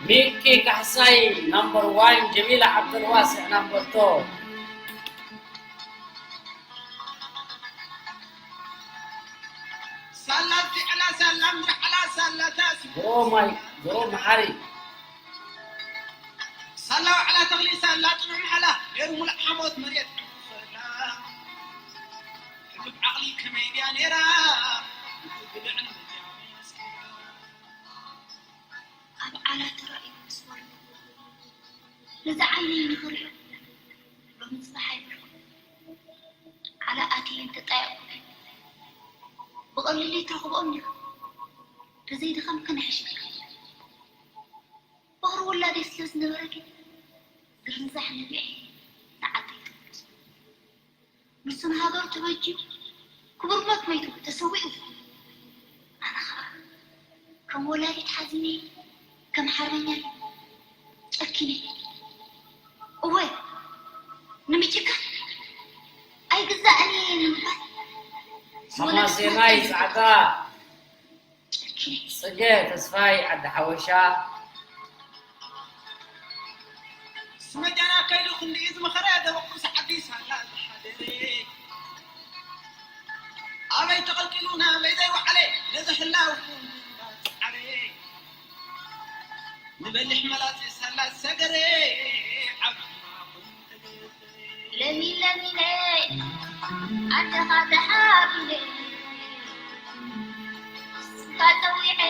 ሚኪ ካሕሳይ ናምበር ዋን፣ ጀሚላ ዓብደልዋስዕ ናምበር ቱ። ሳላ ፊዕላ፣ ሳላ ምርሓላ፣ ሳላ ታስ ብሮ ማይ፣ ብሮ መሓሪ። ሳላ ዋዕላ ተኽሊ፣ ሳላ ጥዑም ሓላ፣ ሜሩ ሙሉእ ሓሞት መሬት ዕንኩፈላ። ሕሉፍ ዓቕሊ ከመይ ድያ ነይራ፣ ብልዕን መጃ መስኪና። ኣብ ዓላ ተራእዩ ምስ ወረደ፣ ነዚ ዓይነይ ንኽሪኦ ሎሚ ጽባሕ ኣይብርኩን። ዓላ ኣትየ እንተጣየቕኩ ግን ብቐሊሉ ኣይትረኽብኦን ኢኻ። ተዘይደኸምኪ ንሕሽ ኢልካ። ፍቕሪ ውላደይ ስለ ዝነበረ ግን ዝርንዛሕ ነቢዐ ንዓደይ ተመለስኩ። ንሱ ንሃገሩ ተበጅዩ ክቡር ሞት መይቱ ተሰዊኡ። ኣነ ኸኣ ከም ወላዲት ሓዚነ፣ ከም ሓርበኛ ጨኪነ። እወ፣ ንምጭካን ኣይግዛእን እየ ንምባል ዝወለደት ሓማሴናይ ሓቂ ጻዕዳ። ጽገ ተስፋይ ዓዲ ሓወሻ። ስመጃና ከይዱ ክንድኡ ዝመኸረ ደበቁስ ዓዲ ሳላ ዝሓደረ። ኣበይ ተቐልቂሉ ናበይ ዘይወዓለ ነዚ ህላው ጻዕረ። ንበሊሕ መላጺ ሳላ ዝሰገረ ዓቢ ለሚን ለሚነ ኣደኻ ተሓቢነ ስምካ ጸዊዐ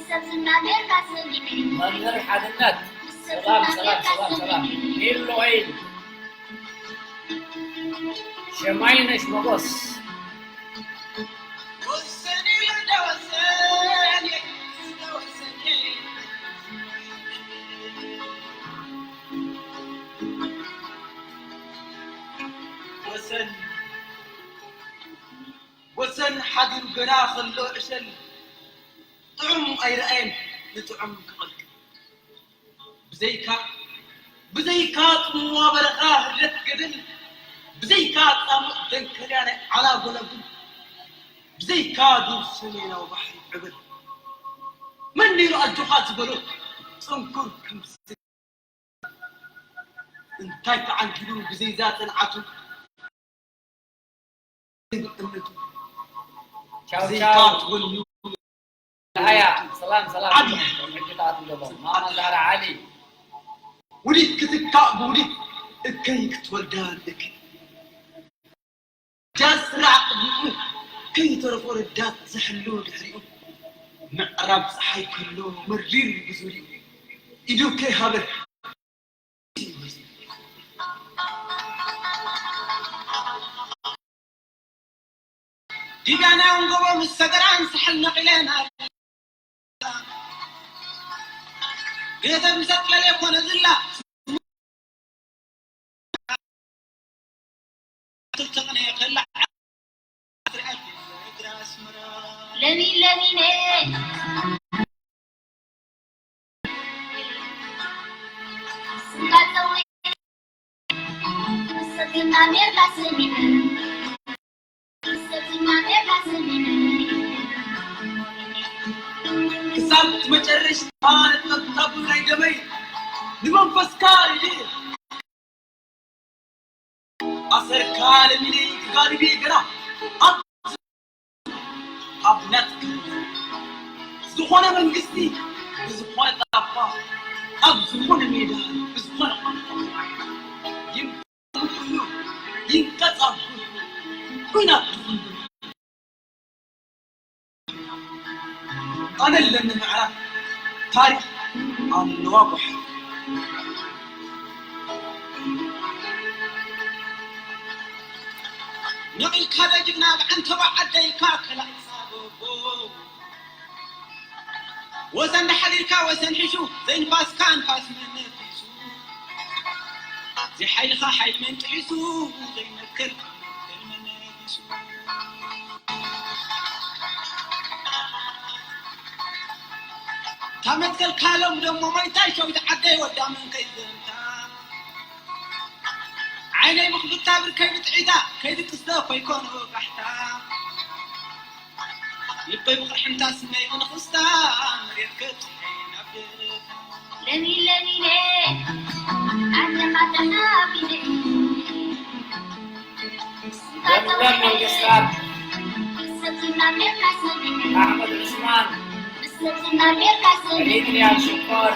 ሰብ ዝናገርካ ሰሚዐ መምህር ሓድነት። ሰላም ሰላም ሰላም ሰላም። ሄሎ ኤል ሸማይነሽ መጎስ። ወሰን ወሰን ሓዲሩ ገና ከሎ ዕሸል ጥዑም ኣይረኣየን ንጥዑም ክቐልቅል። ብዘይካ ብዘይካ ጽምዋ በረኻ ህለት ገደል፣ ብዘይካ ጻምእ ደንከልያ ናይ ዓላ ጎለጉል፣ ብዘይካ ዱር ሰሜናዊ ባሕሪ ዕበል፣ መን ነይሩ ኣጆኻ ዝበሎ ጽንኩር ክምስል? እንታይ ተዓንጊሉ ብዘይዛ ጽንዓቱ? ቻው ቻው። ሃያ ሰላም ሰላም። ሕጂ ተኣትም ዘሎ ማማ ዛራ ዓሊ። ውዲት ክትካእ ብውዲት እከይ ክትወልዳ እከይ ጃዝ ስራዕ ቅድሚኡ ከይተረፎ ረዳት ዝሕሉ ድሕሪኡ ምዕራብ ፀሓይ ከሎ መሪር ብዙሪኡ ኢዱ ከይሃበ ዲዳና እንጎቦ ምስ ሰገራን ሳሕል ነቒለን ኣላ። ቤተ ምሰጥ ለለ ኮነ ዝላ ትልተቕነ ከላ ለሚን ለሚነ ስምካ ጸዊዐ ሰብና ሜርላ ስሚዐ ሰብና ሜርላ ክሳብ መጨረሽታ ነጠብጣቡ ናይ ደመይ ንመንፈስካ ኢለ ኣሰርካ ለሚነይ ክጋልብ እየ ገና ኣብ ኣብ ናትካ ዝኾነ መንግስቲ ብዝኾነ ጣባ ኣብ ዝኾነ ሜዳ ብዝኾነ ቋንቋ ይንቀጻሉ ኩናት ኣነ ኣለኒ ምዕራፍ ታሪኽ ኣለዋ ጓሓፍ። ነቒልካ ዶ ጅግና ብዓንተባ ዓደይካ ከላእሳ ጎቦ። ወዘን ዳሓሊልካ ወዘን ሒሹ ዘይንፋስካ ንፋስ መነፊሱ። ዘይሓይልኻ ሓይሊ መን ጥሒሱ ዘይመክር መን መነፊሱ። ታመትከልካ ሎም ደሞ ሞይታይ ሸዊት ዓደይ ወዳ መን ከይዘንታ። ዓይነይ ምኽፍታ ብርከይ ብጥዒታ ከይድቅስተ ኮይኮኖ ጋሕታ። ልበይ ብቕርሕንታ ስመይ ብንኽስታ መሬት ከብፅሐ ናብ ደረታ። ለሚ ለሚነ ዓለኻ ተናፊነ። ለምለም መንግስታት፣ ኣሕመድ ዑስማን፣ ኤድሪያን ሽኮር፣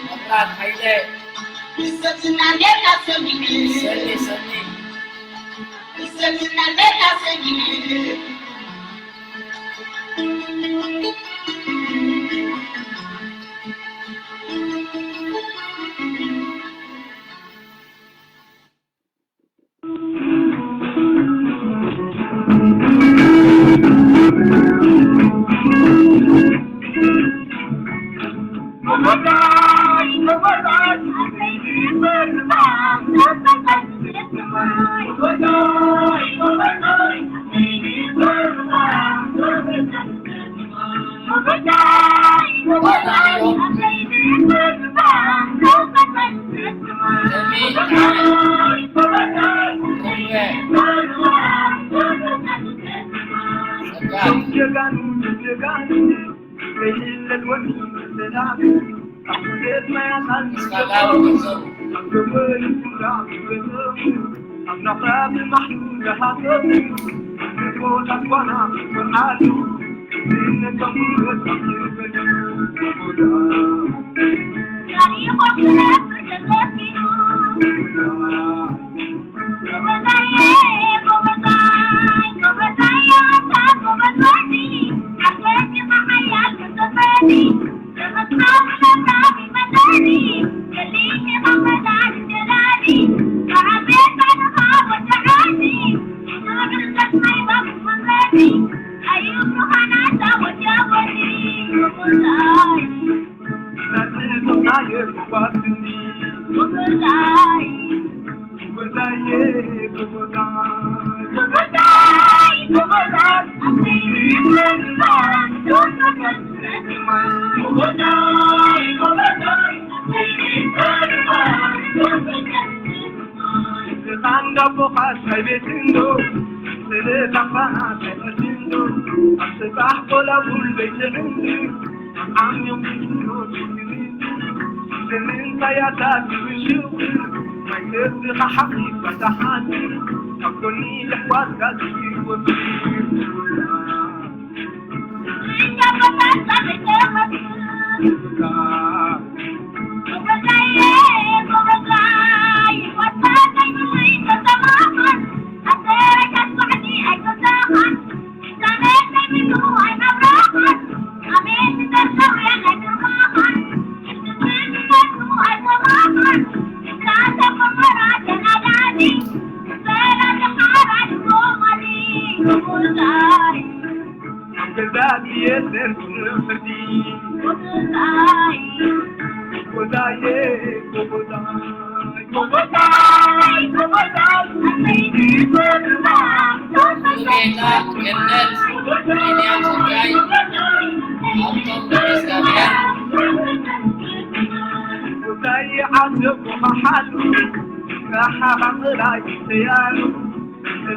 መብራት ሃይለ፣ ሰኒ ሰኒ።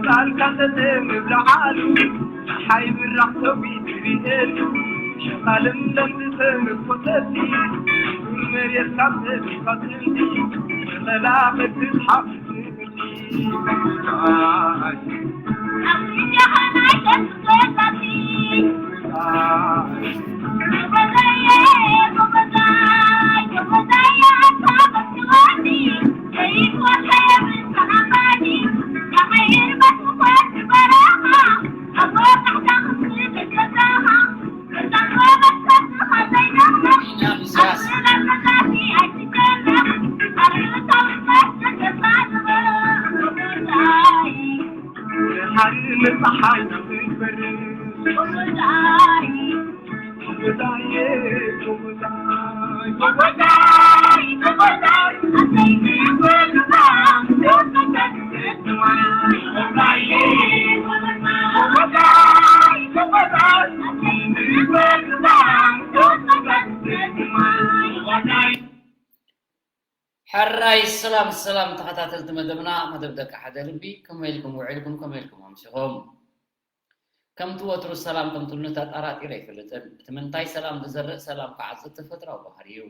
ቃልካ ተተምብልዓሉ፣ ጸሓይ ብራቕ ሰዊት ርእየሉ፣ ሸቓልም ደም ዝተነኮሰቲ፣ መሬት ካብ ሰቢኻ ጥንቲ፣ ተቐላቐል ትጽሓፍ ትምህርቲ። ሕራይ ሰላም ሰላም ተኸታተልቲ መደብና፣ መደብ ደቂ ሓደ ልቢ፣ ከመይ ኢልኩም ውዒልኩም፣ ከመይ ኢልኩም ኣምሲኹም? ከምቲ ወትሩ ሰላም ከም ትብሉኒ ተጠራጢረ ኣይፈልጥን። እቲ ምንታይ ሰላም ዝዘርእ ሰላም ክዓጽድ ተፈጥሮኣዊ ባህሪ እዩ።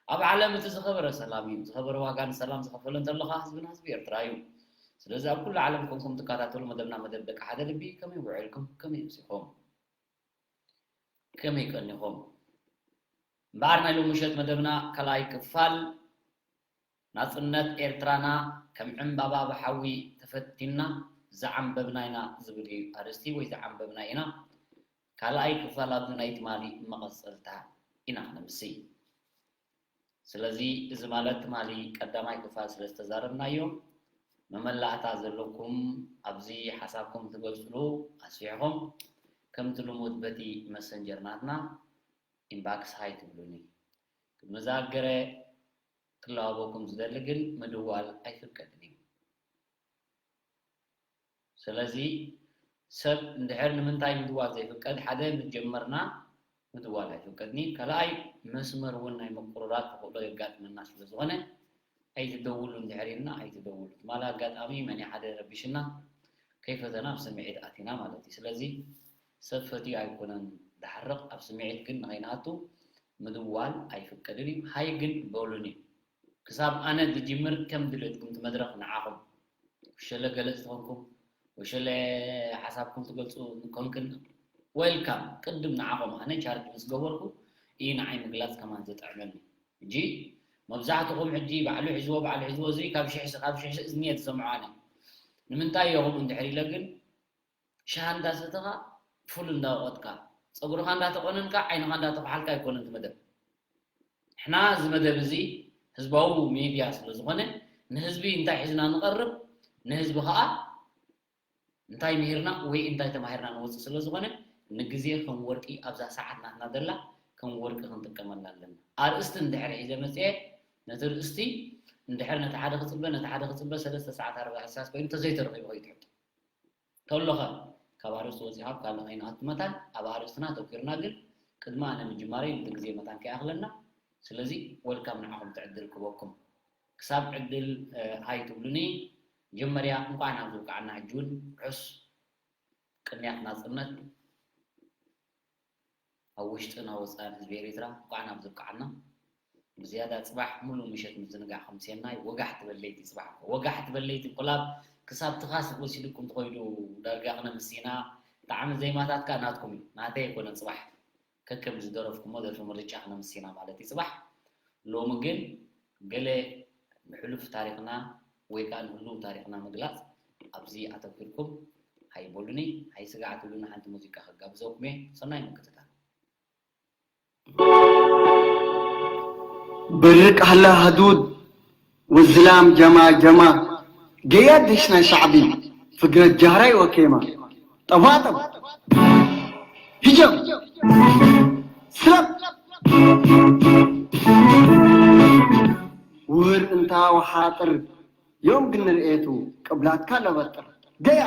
ኣብ ዓለም እቲ ዝኸበረ ሰላም እዩ። ዝኸበረ ዋጋ ንሰላም ዝኸፈለ እንተሎ ኸኣ ህዝብና ህዝቢ ኤርትራ እዩ። ስለዚ ኣብ ኩሉ ዓለም ኮንኩም ትከታተሉ መደብና መደብ ደቂ ሓደ ልቢ ከመይ ውዒልኩም ከመይ ኣምሲኹም? ከመይ ቀኒኹም? እምበኣር ናይ ሎሚ ምሸት መደብና ካልኣይ ክፋል ናጽነት ኤርትራና ከም ዕምባባ ብሓዊ ተፈቲንና ዝዓምበብና ኢና ዝብል እዩ ኣርእስቲ ወይ ዝዓምበብና ኢና። ካልኣይ ክፋል ኣብዚ ናይ ትማሊ መቐጸልታ ኢና ክነምሲ። ስለዚ እዚ ማለት ትማሊ ቀዳማይ ክፋል ስለ ዝተዛረብናዮ መመላእታ ዘለኩም ኣብዚ ሓሳብኩም ትገልጽሉ ኣስፊሕኹም ከምቲ ልሙድ በቲ መሰንጀር ናትና ኢንባክስ ሃይ ትብሉኒ። ቅድሚ ዝኣገረ ክለዋወኩም ዝደሊ ግን ምድዋል ኣይፍቀድን እዩ። ስለዚ ሰብ እንድሕር ንምንታይ ምድዋል ዘይፍቀድ ሓደ ምጀመርና ምድዋል ኣይፍቀድን እዩ። ካልኣይ መስመር እውን ናይ ምቁርራጥ ተኽእሎ የጋጥመና ስለ ዝኾነ ኣይትደውሉ እንድሕር ኢልና ኣይትደውሉ። ትማሊ ኣጋጣሚ መን ሓደ ረቢሽና ከይፈተና ኣብ ስምዒት ኣቲና ማለት እዩ። ስለዚ ሰብ ፈትዩ ኣይኮነን ዝሓርቕ፣ ኣብ ስምዒት ግን ንኸይንኣቱ ምድዋል ኣይፍቀድን እዩ። ሃይ ግን በሉኒ። ክሳብ ኣነ ዝጅምር ከም ድሌትኩም እቲ መድረኽ ንዓኹም። ወሸለ ገለጽቲ ኮንኩም፣ ወሸለ ሓሳብኩም ትገልጹ ኮንክን፣ ዌልካም። ቅድም ንዓኹም ኣነ ቻርጅ ምስ ገበርኩ እዩ ንዓይ ምግላጽ ከማን ዝጥዕመኒ። ሕጂ መብዛሕትኹም ሕጂ ባዕሉ ሒዝዎ፣ ባዕሉ ሒዝዎ፣ እዚ ካብ ሽሕ፣ ካብ ሽሕ እዝኒ እየ ዝሰምዖ ኣነ። ንምንታይ እዮ ከምኡ እንድሕር ኢለ ግን፣ ሻሂ እንዳሰተኻ፣ ፉል እንዳወቐጥካ፣ ጸጉርኻ እንዳተቆነንካ፣ ዓይንኻ እንዳተኳሓልካ ኣይኮነን እቲ መደብ። ንሕና እዚ መደብ እዚ ህዝባዊ ሜድያ ስለ ዝኾነ፣ ንህዝቢ እንታይ ሒዝና ንቐርብ፣ ንህዝቢ ኸኣ እንታይ ምሂርና ወይ እንታይ ተማሂርና ንወጽእ ስለ ዝኾነ፣ ንግዜ ከም ወርቂ ኣብዛ ሰዓት ናትና ዘላ ከም ወርቂ ክንጥቀመላ ኣለና። ኣርእስቲ እንድሕር ሒዘ መጽየ፣ ነቲ ርእስቲ እንድሕር ነቲ ሓደ ክጽበ፣ ነቲ ሓደ ክጽበ ሰለስተ ሰዓት ኣርባዕተ ሰዓት ኮይኑ እንተዘይተረኺቡ ከይትሕቶ። ተሎኸ ካብ ኣርእስቲ ወጺኻ ኣብ ካልእ ከይንኣቱ መታን ኣብ ኣርእስትና ኣተኲርና ግን ቅድሚ ኣነ ምጅማረይ ነቲ ግዜ መታን ከይኣኽለና። ስለዚ ወልካም ንዓኹም እቲ ዕድል ክበኩም። ክሳብ ዕድል ሃይ ትብሉኒ መጀመርያ እንቋዕ ናብ ዝብቃዓና ሕጂ እውን ርሑስ ቅንያት ናጽነት ኣብ ውሽጥን ኣብ ወጻእን ህዝቢ ኤሪትራ እንቋዕ ናብ ዘብቅዓና። ብዝያዳ ጽባሕ ሙሉእ ምሸት ምዝንጋዕ ከም ሴናይ ወጋሕ ትበል ለይቲ ጽባሕ እኮ ወጋሕ ትበል ለይቲ እንቁላብ ክሳብ ትኻስ ወሲድኩም ትኸይዱ ዳርጋ ክነምስ ኢና። ጣዕሚ ዜማታት ከኣ ናትኩም እዩ ናተይ ኣይኮነን ጽባሕ ከከም ዝደረፍኩሞ ደርፊ ምርጫ ክነምስ ኢና ማለት እዩ ጽባሕ። ሎሚ ግን ገለ ንሕሉፍ ታሪኽና ወይ ከኣ ንህሉው ታሪኽና ምግላጽ ኣብዚ ኣተኲርኩም ሃይ በሉኒ፣ ሃይ ስጋዕ ትብሉኒ ሓንቲ ሙዚቃ ከጋብዘኩም እየ። ሰናይ ምክትታል። برق على حدود والظلام جما جما قيادش ناي شعبي فقرة جهري وكيما طباطب هجم سلب ውህር እንታ ወሓጥር ዮም ግን ንርእየቱ ቅብላትካ ለበጥር ገያ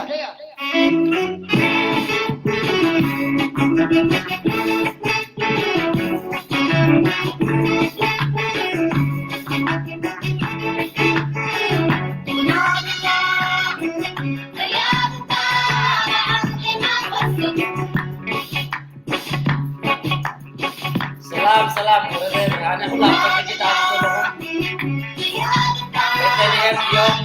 ኣነ ክላብ ሕጂ ትኣትዉ ዘለኹም ቤተልሔም እዮም።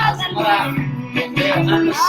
ኣስመራ ቤተ ዮሃንስ።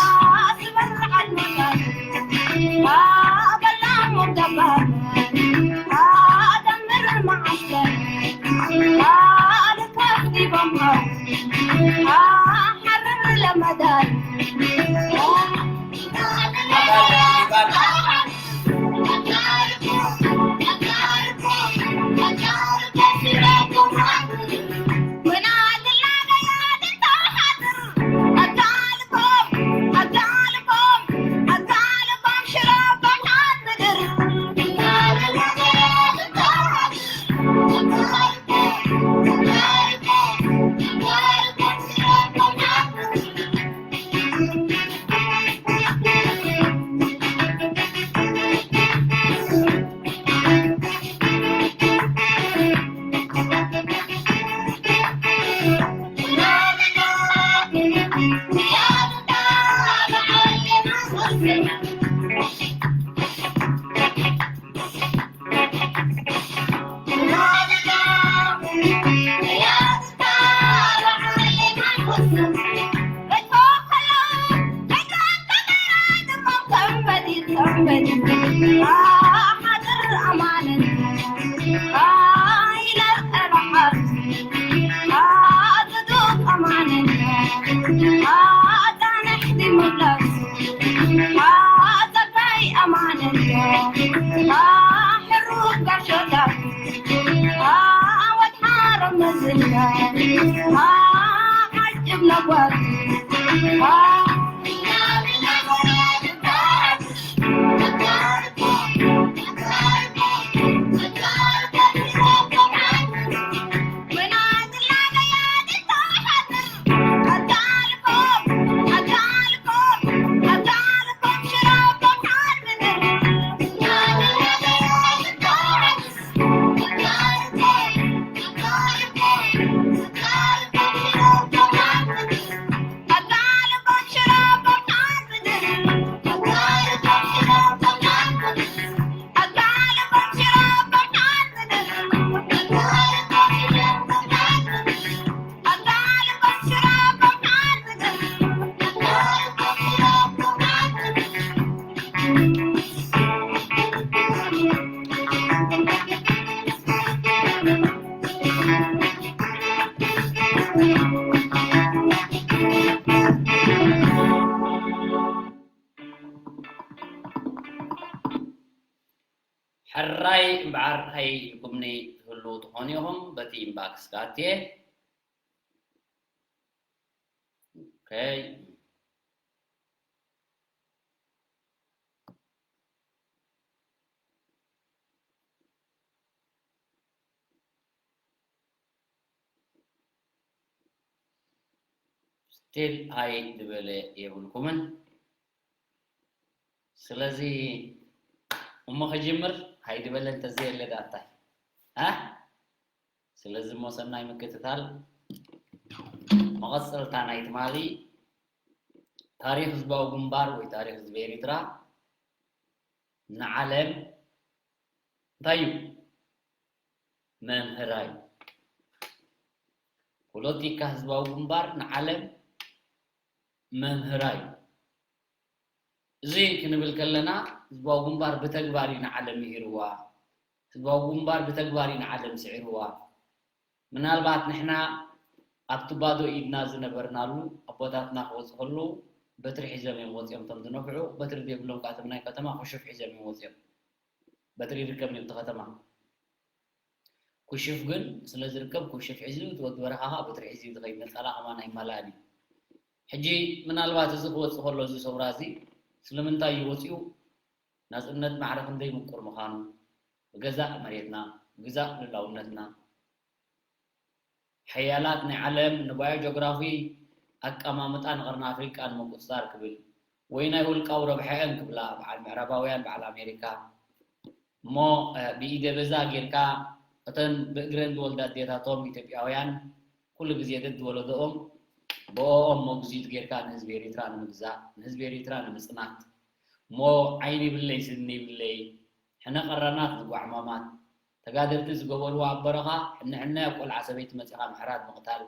ሕራይ እምበዓር ሃይ ኢልኩምኒ ትህልዉ ትኾኑ ኢኹም። በቲ ኢንባክስ ክኣትየ። ኦኬ። ስቲል ሃይ ዝበለ የብልኩምን። ስለዚ እሞ ክጅምር ሃይ ዝበለ እንተዘየለ ዳታይ? እ? ስለዚ እሞ ሰናይ ምክትታል። መቐጸልታ ናይ ትማሊ ታሪኽ ህዝባዊ ግንባር ወይ ታሪኽ ህዝቢ ኤሪትራ ንዓለም እንታይ እዩ? መምህራይ። ፖለቲካ ህዝባዊ ግንባር ንዓለም መምህራይ። እዚ ክንብል ከለና ህዝባዊ ግንባር ብተግባር እዩ ንዓለም ምሂርዋ። ህዝባዊ ግንባር ብተግባር እዩ ንዓለም ስዒርዋ። ምናልባት ንሕና ኣብቲ ባዶ ኢድና ዝነበርናሉ ኣቦታትና ክወፁ ከለዉ በትሪ ሒዞም እዮም ወፂኦም። እቶም ዝነፍዑ በትሪ ዘይብሎም ከዓ እቶም ናይ ከተማ ኩሽፍ ሒዞም እዮም ወፂኦም። በትሪ ይርከብ ነቲ ከተማ። ኩሽፍ ግን ስለ ዝርከብ ኩሽፍ ሒዙ እቲ ወዲ በረኻ ከዓ በትሪ ሒዙ እዩ ዝኸይድ። ነፃላ ከማን ኣይማላእን እዩ። ሕጂ ምናልባት እዚ ክወፅእ ከሎ እዚ ሰውራ እዚ ስለምንታይ እዩ ወፂኡ? ናፅነት ማዕረ ክንደይ ምቁር ምዃኑ፣ ብገዛእ መሬትና፣ ብግዛእ ልላውነትና፣ ሓያላት ናይ ዓለም ንባዮጂኦግራፊ ኣቀማምጣ ንቀርኒ ኣፍሪቃ ንምቁፅፃር ክብል ወይ ናይ ውልቃዊ ረብሐአን ክብላ በዓል ምዕራባውያን በዓል ኣሜሪካ እሞ ብኢደ በዛ ጌርካ እተን ብእግረን ዝወልዳ ኣዴታቶም ኢትዮጵያውያን ኩሉ ግዜ ደድ ወለዶኦም ብኦኦም ሞግዚት ጌርካ ንህዝቢ ኤሪትራ ንምግዛእ፣ ንህዝቢ ኤሪትራ ንምጽናት፣ እሞ ዓይኒ ይብለይ ስኒ ይብለይ፣ ሕነ ቀራናት ዝጓዕማማት፣ ተጋደልቲ ዝገበርዎ ኣብ በረኻ፣ ሕነ ሕነ ኣብ ቆልዓ ሰበይቲ መጺኻ ምሕራድ ምቕታል፣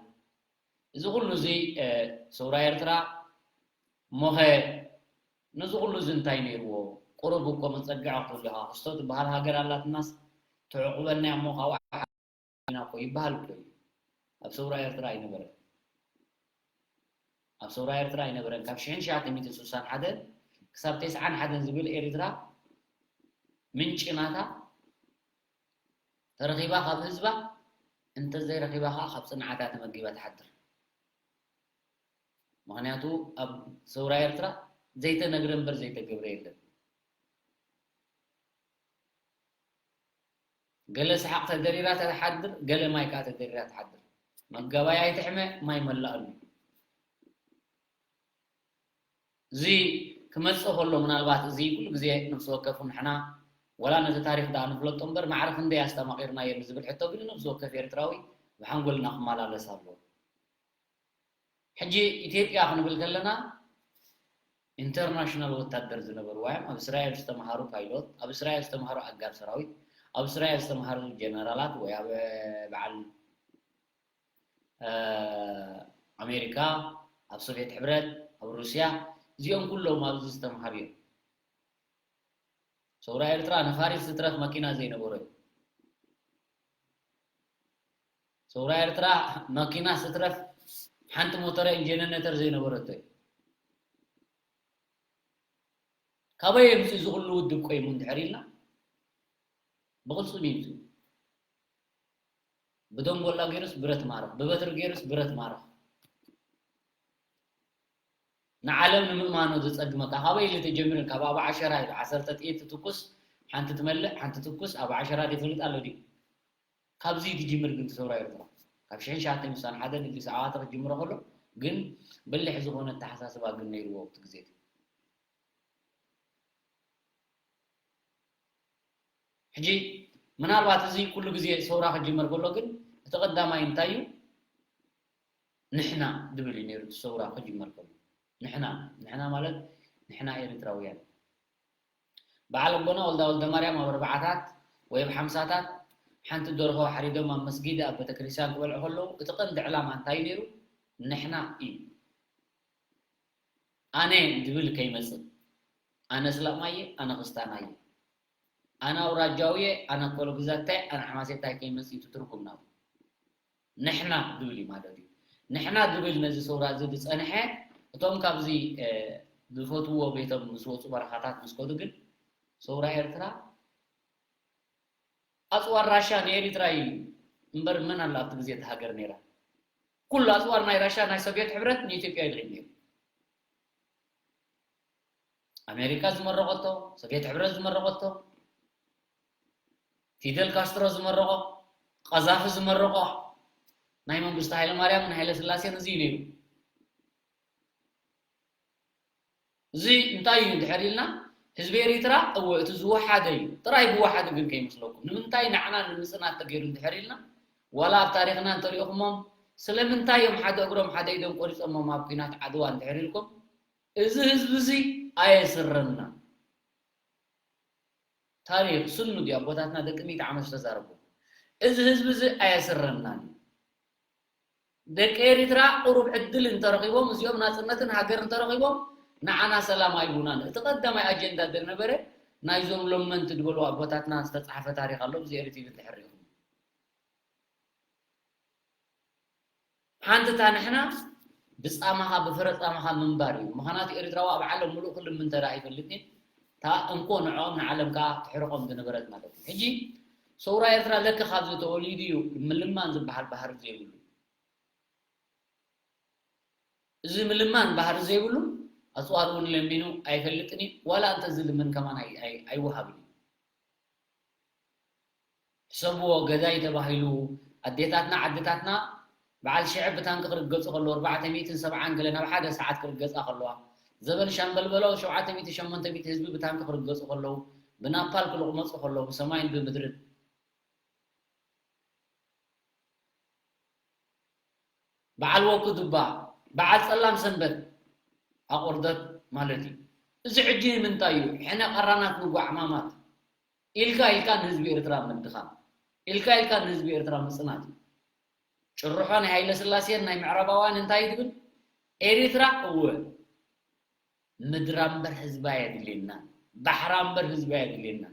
እዚ ኩሉ እዚ፣ እ፣ ሰውራ ኤርትራ እሞኸ ነዚ ኩሉ እዚ እንታይ ነይርዎ? ቁሩብ እኮ መጸግዒ ክትብሉ ኢኻ። ክስቶ ትበሃል ሃገር ኣላትናስ ትዕቑበና እያ እሞ ካብኣ ሓሊና እኮ ይበሃል እኮ እዩ። ኣብ ሰውራ ኤርትራ ኣይነበረን። ኣብ ሰውራ ኤርትራ ኣይነበረን። ካብ ሽሕን ትሽዓተ ሚእትን ስሳን ሓደን ክሳብ ተስዓን ሓደን ዝብል ኤርትራ ምንጪ ናታ ተረኺባ ካብ ህዝባ፣ እንተዘይረኺባ ከኣ ካብ ጽንዓታ ተመጊባ ትሓድር። ምኽንያቱ ኣብ ሰውራ ኤርትራ ዘይተነግረ እምበር ዘይተገብረ የለን። ገለ ሰሓቕ ተደሪራ ትሓድር፣ ገለ ማይ ከኣ ተደሪራ ትሓድር። መጋባይ ኣይትሕመ፣ ማይ መላእሉ። እዚ ክመጽእ ከሎ ምናልባት እዚ ኩሉ ግዜ ነፍሲ ወከፍ ንሕና ዋላ ነቲ ታሪኽ ደኣ ንፍለጦ እምበር ማዕረ ክንደይ ኣስተማቒርናዮ ንዝብል ሕቶ ግን ነፍሲ ወከፍ ኤርትራዊ ብሓንጎልና ክመላለስ ኣለዎ። ሕጂ ኢትዮጵያ ክንብል ከለና ኢንተርናሽናል ወታደር ዝነበርዋ እዮም። ኣብ እስራኤል ዝተምሃሩ ፓይሎት፣ ኣብ እስራኤል ዝተምሃሩ ኣጋር ሰራዊት፣ ኣብ እስራኤል ዝተምሃሩ ጀነራላት ወይ ኣብ በዓል እ፣ ኣሜሪካ፣ ኣብ ሶቪየት ሕብረት፣ ኣብ ሩስያ፣ እዚኦም ኩሎም ኣብዚ ዝተምሃሩ እዮም። ሰውራ ኤርትራ ንፋሪስ ዝትረፍ መኪና ዘይነበሮ እዩ። ሰውራ ኤርትራ መኪና ስትረፍ ሓንቲ ሞተር ጀነሬተር ዘይነበረቶ እዩ። ካበይ የምፅእ እዚ ኩሉ ውድብ ቆይሙ እንድሕር ኢልና ብቕልፅም ይምፅእ። ብደንጎላ ገይሩስ ብረት ማርኽ፣ ብበትሪ ገይሩስ ብረት ማርኽ። ንዓለም ንምእማኖ ዘጸግመካ ካበይ ኢሉ ተጀሚሩ? ካብ ኣቡ ዓሸራ ኢሉ ዓሰርተ ጥይት ትትኩስ ሓንቲ ትመልእ ሓንቲ ትኩስ ኣቡ ዓሸራ ዘይፈልጥ ኣሎ ድዩ? ካብዚ ትጅምር ግን ትሰውራ ኤርትራ ካብ ሽሕን ትሽዓተ ሚእትን ስሳን ሓደን ኢሉ ሰዓዋተ ክጅምሮ ከሎ ግን በሊሕ ዝኾነ ኣተሓሳስባ ግን ነይርዎ ኣብቲ ግዜ እቲ። ሕጂ ምናልባት እዚ ኩሉ ግዜ ሰውራ ክጅመር ከሎ ግን እቲ ቀዳማይ እንታይ እዩ? ንሕና ዝብል እዩ ነይሩ እቲ ሰውራ ክጅመር ከሎ። ንሕና፣ ንሕና ማለት ንሕና ኤርትራውያን። በዓል ኣቦና ወልዳ ወልደማርያም ኣብ ኣርባዓታት ወይ ኣብ ሓምሳታት ሓንቲ ደርሆ ሓሪዶም ኣብ መስጊድ ኣብ ቤተክርስትያን ክበልዑ ከለዉ እቲ ቀንዲ ዕላማ እንታይ እዩ ነይሩ? ንሕና እዩ። ኣነ ዝብል ከይመጽእ፣ ኣነ እስላማየ፣ ኣነ ክስታናየ፣ ኣነ ኣውራጃውየ፣ ኣነ ኮሎ ግዛታይ፣ ኣነ ሓማሴታይ ከይመጽእ እቲ ትርጉም ናቱ። ንሕና ዝብል እዩ ማለት እዩ። ንሕና ዝብል ነዚ ሰውራ እዚ ዝጸንሐ እቶም ካብዚ እ፣ ዝፈትውዎ ቤቶም ምስ ወጹ በረኻታት ምስ ከዱ ግን ሰውራ ኤርትራ ኣጽዋር ራሻ ንኤሪትራ እዩ እምበር መን ኣሎ ኣብቲ ግዜ እቲ ሃገር ነይራ? ኩሉ ኣጽዋር ናይ ራሻ ናይ ሶቪየት ሕብረት ንኢትዮጵያ እዩ ዝኸይድ ነይሩ። ኣሜሪካ ዝመረቐቶ፣ ሶቪየት ሕብረት ዝመረቐቶ፣ ፊደል ካስትሮ ዝመረቖ፣ ቀዛፊ ዝመረቖ ናይ መንግስቱ ሃይለማርያምን ሃይለስላሴን እዚ እዩ ነይሩ። እዚ እንታይ እዩ እንድሕር ኢልና ህዝቢ ኤሪትራ እወ እቲ ዝወሓደ እዩ ጥራይ ብወሓደ ግን ከይመስለኩም ንምንታይ ንዓና ንምፅናት ተገይሩ እንድሕር ኢልና ዋላ ኣብ ታሪክና እንተሪእኹሞም ስለምንታይ እዮም ሓደ እግሮም ሓደ ኢዶም ቆሪፀሞም ኣብ ኲናት ዓድዋ እንድሕር ኢልኩም እዚ ህዝቢ እዚ ኣየስረና ታሪክ ስኑ ድዩ ኣቦታትና ደቂ ሚእቲ ዓመት ዝተዛረቡ እዚ ህዝቢ እዚ ኣየስረናን እዩ ደቂ ኤሪትራ ቁሩብ ዕድል እንተረኺቦም እዚኦም ናጽነትን ሃገር እንተረኺቦም ንዓና ሰላም ኣይቡናን እቲ ቀዳማይ ኣጀንዳ ዝነበረ ናይዞም ሎመንቲ ዝበሉ ኣቦታትና ዝተጻሕፈ ታሪክ ኣሎ ብዚ ኤሪቲቪ እንተሕሪኹም ሓንቲ እታ ንሕና ብጻማኻ ብፍረ ጻማኻ ምንባር እዩ ምዃናት ኤሪትራዊ ኣብ ዓለም ሙሉእ ክልምንተራ ኣይፈልጥን እታ እንኮ ንዕኦም ንዓለም ከኣ ትሕርቆም ዝነበረት ማለት እዩ ሕጂ ሰውራ ኤርትራ ለከ ካብዚ ተወሊዱ እዩ ምልማን ዝበሃል ባህሪ ዘይብሉ እዚ ምልማን ባህሪ ዘይብሉ ኣፅዋር እውን ለሚኑ ኣይፈልጥን እዩ ዋላ እንተዝልምን ከማን ኣይወሃብን እዩ ሕሰብዎ ገዳይ ተባሂሉ ኣዴታትና ዓድታትና በዓል ሽዐ ብታንኪ ክርገፁ ከለዉ ኣርባዕተ ሚእትን ሰብዓን ገለ ናብ ሓደ ሰዓት ክርገፃ ከለዋ ዘበን ሻምበል በሎ ሸውዓተ ሚእቲ ሸሞንተ ሚእቲ ህዝቢ ብታንኪ ክርገፁ ከለዉ ብናፓል ክልቕመፁ ከለዉ ብሰማይን ብምድርን በዓል ወኩ ዱባ፣ በዓል ጸላም ሰንበት ኣቑርደት ማለት እዩ። እዚ ሕጂ ንምንታይ እዩ? ሕነ ቀራናት ንጓዕ ማማት ኢልካ ኢልካ ንህዝቢ ኤርትራ ምድኻም፣ ኢልካ ኢልካ ንህዝቢ ኤርትራ ምጽናት እዩ። ጭርሖ ናይ ሃይለ ስላሴን ናይ ምዕራባውያን እንታይ እዩ ትብል? ኤሪትራ እወ ምድራ እምበር ህዝባ የድልየና፣ ባሕራ እምበር ህዝባ የድልየና።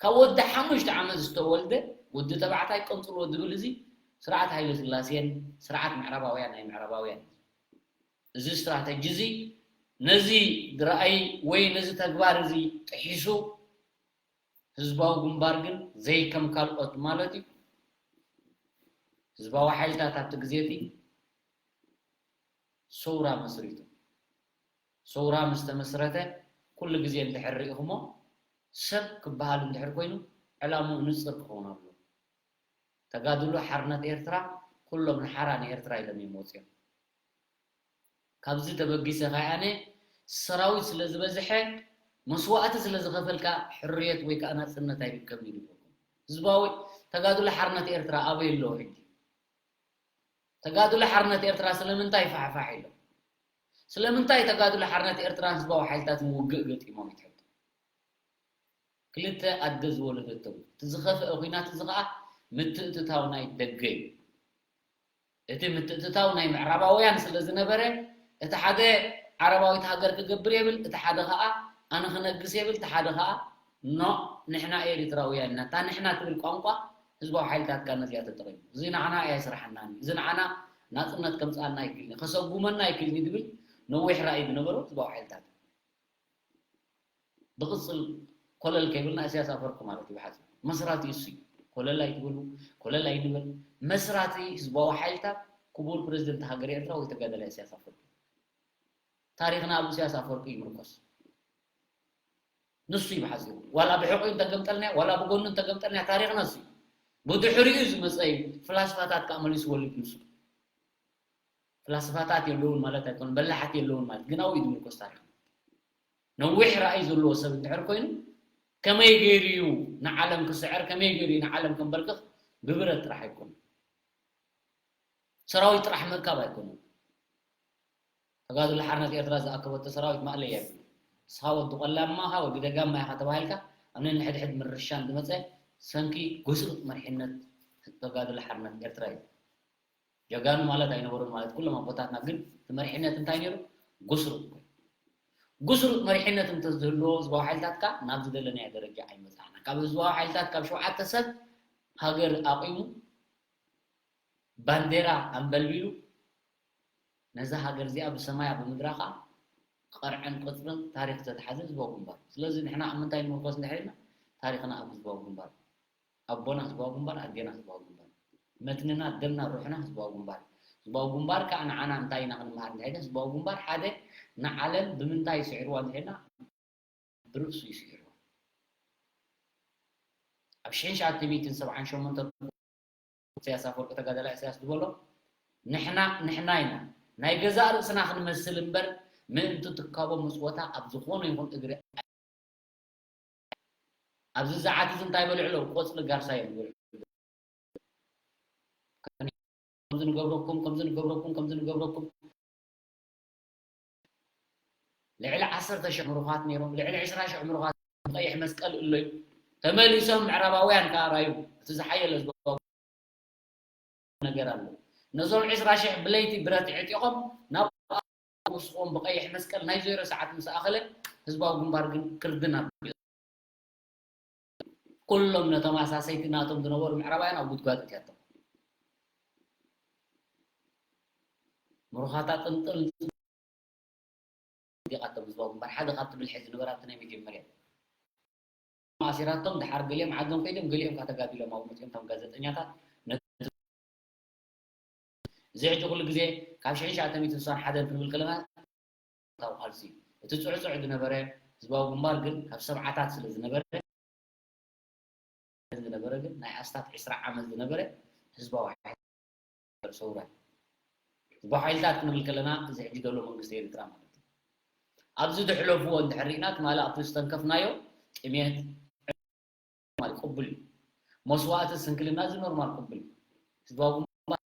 ካብ ወዲ ሓሙሽተ ዓመት ዝተወልደ ወዲ ተባዕታይ ቀንጽሎ ዝብል እዚ ስርዓት ሃይለ ስላሴን ስርዓት ምዕራባውያን ናይ ምዕራባውያን። እዚ ስትራተጂ እዚ ነዚ ራእይ ወይ ነዚ ተግባር እዚ ጥሒሱ ህዝባዊ ግንባር ግን ዘይከም ካልኦት ማለት እዩ። ህዝባዊ ሓይልታት ኣብቲ ግዜ እቲ ሰውራ መስሪቱ። ሰውራ ምስ ተመስረተ ኩሉ ግዜ እንድሕር ርኢኹሞ ሰብ ክበሃል እንድሕር ኮይኑ ዕላምኡ ንጽር ክኸውን ኣለዎ። ተጋድሎ ሓርነት ኤርትራ ኩሎም ንሓራ ንኤርትራ ኢሎም እዮም ወፂኦም። ካብዚ ተበጊሰ ከኣ ኣነ ሰራዊት ስለ ዝበዝሐ መስዋእቲ ስለ ዝኸፈልካ ሕርየት ወይ ከዓ ናጽነት ኣይርከብን እዩ ዝብለኩም። ህዝባዊ ተጋድሎ ሓርነት ኤርትራ ኣበይ ኣለዎ ሕጂ? ተጋድሎ ሓርነት ኤርትራ ስለምንታይ ፋሕፋሕ ኢሎም? ስለምንታይ ተጋድሎ ሓርነት ኤርትራን ህዝባዊ ሓይልታትን ውግእ ገጢሞም ይትሕቱ? ክልተ ኣደ ዝወለደቶም። እቲ ዝኸፍአ ኲናት እዚ ኸኣ ምትእትታው ናይ ደገ እዩ። እቲ ምትእትታው ናይ ምዕራባውያን ስለ ዝነበረ፣ እቲ ሓደ ዓረባዊት ሃገር ክገብር የብል፣ እቲ ሓደ ኸኣ ኣነ ክነግስ የብል፣ እቲ ሓደ ኸኣ ኖ ንሕና ኤሪትራውያን ኢና፣ እታ ንሕና ትብል ቋንቋ ህዝባዊ ሓይልታትካ ነዚኣ ተጠቒሙ። እዚ ንዓና ኣየስርሓናን እዩ። እዚ ንዓና ናጽነት ከምጽኣልና ኣይክእልን እዩ፣ ከሰጉመና ኣይክእልን እዩ ዝብል ነዊሕ ራእይ ዝነበሮ ህዝባዊ ሓይልታት። ብቕጽል ኮለል ከይብልና ኢሳያስ ኣፈወርቂ ማለት እዩ ብሓጺሩ። መስራቲ እሱ እዩ። ኮለል ኣይትበሉ፣ ኮለል ኣይንበል። መስራቲ ህዝባዊ ሓይልታት ክቡር ፕረዚደንት ሃገር ኤርትራ ወይ ተጋዳላይ ኢሳያስ ኣፈወርቂ። ታሪኽና ኣብ ኢሳያስ ኣፈወርቂ ይምርኮስ። ንሱ እዩ ብሓጺሩ። ዋላ ብሕቑኡ እንተገምጠልና፣ ዋላ ብጎኑ እንተገምጠልና፣ ታሪኽና እሱ እዩ። ብድሕሪኡ ዝመጸ እዩ። ፍላስፋታት ከኣ መሊሱ ወሊዱ ንሱ። ፍላስፋታት የለውን ማለት ኣይኮነን፣ በላሓት የለውን ማለት ግን ኣብኡ እዩ ዝምርኮስ ታሪኽና። ነዊሕ ራእይ ዘለዎ ሰብ እንድሕር ኮይኑ ከመይ ገይሩ እዩ ንዓለም ክስዕር፣ ከመይ ገይሩ እዩ ንዓለም ከንበርክኽ? ብብረት ጥራሕ ኣይኮነን፣ ሰራዊት ጥራሕ ምእካብ ኣይኮነን። ተጋድሎ ሓርነት ኤርትራ ዝኣከበቶ ሰራዊት ማእለያ የብሉ። ንስኻ ወዲ ቆላማ ኢኻ፣ ወዲ ደጋማ ኢኻ ተባሂልካ ኣብ ነንሕድሕድ ምርሻን ዝመጸ ሰንኪ ጉስሩጥ መሪሕነት ተጋድሎ ሓርነት ኤርትራ እዩ። ጀጋኑ ማለት ኣይነበሩን ማለት ኩሎም ኣቦታትና፣ ግን እቲ መሪሕነት እንታይ ነይሩ? ጉስሩጥ ኮይኑ። ጉስሩጥ መሪሕነት እንተዝህልዎ ህዝባዊ ሓይልታትካ ናብ ዝደለናዮ ደረጃ ኣይመጻእና። ካብ ህዝባዊ ሓይልታት ካብ ሸውዓተ ሰብ ሃገር ኣቑሙ ባንዴራ ኣንበልቢሉ ነዛ ሃገር እዚኣ ብሰማያ ብምድራ ከዓ ቀርዕን ቅፅርን ታሪክ ዘትሓዘ ህዝባዊ ግንባር። ስለዚ ንሕና ኣብ ምንታይ ንምርኮስ እንድሕር ኢልና ታሪክና ኣብ ህዝባዊ ግንባር። ኣቦና ህዝባዊ ግንባር፣ ኣዴና ህዝባዊ ግንባር። መትንና፣ ደምና፣ ሩሕና ህዝባዊ ግንባር። ህዝባዊ ግንባር ከዓ ንዓና እንታይ ኢና ክንመሃር እንድሕር ኢልና ህዝባዊ ግንባር ሓደ ንዓለም ብምንታይ ይስዕርዋ እንድሕር ኢልና ብርእሱ ይስዕርዋ። ኣብ ሽሕን ትሽዓተ ሚእትን ሰብዓን ሸሞንተን ኢሳያስ ኣፈወርቂ ተጋዳላይ ኢሳያስ ዝበሎ ንሕና ንሕና ኢና ናይ ገዛእ ርእስና ክንመስል እምበር ምእንቲ ትካቦ ምጽወታ ኣብ ዝኾነ ይኹን እግሪ ኣብዚ ዝዓት እዚ እንታይ በልዕሎ ቆጽሊ ጋርሳ እዮም ዝበልዑ። ከምዚ ንገብረኩም ከምዚ ንገብረኩም ከምዚ ንገብረኩም ልዕሊ ዓሰርተ ሽሕ ምሩኻት ነይሮም፣ ልዕሊ ዕስራ ሽሕ ምሩኻት ብቐይሕ መስቀል እለዩ። ተመሊሶም ምዕራባውያን ከኣ ራዩ እቲ ዝሓየለ ህዝባዊ ነገር ኣሎ። ነዞም ዕስራ ሽሕ ብለይቲ ብረት ዕጢቖም ናብ ውስቖም ብቐይሕ መስቀል ናይ ዜሮ ሰዓት ምስ ኣኸለ ህዝባዊ ግንባር ግን ክርድን ኣቢሉ። ኩሎም ነቶም ኣሳሰይቲ ናቶም ዝነበሩ ምዕራባውያን ኣብ ጉድጓድ እትያቶም። ምሩኻታ ጥንጥል ዲቓቶም ህዝባዊ ግንባር ሓደ ካብቲ ብልሒ ዝነበራ ኣብቲ ናይ መጀመርያ ኣሲራቶም ድሓር ገሊኦም ዓዶም ከይዶም ገሊኦም ከዓ ተጋዲሎም ኣብኡ መፅኦም እቶም ጋዜጠኛታት ነቲ እዚ ሕጂ ኩሉ ግዜ ካብ ሽሕን ትሽዓተ ሚእትን ስሳን ሓደን ክንብል ከለና ታው ቃልሲ እቲ ፅዕፅዕ ዝነበረ ህዝባዊ ግንባር ግን ካብ ሰብዓታት ስለ ዝነበረ ዝነበረ ግን ናይ ኣስታት ዕስራ ዓመት ዝነበረ ህዝባዊ ሓይሊ ሰውራ ህዝባዊ ሓይልታት ክንብል ከለና እዚ ሕጂ ዘሎ መንግስቲ ኤርትራ ማለት እዩ። ኣብዚ ዝሕለፍዎ እንድሕር ርኢና ትማሊ ኣብቲ ዝተንከፍናዮ ጥሜት ማለት ቅቡል እዩ። መስዋእቲ ስንክልና እዚ ኖርማል ቅቡል እዩ። ህዝባዊ ግንባር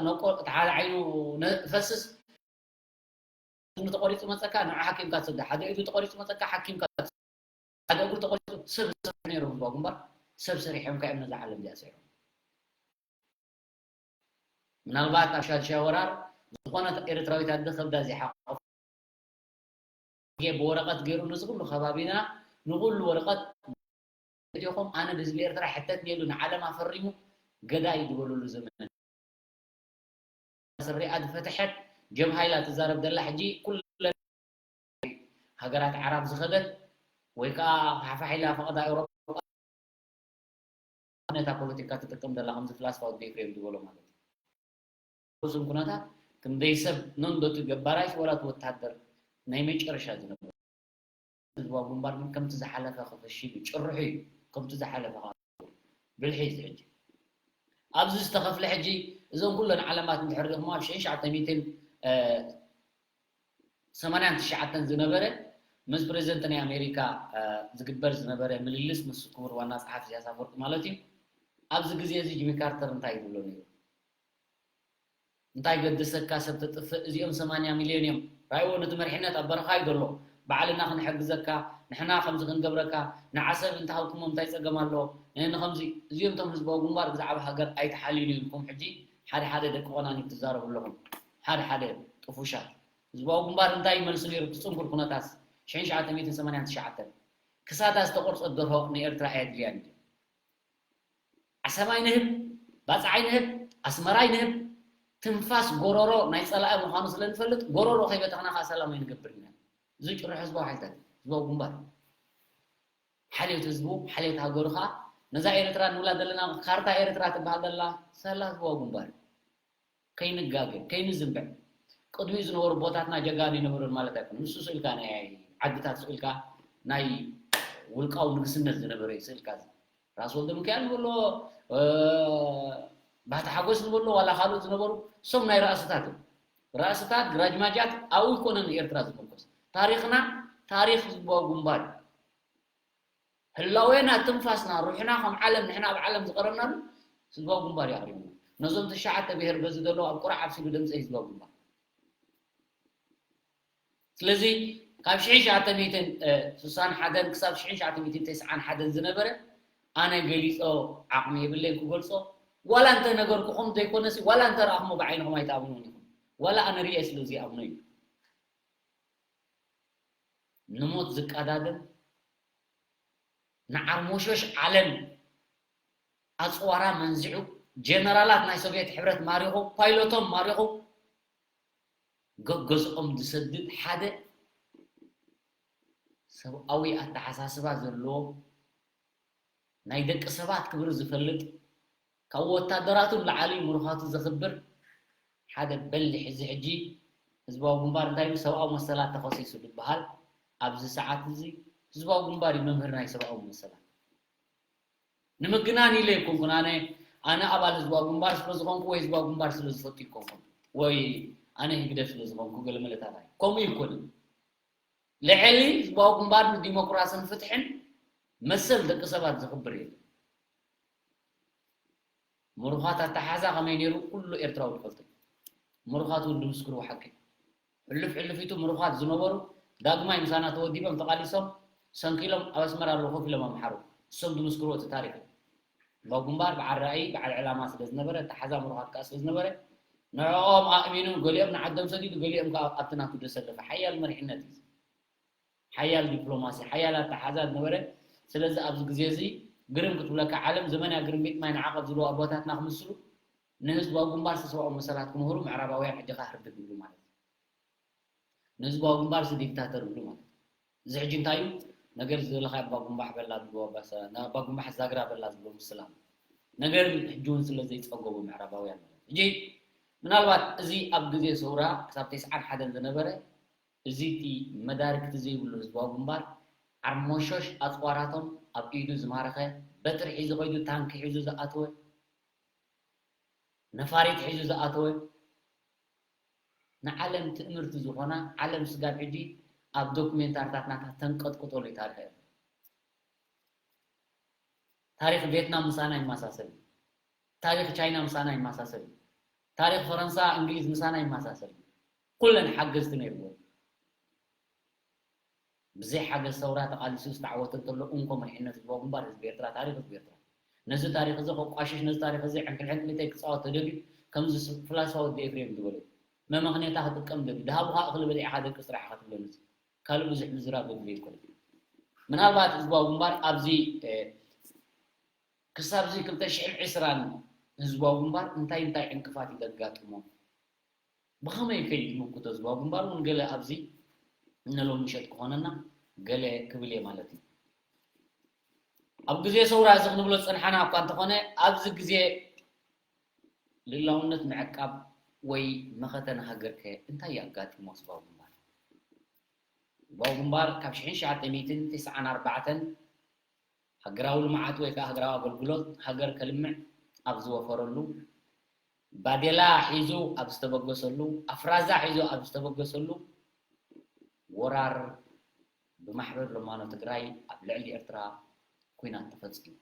ነቆ-፣ እቲ ሓደ ዓይኑ ነ-፣ ፈስስ፣ እዝኑ ተቆሪጹ መጸካ፣ ንዑ ሓኪምካ ትሰዶ። ሓደ ኢዱ ተቆሪጹ መጸካ፣ ሓኪምካ ትሰዶ። ሓደ እግሩ ተቆሪጹ፣ ሰብ ዝሰርሕ ነይሩ ህዝባዊ ግንባር፣ ሰብ ሰሪሖም ከ እዮም ነዛ ዓለም እዚኣ ሰይሮም። ምናልባት ኣብ ሻድሻይ ወራር ዝኾነት ኤርትራዊት ኣደ ከብዳ ዘይሓቆፈ ብወረቐት ገይሩ ነዚ ኩሉ ከባቢና ንኩሉ ወረቐት ኢኹም፣ ኣነ ብህዝቢ ኤርትራ ሕተት ነይሩ ንዓለም ኣፈሪሙ ገዳይ ዝበሉሉ ዘመን። ስሪኣ ዝፈትሐት ጀብሃ ኢላ ትዛረብ ዘላ ሕጂ ኩለን ሃገራት ዓራብ ዝኸደት ወይ ከዓ ፋሕፋሕ ኢላ ፈቐዳ ኤውሮጳ ነታ ፖለቲካ ትጥቀም ዘላ ከምዚ ፍላስፋ ወዲ ኤፍሬም ዝበሎ ማለት እዩ። እሱም ኩነታት ክንደይ ሰብ ነንዶቱ ገባራይስ ወላ እቲ ወታደር ናይ መጨረሻ ዝነበረ ህዝባዊ ግንባር ግን ከምቲ ዝሓለፈ ክፈሽል እዩ፣ ጭርሑ እዩ፣ ከምቲ ዝሓለፈ ከዓ ብልሒ እዩ። ሕጂ ኣብዚ ዝተኸፍለ ሕጂ እዞም ኩለን ዓለማት እንድሕር ርኢኹም ኣብ ሽሕን ትሽዓተ ሚእትን ሰማንያን ትሽዓተን ዝነበረ ምስ ፕሬዚደንት ናይ ኣሜሪካ ዝግበር ዝነበረ ምልልስ ምስ ክቡር ዋና ጸሓፊ ኢሳያስ ኣፈወርቂ ማለት እዩ። ኣብዚ ግዜ እዚ ጂሚ ካርተር እንታይ ይብሎ ነይሩ? እንታይ ገደሰካ ሰብ ተጥፍእ? እዚኦም ሰማንያ ሚልዮን እዮም። ራእይዎ ነቲ መሪሕነት ኣብ በረኻ እዩ ዘሎ። ባዕልና ክንሕግዘካ፣ ንሕና ከምዚ ክንገብረካ፣ ንዓሰብ እንተሃብኩሞ እንታይ ጸገም ኣለዎ? ንኸምዚ እዚኦም እቶም ህዝባዊ ግንባር ብዛዕባ ሃገር ኣይተሓልዩን ኢልኩም ሕጂ ሓደ ሓደ ደቂ ቆናኒ ትዛረቡ ኣለኹም። ሓደ ሓደ ጥፉሻት። ህዝባዊ ግንባር እንታይ ይመልሱ ነይሩ? እቲ ጽንኩር ኩነታስ ሽሕን ትሽዓተ ሚእትን ሰማንያን ትሽዓተን ክሳዳ ዝተቆርጸት ደርሆ ንኤርትራ ኣየድልያን እዩ። ዓሰብ ኣይንህብ፣ ባጽዕ ኣይንህብ፣ ኣስመራ ኣይንህብ። ትንፋስ ጎሮሮ ናይ ጸላኢ ምዃኑ ስለ ንፈልጥ፣ ጎሮሮ ከይበተኽና ከኣ ሰላም ኣይንገብር ኢና። እዚ ጭርሖ ህዝባዊ ሓይልታት፣ ህዝባዊ ግንባር። ሓልዮት ህዝቡ፣ ሓልዮት ሃገሩ ከኣ ነዛ ኤርትራ ንብላ ዘለና፣ ካርታ ኤርትራ ትበሃል ዘላ ሳላ ህዝባዊ ግንባር። ከይንጋገ፣ ከይንዝንብዕ። ቅድሚኡ ዝነበሩ ኣቦታትና ጀጋኑ ኣይነበሩን ማለት ኣይኮነን። ንሱ ስእልካ ናይ ዓድታት ስእልካ ናይ ውልቃዊ ንግስነት ዝነበረ እዩ ስእልካ እዚ። ራስ ወልደሚካኤል ንበሎ፣ እ፣ ባህታ ሓጎስ ንበሎ፣ ዋላ ካልኦት ዝነበሩ፣ እሶም ናይ ራእስታት እዮም። ራእስታት፣ ግራጅማጃት ኣብኡ ኣይኮነን ኤርትራ ዝምርኮስ። ታሪኽና፣ ታሪኽ ህዝባዊ ግንባር እዩ። ህላዌና፣ ትንፋስና፣ ሩሕና ከም ዓለም ንሕና ኣብ ዓለም ዝቐረብናሉ ህዝባዊ ግንባር እዩ ኣቕሪቡና። ነዞም ትሽዓተ ብሄር በዚ ዘለዉ ኣብ ቁራዕ ኣብሲሉ ደምፀ ህዝባዊ ግንባር። ስለዚ ካብ ሽሕን ትሽዓተ ሚእትን ስሳን ሓደን ክሳብ ሽሕን ትሽዓተ ሚእትን ተስዓን ሓደን ዝነበረ ኣነ ገሊፆ ዓቕሚ የብለይን ክገልፆ። ዋላ እንተ ነገርኩኹም ዘይኮነሲ ዋላ እንተ ረኣኹሞ ብዓይንኹም ኣይትኣምኑን ኢኹም። ዋላ ኣነ ርእየ ስለ ዘይኣምኖ እዩ። ንሞት ዝቀዳደም፣ ንዓርሞሾሽ ዓለም ኣጽዋራ መንዚዑ፣ ጀነራላት ናይ ሶቪየት ሕብረት ማሪኹ፣ ፓይሎቶም ማሪኹ፣ ገገዝኦም ዝሰድድ ሓደ ሰብኣዊ ኣተሓሳስባ ዘለዎ፣ ናይ ደቂ ሰባት ክብሪ ዝፈልጥ፣ ካብ ወታደራቱ ንላዕሊ ምሩኻቱ ዘኽብር ሓደ በሊሕ፣ እዚ ሕጂ ህዝባዊ ግንባር እንታይ ኢሉ ሰብኣዊ መሰላት ተኸሲሱ ዝበሃል ኣብዚ ሰዓት እዚ ህዝባዊ ግንባር እዩ መምህር ናይ ሰብኣዊ መሰላት። ንምግናን ኢለ ኣይኮንኩን ኣነ፣ ኣነ ኣባል ህዝባዊ ግንባር ስለ ዝኾንኩ ወይ ህዝባዊ ግንባር ስለ ዝፈቱ ኣይኮንኩን ወይ ኣነ ህግደፍ ስለ ዝኾንኩ ገለ መለታት ኣይ-፣ ከምኡ ኣይኮነን። ልዕሊ ህዝባዊ ግንባር ንዲሞክራስን ፍትሕን መሰል ደቂ ሰባት ዘኽብር የለን። ምሩኻት ኣተሓዛ ከመይ ነይሩ ኩሉ ኤርትራዊ ዝፈልጦ እዩ። ምሩኻት እውን ዝምስክርዎ ሓቂ እዩ። ሕሉፍ ሕሉፊቱ ምሩኻት ዝነበሩ ዳግማይ ምሳና ተወዲቦም ተቓሊሶም ሰንኪሎም ኣብ ኣስመራ ኣለዉ ኮፍ ኢሎም ኣምሓሩ። እሶም ዝምስክርዎ እቲ ታሪኽ እዩ። ህዝባዊ ግንባር በዓል ራእይ፣ በዓል ዕላማ ስለ ዝነበረ፣ ኣተሓዛ ምሩኻት ከኣ ስለ ዝነበረ፣ ንዕኦም ኣእሚኑ፣ ገሊኦም ንዓዶም ሰዲዱ፣ ገሊኦም ከኣ ኣብቲ ናቱ ዘሰለፈ ሓያል መሪሕነት እዩ። ሓያል ዲፕሎማሲ፣ ሓያል ኣተሓዛ ዝነበረ። ስለዚ ኣብዚ ግዜ እዚ ግርም ክትብለካ ዓለም፣ ዘመን እያ ግርምቢጥ ማይ ንዓቐብ ዝብሉ ኣቦታትና ክምስሉ፣ ንህዝባዊ ግንባር ሰብኣዊ መሰላት ክምህሩ ምዕራባውያን ሕጂ ከኣ ህርድግ ይብሉ ማለት እዩ። ንህዝባዊ ግንባር ዲክታተር ይብሉ ማለት እዩ። እዚ ሕጂ እንታይ እዩ? ነገር ዝደለኻዮ ኣባ ጉንባሕ በላ ዝብልዎ ኣባ ሰ-፣ ኣባ ጉንባሕ ዛግራ በላ ዝብልዎ ምስላ። ነገር ሕጂ እውን ስለ ዘይጸገቡ ምዕራባውያን ማለት እዩ። ሕጂ ምናልባት እዚ ኣብ ግዜ ሰውራ ክሳብ ተስዓን ሓደን ዝነበረ፣ እዚ እቲ መዳርግቲ ዘይብሉ ህዝባዊ ግንባር ዓርሞሾሽ ኣጽዋራቶም ኣብ ኢዱ ዝማረኸ፣ በትሪ ሒዙ ከይዱ ታንኪ ሒዙ ዝኣተወ፣ ነፋሪት ሒዙ ዝኣተወ፣ ንዓለም ትእምርቲ ዝኾና፣ ዓለም ስጋብ ሕጂ ኣብ ዶክሜንታሪታት ናታ ተንቀጥቅጠሉ ታሪኽ እዩ። ታሪኽ ቬትናም ምሳና ይመሳሰል እዩ። ታሪኽ ቻይና ምሳና ይመሳሰል እዩ። ታሪኽ ፈረንሳ፣ እንግሊዝ ምሳና ይመሳሰል። ኩለን ሓገዝቲ ነይርዎ። ብዘይ ሓገዝ ሰውራ ተቓሊሱ ዝተዓወተ እንተሎ እንኮ መሪሕነት ህዝባዊ ግንባር ህዝቢ ኤርትራ፣ ታሪኽ ህዝቢ ኤርትራ። ነዚ ታሪኽ እዚ ከቋሽሽ፣ ነዚ ታሪኽ እዚ ዕንክልዕንክሊተይ ክጻወት ተደልዩ፣ ከምዚ ስ-፣ ፍላስፋ ወዲ ኤፍሬም ዝበሎ፣ መመኽንያታ ክጥቀም ደልዩ፣ ድሃቡኻ እኽሊ በሊዕኻ ደቂ ስራሕ ኢኻ ትብሎ ነዚ። ካልእ ብዙሕ ምዝራብ ዘድልዮ ኣይኮነን። ምናልባት ህዝባዊ ግንባር ኣብዚ፣ እ፣ ክሳብ እዚ ክልተ ሽሕን ዕስራን ህዝባዊ ግንባር እንታይ እንታይ ዕንቅፋት እዩ ዘጋጥሞ? ብኸመይ ከ ይምክቶ ህዝባዊ ግንባር እውን ገለ ኣብዚ እነ ሎሚ ምሸት ክኾነና ገለ ክብል እየ ማለት እዩ። ኣብ ግዜ ሰውራ እዚ ክንብሎ ዝጸንሓና እኳ እንተኾነ፣ ኣብዚ ግዜ ልእላውነት ምዕቃብ ወይ መኸተ ንሃገር ከ እንታይ እዩ ኣጋጢሞ ህዝባዊ ግንባር? ህዝባዊ ግንባር ካብ ሽሕን ትሽዓተ ሚእትን ተስዓን ኣርባዕተን ሃገራዊ ልምዓት ወይ ከዓ ሃገራዊ ኣገልግሎት ሃገር ከልምዕ ኣብ ዝወፈረሉ፣ ባዴላ ሒዙ ኣብ ዝተበገሰሉ፣ ኣፍራዛ ሒዙ ኣብ ዝተበገሰሉ፣ ወራር ብማሕበር ለማኖ ትግራይ ኣብ ልዕሊ ኤርትራ ኲናት ተፈጺሙ።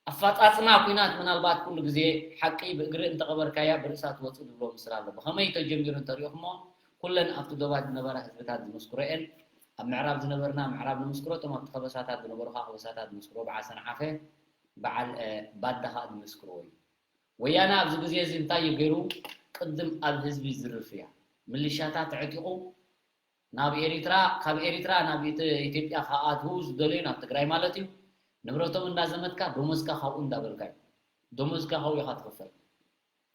ኣፋጻጽማ ኲናት ምናልባት ኩሉ ግዜ ሓቂ ብእግሪ እንተቐበርካያ ብርእሳ ትወጽእ ዝብሎ ምስላ ኣሎ። ብኸመይ ተጀሚሩ እንተሪኦኹሞ፣ ኩለን ኣብቲ ዶባት ዝነበራ ህዝብታት ዝምስክሮ እየን። ኣብ ምዕራብ ዝነበርና ምዕራብ ንምስክሮ፣ እቶም ኣብቲ ከበሳታት ዝነበሩ ኸዓ ከበሳታት ዝምስክሮ፣ በዓል ሰንዓፈ፣ በዓል፣ እ፣ ባዳ ኸዓ ዝምስክርዎ እዩ። ወያነ ኣብዚ ግዜ እዚ እንታይ እዩ ገይሩ? ቅድም ኣብ ህዝቢ ዝርፍ እያ። ምልሻታት ኣዕጢቑ ናብ ኤሪትራ፣ ካብ ኤሪትራ ናብ ኢት-፣ ኢትዮጵያ ክኣትዉ ዝደለዩ፣ ናብ ትግራይ ማለት እዩ፣ ንብረቶም እንዳዘመትካ፣ ደሞዝካ ካብኡ እንዳበልካ እዩ። ደሞዝካ ካብኡ ኢኻ ትኽፈል።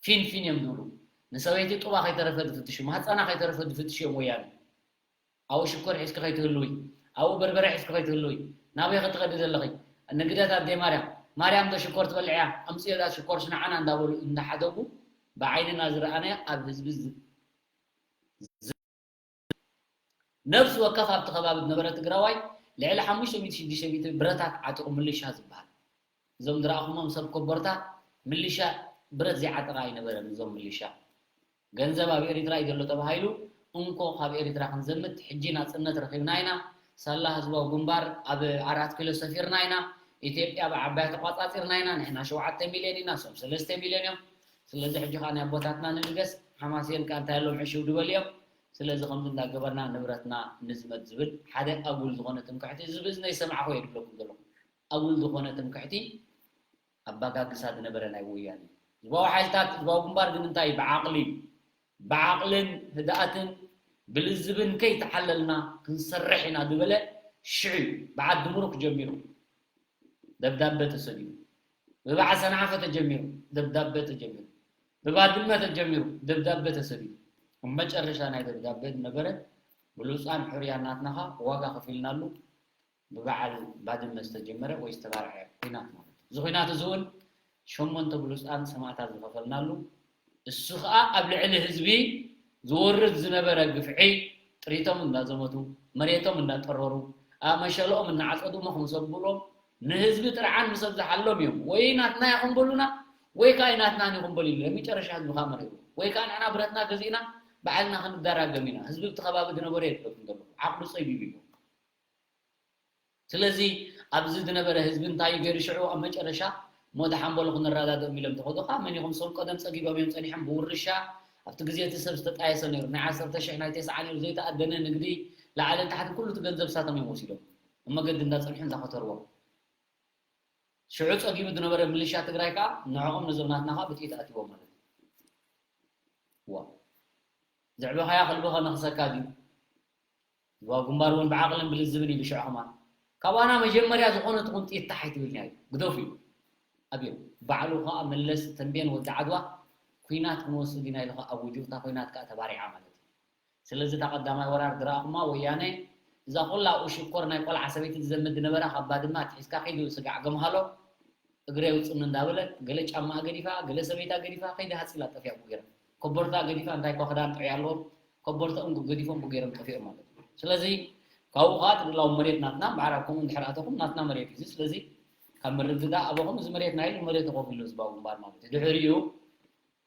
ፊን ፊን እዮም ዝብሉ። ንሰበይቲ ጡባ ከይተረፈ ዝፍትሹ፣ ማህፀና ከይተረፈ ዝፍትሹ እዮም ወያነ። ኣብኡ ሽኮር ሒዝኪ ከይትህልዊ፣ ኣብኡ በርበረ ሒዝኪ ከይትህልዊ፣ ናበይ ክትኸዲ ዘለኺ? ንግደት ኣደይ ማርያም፣ ማርያም ዶ ሽኮር ትበልዕ እያ? ኣምፅኦ ዳ ሽኮር ሽንዓና እንዳበሉ እንዳሓደጉ ብዓይንና ዝረኣናዮ ኣብ ህዝቢ ዝ-፣ ዝ-፣ ነፍሲ ወከፍ ኣብቲ ከባቢ ዝነበረ ትግራዋይ ልዕሊ ሓሙሽተ ሚእቲ ሽዱሽተ ሚእቲ ብረታት ዓጢቑ ምልሻ ዝበሃል። እዞም ዝረኣኹሞም ሰብ ኮቦርታ ምልሻ ብረት ዘይዓጠቐ ኣይነበረን። እዞም ምልሻ ገንዘብ ኣብ ኤሪትራ እዩ ዘሎ ተባሂሉ፣ እንኮ ካብ ኤሪትራ ክንዘምት፣ ሕጂ ናጽነት ረኺብና ኢና፣ ሳላ ህዝባዊ ግንባር ኣብ ኣራት ኪሎ ሰፊርና ኢና፣ ኢትዮጵያ ብዓባያ ተቋጻጺርና ኢና፣ ንሕና ሸውዓተ ሚልዮን ኢና፣ እሶም ሰለስተ ሚልዮን እዮም። ስለዚ ሕጂ ከኣ ናይ ኣቦታትና ንልገስ፣ ሓማሴን ከኣ እንታይ ኣለዎም ዕሽው ድበል እዮም። ስለዚ ከምዚ እንዳገበርና ንብረትና ንዝመት ዝብል ሓደ ኣጉል ዝኾነ ትምክሕቲ፣ እዚ ብእዝነይ ዝሰማዕኹ እየ ድብለኩም ዘለኹ። ኣጉል ዝኾነ ትምክሕቲ ኣባጋግሳ ዝነበረ ናይ ወያነ ህዝባዊ ሓይልታት፣ ህዝባዊ ግንባር ግን እንታይ እዩ? ብዓቕሊ እዩ። ብዓቕልን ህድኣትን ብልዝብን ከይተሓለልና ክንሰርሕ ኢና ዝበለ ሽዑ እዩ። ብዓዲ ምሩክ ጀሚሩ ደብዳበ ተሰዲዱ። ብበዓል ሰንዓፈ ተጀሚሩ ደብዳበ ተጀሚሩ። ብባድመ ተጀሚሩ ደብዳበ ተሰዲዱ። ኣብ መጨረሻ ናይ ደብዳበ ዝነበረ ብሉጻን ሕሩያን ናትናኻ ዋጋ ከፊልናሉ። ብበዓል ባድመ ዝተጀመረ ወይ ዝተባርዐ ኲናት ማለት እዩ። እዚ ኲናት እዚ እውን ሸሞንተ ብሉጻን ሰማእታት ዝኸፈልናሉ፣ እሱ ኸኣ ኣብ ልዕሊ ህዝቢ ዝወርድ ዝነበረ ግፍዒ፣ ጥሪቶም እንዳዘመቱ፣ መሬቶም እንዳጠረሩ፣ ኣመሸለኦም እናዓጸዱ እሞ ክምሰብሎም ንህዝቢ ጥርዓን ምስ ኣብዝሓሎም እዮም ወይ ናትና ኢኹም በሉና ወይ ከኣ ኣይናትናን ኢኹም በሉ ኢሉ ናይ መጨረሻ ህዝቢ ከኣ መሪሩ ወይ ከኣ ንሕና ብረትና ገዚእና ባዕልና ክንደራገም ኢና። ህዝቢ ኣብቲ ከባቢ ዝነበረ የድለኩም ዘለኹ ዓቕሉ ጸቢቡ እዩ። ስለዚ ኣብዚ ዝነበረ ህዝቢ እንታይ ገይሩ ሽዑ ኣብ መጨረሻ ሞት ሓምበሉ ክንረዳድኦም ኢሎም ተኸዱ። ካብ መን ኢኹም? እሶም ቀደም ጸጊቦም እዮም ጸኒሖም ብውርሻ። ኣብቲ ግዜ እቲ ሰብ ዝተጣየሰ ነይሩ። ናይ ዓሰርተ ሽሕ ናይ ተስዓ ነይሩ ዘይተኣደነ ንግዲ ላዕልን ታሕትን ኩሉ እቲ ገንዘብ ሳቶም እዮም ወሲዶም። ኣብ መገዲ እንዳጸንሑ እንዳኸተርዎም። ሽዑ ጸጊቡ ዝነበረ ምልሻ ትግራይ ከኣ ንዕኦም ነዞም ናትና ከኣ ብጥይት ኣትዎም ማለት እዩ። ዋ። ዘዕበኻያ ከልቢ ከነኽሰካ ድዩ? ህዝባዊ ግንባር እውን ብዓቕልን ብልዝብን እዩ ብሽዑ ከማን። ካባና መጀመርያ ዝኾነ ትኹን ጥይት ታሕ ኣይትብልንያ እዩ። ግደፉ እዩ። ኣብዮም። ባዕሉ ከኣ መለስ ተንቤን ወዲ ዓድዋ ኲናት ክንወስድ ኢና ኢሉ ከኣ ኣዊጁ፣ እታ ኲናት ከኣ ተባሪዓ ማለት እዩ። ስለዚ እታ ቀዳማይ ወራር ዝረኣኹማ ወያነ እዛ ኩላ ኣብኡ ሽኮር ናይ ቆልዓ ሰበይቲ ትዘምት ዝነበራ ካብ ባድመ ኣትሒዝካ ኪዱ ስጋዕ ገምሃሎ እግረ ይውፅኒ እንዳበለት ገለ ጫማኣ ገዲፋ ገለ ሰበይታ ገዲፋ ከይዳ ሃፂላ ጠፊኣ ቡጌራ ኮቦርታ ገዲፋ እንታይ እኳ ክዳን ጥዑይ ኣለዎም ኮቦርታ እንጉ ገዲፎም ቡጌሮም ጠፊኦም ማለት እዩ። ስለዚ ካብኡ ከዓ ትድላው መሬት ናትና እምበዓር ኣብ ከምኡ እንድሕር ኣተኹም ናትና መሬት እዩ። ስለዚ ካብ ምርድዳእ ኣበኹም እዚ መሬትና ኢሉ መሬት ተኸፊሉ ህዝባዊ ግንባር ማለት እዩ። ድሕሪኡ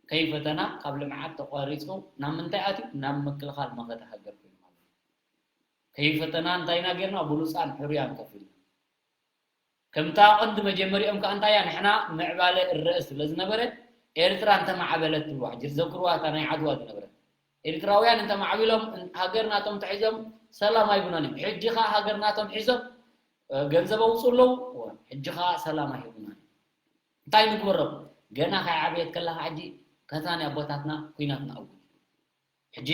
ከይፈተና ካብ ልምዓት ተቋሪፁ ናብ ምንታይ ኣትዩ? ናብ ምክልኻል መኸተ ሃገር ኮይኑ ማለት እዩ። ከይፈተና እንታይ ኢና ጌርና? ብሉፃን ሕሩያን ከፊልና። ከምታ ቀንዲ መጀመሪኦም ከዓ እንታይ እያ? ንሕና ምዕባለ እረእስ ስለ ዝነበረ ኤርትራ እንተማዕበለት ትብሉ ሕጂ ዘክርዋ እታ ናይ ዓድዋ ዝነበረት። ኤርትራውያን እንተማዕቢሎም ሃገር ናቶም ተሒዞም ሰላም ኣይቡናን እዮም። ሕጂ ኸኣ ሃገር ናቶም ሒዞም ገንዘብ ኣውፅኡ ኣለዉ። ሕጂ ኸኣ ሰላም ኣይቡናን እዮም። እንታይ ንግበሮም? ገና ከይዓበየት ከላ ሕጂ ከታ ናይ ኣቦታትና ኩናት ንኣውጅ። ሕጂ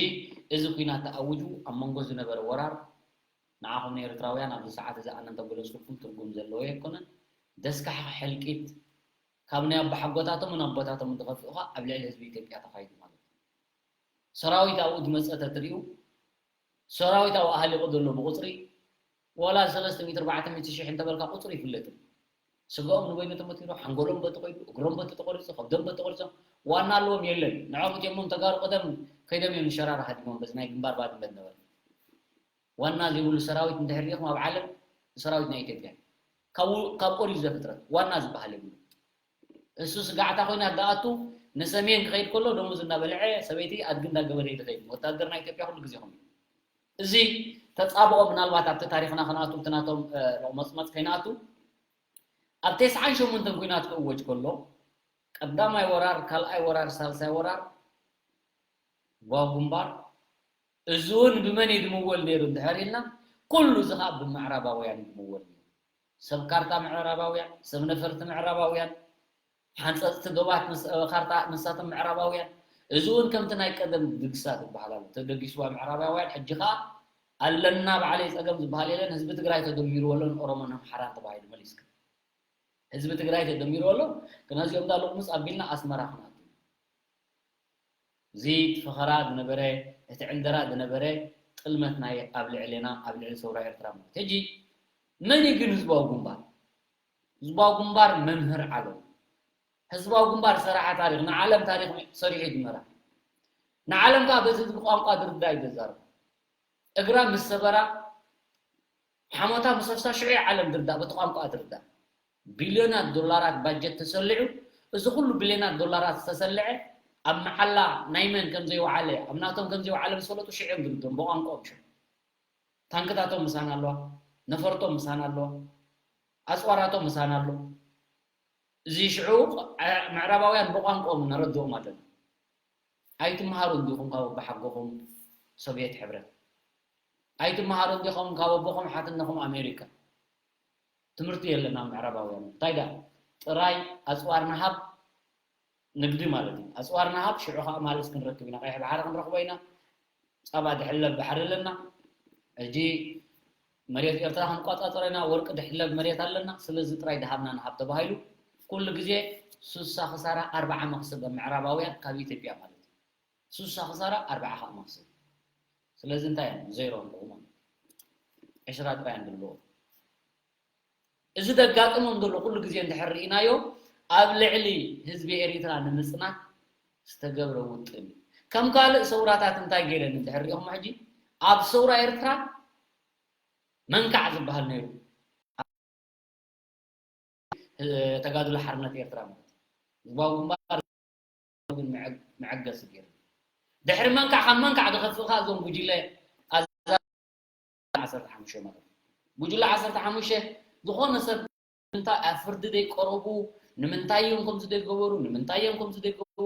እዚ ኩናት ተኣውጁ ኣብ መንጎ ዝነበረ ወራር ንዓኹም ንኤርትራውያን ኣብዚ ሰዓት እዚ ኣነ እንተገለጽኩልኩም ትርጉም ዘለዎ ኣይኮነን። ደስካሕኪ ሕልቂት ካብ ናይ ኣባሓጎታቶምን ኣቦታቶምን ዝኸፍኡኻ ኣብ ልዕሊ ህዝቢ ኢትዮጵያ ተኻይዱ ማለት እዩ። ሰራዊት ኣብኡ ዝመጸ ተትሪኡ ሰራዊት ኣብኡ ሃሊቑ ዘሎ ብቑጽሪ ዋላ ሰለስተ ሚእቲ ኣርባዕተ ሚእቲ ሽሕ እንተበልካ ቁጽሪ ይፍለጥ። ስጋኦም ንበይኑ ተመቲሩ፣ ሓንጎሎም በቲ ኮይዱ፣ እግሮም በቲ ተቆሪጹ፣ ከብዶም በቲ ተቆሪጾም፣ ዋና ኣለዎም የለን። ንዕኦም እትዮሞም ተጋሩ ቀደም ከይዶም እዮም ንሸራራ ሃዲሞም በዚ ናይ ግንባር ባድመ ዝነበረ። ዋና ዘይብሉ ሰራዊት እንድሕር ሪኢኹም ኣብ ዓለም ሰራዊት ናይ ኢትዮጵያ ካብ ካብ ኦሪት ዘፍጥረት ዋና ዝበሃል የብሉ። እሱ ስጋዕታ ኮይና ዝኣቱ ንሰሜን ክኸይድ ከሎ ደሞዝ እናበልዐ ሰበይቲ ኣድጊ እንዳገበረ እዩ ዝኸይድ። ወታደር ናይ ኢትዮጵያ ኩሉ ግዜ ከምኡ እዩ። እዚ ተጻብኦ ምናልባት ኣብቲ ታሪኽና ከነኣቱ እቲ ናቶም ሎቕመጽመጽ ከይነኣቱ ኣብ ተስዓን ሸሞንተን ኲናት ክእወጅ ከሎ ቀዳማይ ወራር፣ ካልኣይ ወራር፣ ሳልሳይ ወራር ጓ ግንባር እዚ እውን ብመን እዩ ዝምወል ነይሩ እንድሕር ኢልና ኩሉ እዚ ከዓ ብምዕራባውያን እዩ ዝምወል ነይሩ። ሰብ ካርታ ምዕራባውያን፣ ሰብ ነፈርቲ ምዕራባውያን፣ ሓንፀፅቲ ዶባት ካርታ ንሳቶም ምዕራባውያን። እዚ እውን ከምቲ ናይ ቀደም ድግሳት ይበሃል ኣሎ። ተደጊስዋ ምዕራባውያን ሕጂ ከዓ ኣለና ባዕለይ ፀገም ዝበሃል የለን። ህዝቢ ትግራይ ተደሚርዎ ኣሎ ንኦሮሞን ኣምሓራን ተባሂሉ መሊስካ። ህዝቢ ትግራይ ተደሚርዎ ኣሎ። ክነዚኦም ዳ ልቕሙፅ ኣቢልና ኣስመራ ክነኣቱ። እዚ እቲ ፈኸራ ዝነበረ፣ እቲ ዕንደራ ዝነበረ ጥልመት ናይ ኣብ ልዕሌና፣ ኣብ ልዕሊ ሰውራ ኤርትራ ማለት። ሕጂ መን እዩ ግን ህዝባዊ ግንባር? ህዝባዊ ግንባር መምህር ዓለም። ህዝባዊ ግንባር ሰራሓ ታሪኽ፣ ንዓለም ታሪኽ ሰሪሑ ዝመራ። ንዓለም ከዓ በቲ ቋንቋ ዝርዳእ እዩ ዘዛርብ። እግራ ምስ ሰበራ ሓሞታ ምስ ኣፍሳ ሽዑ ዓለም ድርዳእ፣ በቲ ቋንቋ ድርዳእ። ቢልዮናት ዶላራት ባጀት ተሰሊዑ፣ እዚ ኩሉ ቢልዮናት ዶላራት ዝተሰልዐ ኣብ መዓላ ናይ መን ከም ዘይወዓለ፣ ኣብ ናቶም ከም ዘይወዓለ ምስ ፈለጡ ሽዑ እዮም ዝርድኦም ብቋንቋኦም ሽዑ። ታንክታቶም ምሳና ኣለዋ፣ ነፈርቶም ምሳና ኣለዋ፣ ኣፅዋራቶም ምሳና ኣሎ። እዚ ሽዑ ምዕራባውያን ብቋንቋኦም ነረድኦም ኣለና። ኣይትምሃሩ እንዲኹም ካብ ኣቦሓጎኹም ሶቪየት ሕብረት? ኣይትምሃሩ እንዲኹም ካብ ኣቦኹም ሓትነኹም ኣሜሪካ? ትምህርቲ የለን ኣብ ምዕራባውያን። እንታይ ደኣ ጥራይ ኣፅዋር ንሃብ ንግዲ ማለት እዩ። ኣፅዋር ንሃብ ሽዑ ከዓ ማልስ ክንረክብ ኢና፣ ቀይሕ ባሕሪ ክንረኽቦ ኢና። ፃባ ድሕለብ ባሕሪ ኣለና። ሕጂ መሬት ኤርትራ ክንቆፃፀር ኢና፣ ወርቂ ድሕለብ መሬት ኣለና። ስለዚ ጥራይ ድሃብና ንሃብ ተባሂሉ ኩሉ ግዜ ሱሳ ክሳራ ኣርብዓ መክሰብ ምዕራባውያን ካብ ኢትዮጵያ ማለት እዩ። ሱሳ ክሳራ ኣርብዓ ከዓ መክሰብ። ስለዚ እንታይ እዮም ዜሮ ኣለዉ ማለት እዩ። ዕስራ ጥራይ እዮም ዘለዉ። እዚ ዘጋጥሞም ዘሎ ኩሉ ግዜ እንድሕር ርኢናዮ ኣብ ልዕሊ ህዝቢ ኤሪትራ ንምጽናት ዝተገብረ ውጥን እዩ። ከም ካልእ ሰውራታት እንታይ ገይረን እንድሕር ሪኢኹም ሕጂ ኣብ ሰውራ ኤርትራ መንካዕ ዝበሃል ነይሩ። ተጋድሎ ሓርነት ኤርትራ ማለት ህዝባዊ ግንባር ግን መዐገሲ ገይሩ። ድሕሪ መንካዕ ካብ መንካዕ ዝኸፍእ ከኣ እዞም ጉጅለ ኣዛ ዓሰርተ ሓሙሽተ ማለት እዩ። ጉጅለ ዓሰርተ ሓሙሽተ ዝኾነ ሰብ እንታይ ኣብ ፍርዲ ዘይቀረቡ ንምንታይ እዮም ከምዚ ዘይገበሩ ንምንታይ እዮም ከምዚ ዘይገበሩ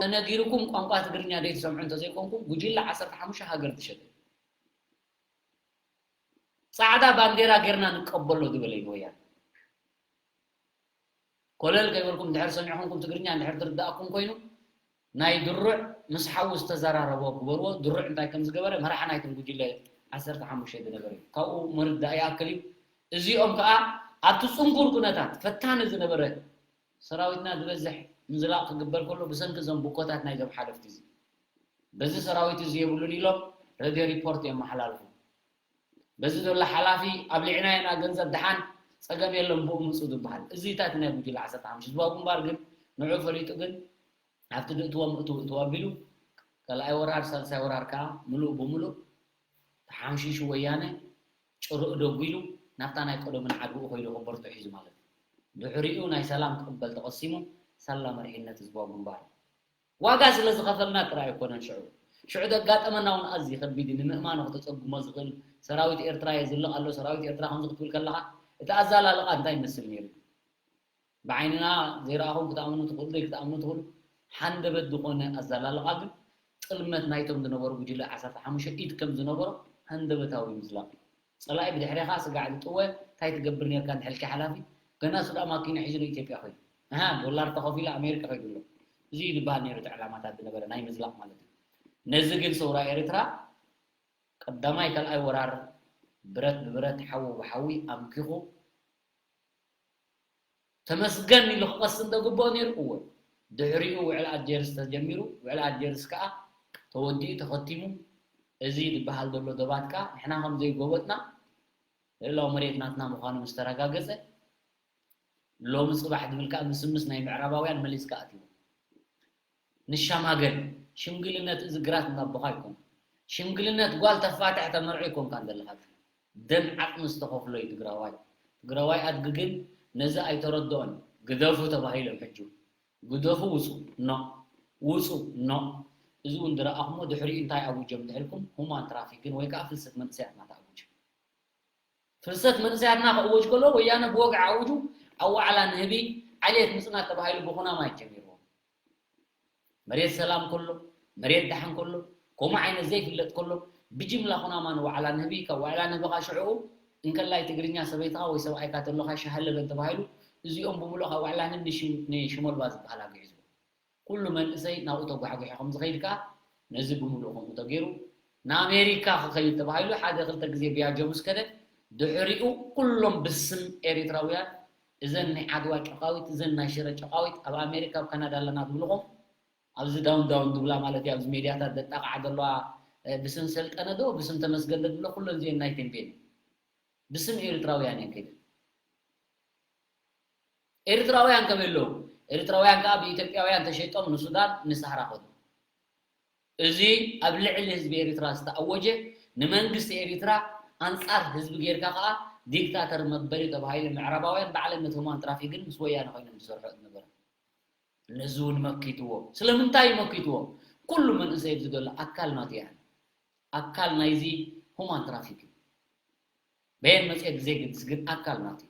ተነጊርኩም ቋንቋ ትግርኛ ዘይትሰምዑ እንተዘይኮንኩም ጉጅለ ዓሰርተ ሓሙሽተ ሃገር ዝሸጠ ፃዕዳ ባንዴራ ጌርና ንቀበሎ ዝበለ እዩ ወያነ። ኮለል ከይበልኩም እንድሕር ሰሚዕኹምኩም ትግርኛ እንድሕር ዝርዳእኩም ኮይኑ ናይ ድሩዕ ምስ ሓዉ ዝተዘራረቦ ግበርዎ። ድሩዕ እንታይ ከም ዝገበረ መራሒ ናይቶም ጉጅለ ዓሰርተ ሓሙሽተ ዝነበረ እዩ። ካብኡ ምርዳእ ይኣክል እዩ። እዚኦም ከዓ ኣብቲ ፅንኩር ኩነታት ፈታኒ ዝነበረ ሰራዊትና ዝበዝሕ ምዝላቕ ክግበር ከሎ ብሰንኪ እዞም ቡኮታት ናይዞም ሓለፍቲ እዚ በዚ ሰራዊት እዚ የብሉን ኢሎም ረድዮ ሪፖርት የመሓላልፉ። በዚ ዘሎ ሓላፊ ኣብሊዕናዮ ኢና ገንዘብ ደሓን ፀገም የለን ብኡ ምፁ ዝበሃል። እዚ እንታይ እቲ ናይ ጉጅለ ዓሰርተ ሓሙሽተ ህዝባዊ ግንባር ግን ንዑ ፈሊጡ ግን ኣብቲ ድእትዎም እትው እትው ኣቢሉ ካልኣይ ወራር ሳልሳይ ወራር ከዓ ምሉእ ብምሉእ ተሓምሺሹ ወያነ ጭርኡ ደጒሉ ናብታ ናይ ቀደሙ ንዓድኡ ከይዱ ከበርትዖ ሒዙ ማለት እዩ። ድሕሪኡ ናይ ሰላም ቅበል ተቐሲሙ ሳላ መሪሕነት ህዝባዊ ግንባር እዩ። ዋጋ ስለ ዝኸፈልና ጥራይ ኣይኮነን ሽዑ ሽዑ ዘጋጠመና እውን ኣዝዩ ከቢድ እዩ ንምእማኑ ክተፀጉሞ ዝኽእል ሰራዊት ኤርትራ የዝልቕ ኣሎ ሰራዊት ኤርትራ ከምዚ ክትብል ከለኻ እቲ ኣዛላልቓ እንታይ ይመስል ነይሩ ብዓይንና ዘይረኣኹም ክትኣምኑ ትኽእሉ፣ ዘይክትኣምኑ ትኽእሉ። ሃንደበት ዝኾነ ኣዘላልቓ ግን ጥልመት ናይቶም ዝነበሩ ጉጅለ ዓሰርተ ሓሙሽተ ኢድ ከም ዝነበሮ ሃንደበታዊ ምዝላቕ። ጸላኢ ብድሕሬኻ ስጋዕ ዝጥወ፣ እንታይ ትገብር ነርካ እንድሕልኪ ሓላፊ፣ ገና ሱዳን ማኪና ሒዙ ንኢትዮጵያ ኸይዱ። ኣሃ፣ ዶላር ተኸፊሉ ኣሜሪካ ኸይዱ ኣሎ። እዚ እዩ ዝበሃል ነይሩ እቲ ዕላማታት ዝነበረ ናይ ምዝላቕ ማለት እዩ። ነዚ ግን ሰውራ ኤርትራ ቀዳማይ ካልኣይ ወራር ብረት ብብረት ሓዊ ብሓዊ ኣምኪኹ ተመስገን ኢሉ ክቐስን ዘግብኦ ነይሩ። እወ፣ ድሕሪኡ ውዕል ኣልጀርስ ተጀሚሩ። ውዕል ኣልጀርስ ከኣ ተወዲኡ ተኸቲሙ። እዚ ዝበሃል ዘሎ ዶባት ከኣ ንሕና ከም ዘይጎበጥና፣ ልእላዊ መሬት ናትና ምዃኑ ምስ ተረጋገጸ፣ ሎሚ ጽባሕ ዝብል ከኣ ምስምስ ናይ ምዕራባውያን መሊስካ ኣትይዎ። ንሸማገል፣ ሽምግልነት እዚ ግራት እንዳቦኻ ኣይኮን። ሽምግልነት ጓል ተፋትሕ ተመርዖ ኣይኮንካን ዘለኻ። ደም ዓቕሚ ዝተኸፍሎ እዩ ትግራዋይ። ትግራዋይ ኣድጊ ግን ነዚ ኣይተረድኦን። ግደፉ ተባሂሎም ሕጂ። ግደፉ ውጹ፣ ኖ። ውጹ፣ ኖ። እዚ እውን ዝረኣኹሞ ድሕሪኡ እንታይ ኣውጆም እንድሕልኩም፣ ሁማን ትራፊክን ወይ ከዓ ፍልሰት መንእሰያት እናተኣውጀ። ፍልሰት መንእሰያትና ክእወጅ ከሎ ወያነ ብወግዒ ኣውጁ ኣብ ዋዕላ ንህቢ ዓሌት ምጽናት ተባሂሉ ብኹናማ እዩ ጀሚርዎ። መሬት ሰላም ከሎ፣ መሬት ደሓን ከሎ፣ ከምኡ ዓይነት ዘይፍለጥ ከሎ ብጅምላ ኩናማ ንዋዕላ ንህቢ፣ ካብ ዋዕላ ንህቢ ከዓ ሽዕኡ እንከላይ ትግርኛ ሰበይትኻ ወይ ሰብኣይካ ተሎኻ ሻሃለበን ተባሂሉ እዚኦም ብምሉእ ካብ ዋዕላ ንህቢ ንሽም- ንሽሞልባ ዝበሃል ኣግዒዝዎ። ኩሉ መንእሰይ ናብኡ ተጓሕጒሑ ከም ዝኸይድ ከኣ ነዚ ብምሉእ ከምኡ ተገይሩ ንኣሜሪካ ክኸይድ ተባሂሉ ሓደ ክልተ ግዜ ብያጆ ምስ ከደ ድሕሪኡ ኩሎም ብስም ኤሪትራውያን እዘን ናይ ዓድዋ ጨቃዊት እዘን ናይ ሽረ ጨቃዊት ኣብ ኣሜሪካ ኣብ ካናዳ ኣለና ዝብልኹም ኣብዚ ዳውን ዳውን ዝብላ ማለት እዩ ኣብዚ ሜድያታት ዘጣቕዓ ዘለዋ ብስም ሰልጠነ ዶ ብስም ተመስገን ዶ ዝብሎ ኩለን እዚአን ናይ ተንቤን ብስም ኤሪትራውያን እየን ከይደን ኤርትራውያን ከመይ ኣለዉ? ኤርትራውያን ከኣ ብኢትዮጵያውያን ተሸይጦም ንሱዳን ንሳህራ ከዱ። እዚ ኣብ ልዕሊ ህዝቢ ኤርትራ ዝተኣወጀ ንመንግስቲ ኤርትራ ኣንጻር ህዝቢ ጌርካ ከኣ ዲክታተር መበሊ ተባሂሉ ምዕራባውያን ባዕለን ነቲ ሁማን ትራፊክን ምስ ወያነ ኮይኖም ዝሰርሑ ዝነበረ። ነዚ እውን መኪትዎ። ስለምንታይ እዩ መኪትዎ? ኩሉ መንእሰይ ኣብዚ ዘሎ ኣካል ናቱ እያ። ኣካል ናይዚ ሁማን ትራፊክ እዩ። በየን መጽሔት ብዘይግድስ ግን ኣካል ናቱ እዩ።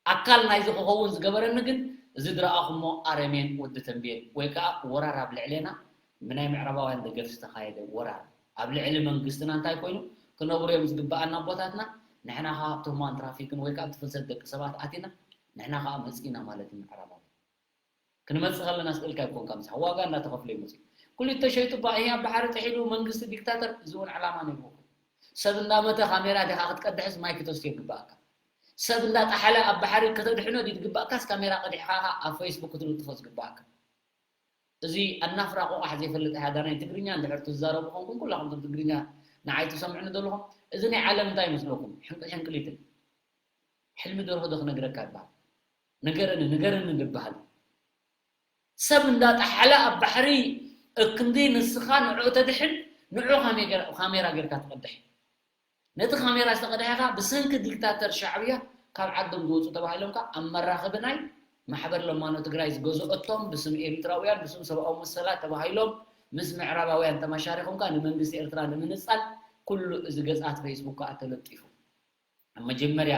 ኣካል ናይዚ ክኸውን ዝገበረኒ ግን እዚ ዝረኣኹሞ ኣረሜን ወዲ ተንቤን ወይ ከዓ ወራር ኣብ ልዕሌና ብናይ ምዕራባውያን ደገፍ ዝተኻየደ ወራር ኣብ ልዕሊ መንግስትና እንታይ ኮይኑ ክነብሩ እዮም ዝግበኣና ኣቦታትና ንሕና ከዓ ኣብቲ ሁማን ትራፊክን ወይ ከዓ ኣብቲ ፍልሰት ደቂ ሰባት ኣቲና ንሕና ከዓ መፂእና ማለት እዩ ምዕራባውያን ክንመፅእ ከለና ስእልካ ኣይኮንካ ምሳሕ ዋጋ እንዳተኸፍለ ይመፅእ ኩሊት ተሸይጡ ባ ይሄ ኣብ ባሕሪ ጥሒሉ መንግስቲ ዲክታተር እዚ እውን ዕላማ ነይርዎ ሰብ እንዳመተ ካሜራ ዲኻ ክትቀድሕስ ማይክ ተስትዮ ይግባኣካ ሰብ እንዳጠሓለ ኣብ ባሕሪ ከተድሕኖ ድዩ ዝግባእካስ ካሜራ ቀዲሕኻ ኣብ ፌስቡክ ክትልጥፎ ዝግባእካ እዚ ኣናፍራ ቆቋሕ ዘይፈልጥ ሃዳናይ ትግርኛ እንድሕር ትዛረቡ ኮንኩም ኩላኹም ቶም ትግርኛ ንዓይ ትሰምዑኒ ዘለኹም እዚ ናይ ዓለም እንታይ ይመስለኩም ሕንቅል ሕንቅሊትን ሕልሚ ደርሆ ዶ ክነግረካ ይበሃል ንገረኒ ንገረኒ ዝበሃል ሰብ እንዳጠሓለ ኣብ ባሕሪ እክንዲ ንስኻ ንዕኡ ተድሕን ንዑ ካሜራ ጌርካ ትቐድሕ ነቲ ካሜራ ዝተቐድሐኻ ብሰንኪ ዲክታተር ሻዕብያ ካብ ዓዶም ዝወፁ ተባሂሎም ከዓ ኣብ መራኸቢ ናይ ማሕበር ለማኖ ትግራይ ዝገዝኦቶም ብስም ኤሪትራውያን ብስም ሰብኣዊ መሰላት ተባሂሎም ምስ ምዕራባውያን ተመሻሪኾም ከዓ ንመንግስቲ ኤርትራ ንምንፃል ኩሉ እዚ ገፃት ፌስቡክ ከዓ ተለጢፉ ኣብ መጀመርያ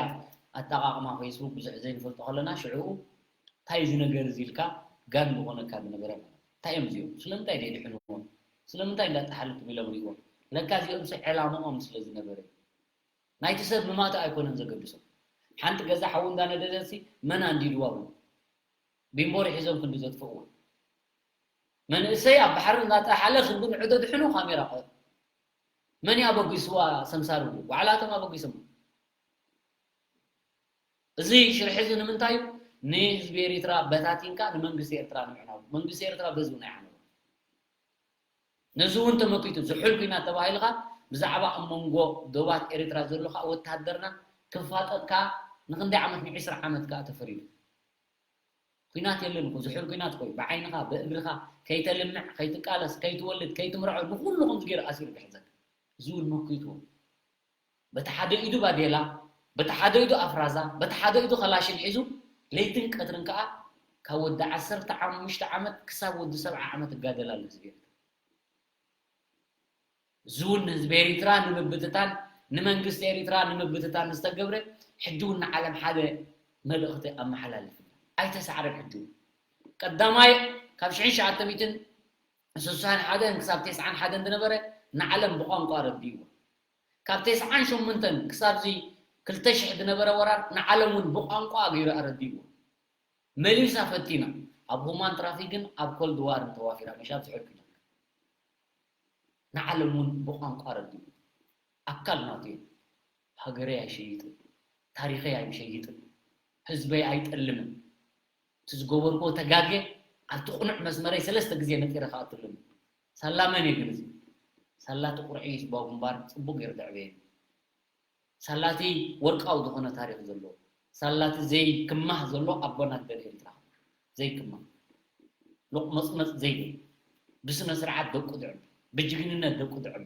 ኣጠቓቕማ ፌስቡክ ብዙሕ ዘይንፈልጦ ከለና ሽዕኡ እንታይ እዚ ነገር እዚ ኢልካ ጋን ዝኾነካ ዝነበረ ማለት እንታይ እዮም እዚኦም ስለምንታይ ደይድሕንዎም ስለምንታይ እንዳጠሓልኩም ኢሎም ሪእዎም ለካ እዚኦም ሲ ዕላምኦም ስለ ዝነበረ እዩ ናይቲ ሰብ ምማቱ ኣይኮነን ዘገድሶም ሓንቲ ገዛ ሓዊ እንዳነደደሲ መን ኣንዲድዋ ብሉ ቢምቦ ርሒዞም ክንዲ ዘጥፍእዎ መንእሰይ ኣብ ባሕሪ እንዳጠሓለ ክንዲ ንዑ ተድሕኑ ካሜራ ቀ መን እዩ ኣበጊስዋ ሰምሳር ብሉ ባዕላቶም ኣበጊሶም እዚ ሽርሒ እዚ ንምንታይ እዩ ንህዝቢ ኤሪትራ በታቲንካ ንመንግስቲ ኤርትራ ንምዕናው መንግስቲ ኤርትራ በዚ እውን ኣይዓነው ነዚ እውን ተመኪቱ ዝሑል ኩናት ተባሂልካ ብዛዕባ ኣብ መንጎ ዶባት ኤሪትራ ዘሎ ከዓ ወታደርና ክፋጠጥካ ንክንደይ ዓመት ንዒስራ ዓመት ከዓ ተፈሪዱ ኩናት የለን እኮ ዝሑል ኩናት እኮ እዩ። ብዓይንኻ ብእግርኻ ከይተልምዕ ከይትቃለስ ከይትወልድ ከይትምርዖ ንኹሉ ከምዚ ገይሩ ኣሲሩ ክሕዘካ ዝብል መኪትዎ በቲ ሓደ ኢዱ ባዴላ በቲ ሓደ ኢዱ ኣፍራዛ በቲ ሓደ ኢዱ ከላሽን ሒዙ ለይትን ቀትርን ከዓ ካብ ወዲ ዓሰርተ ሓሙሽተ ዓመት ክሳብ ወዲ ሰብዓ ዓመት እጋደል ኣሎ ህዝቢ ኤርትራ እዚ እውን ንህዝቢ ኤሪትራ ንምብትታን ንመንግስቲ ኤሪትራ ንምብትታን ዝተገብረ ሕጂ እውን ንዓለም ሓደ መልእኽቲ ኣመሓላልፍ። ኣይተሳዕረን ሕጂ። ቀዳማይ ካብ ሽሕን ትሽዓተ ሚእትን ስሳን ሓደን ክሳብ ተስዓን ሓደን ዝነበረ ንዓለም ብቋንቋ ኣረዲእዎ። ካብ ተስዓን ሸሞንተን ክሳብዚ ክልተ ሽሕ ዝነበረ ወራር ንዓለም እውን ብቋንቋ ገይሩ ኣረዲእዎ። መሊሳ ፈቲና። ኣብ ሁማን ትራፊክን ኣብ ኮልድ ዋርን ተዋፊራ፣ መሻብ ዝሕል ኲናት። ንዓለም እውን ብቋንቋ ኣረዲኡ። ኣካል ናቱ እዩ። ሃገረይ ኣይሸይጥን፣ ታሪኸይ ኣይሸይጥን፣ ህዝበይ ኣይጠልምን። እቲ ዝገበርኩዎ ተጋግየ ኣብቲ ቅኑዕ መስመረይ ሰለስተ ግዜ ነጢረ ክኣትሉ። ሳላ መን እዩ ግን እዚ? ሳላ እቲ ቁርዒ ህዝባዊ ግንባር ጽቡቕ ገይሩ ዘዕበየኒ። ሳላ እቲ ወርቃዊ ዝኾነ ታሪኽ ዘለዎ፣ ሳላ እቲ ዘይክማህ ዘሎ ኣቦን ኣደን ኤርትራ። ዘይክማህ። ሎቕመጽመጽ ዘይብል። ብስነ ስርዓት ደቁ ዝዕቢ። ብጅግንነት ደቁ ዝዕቢ።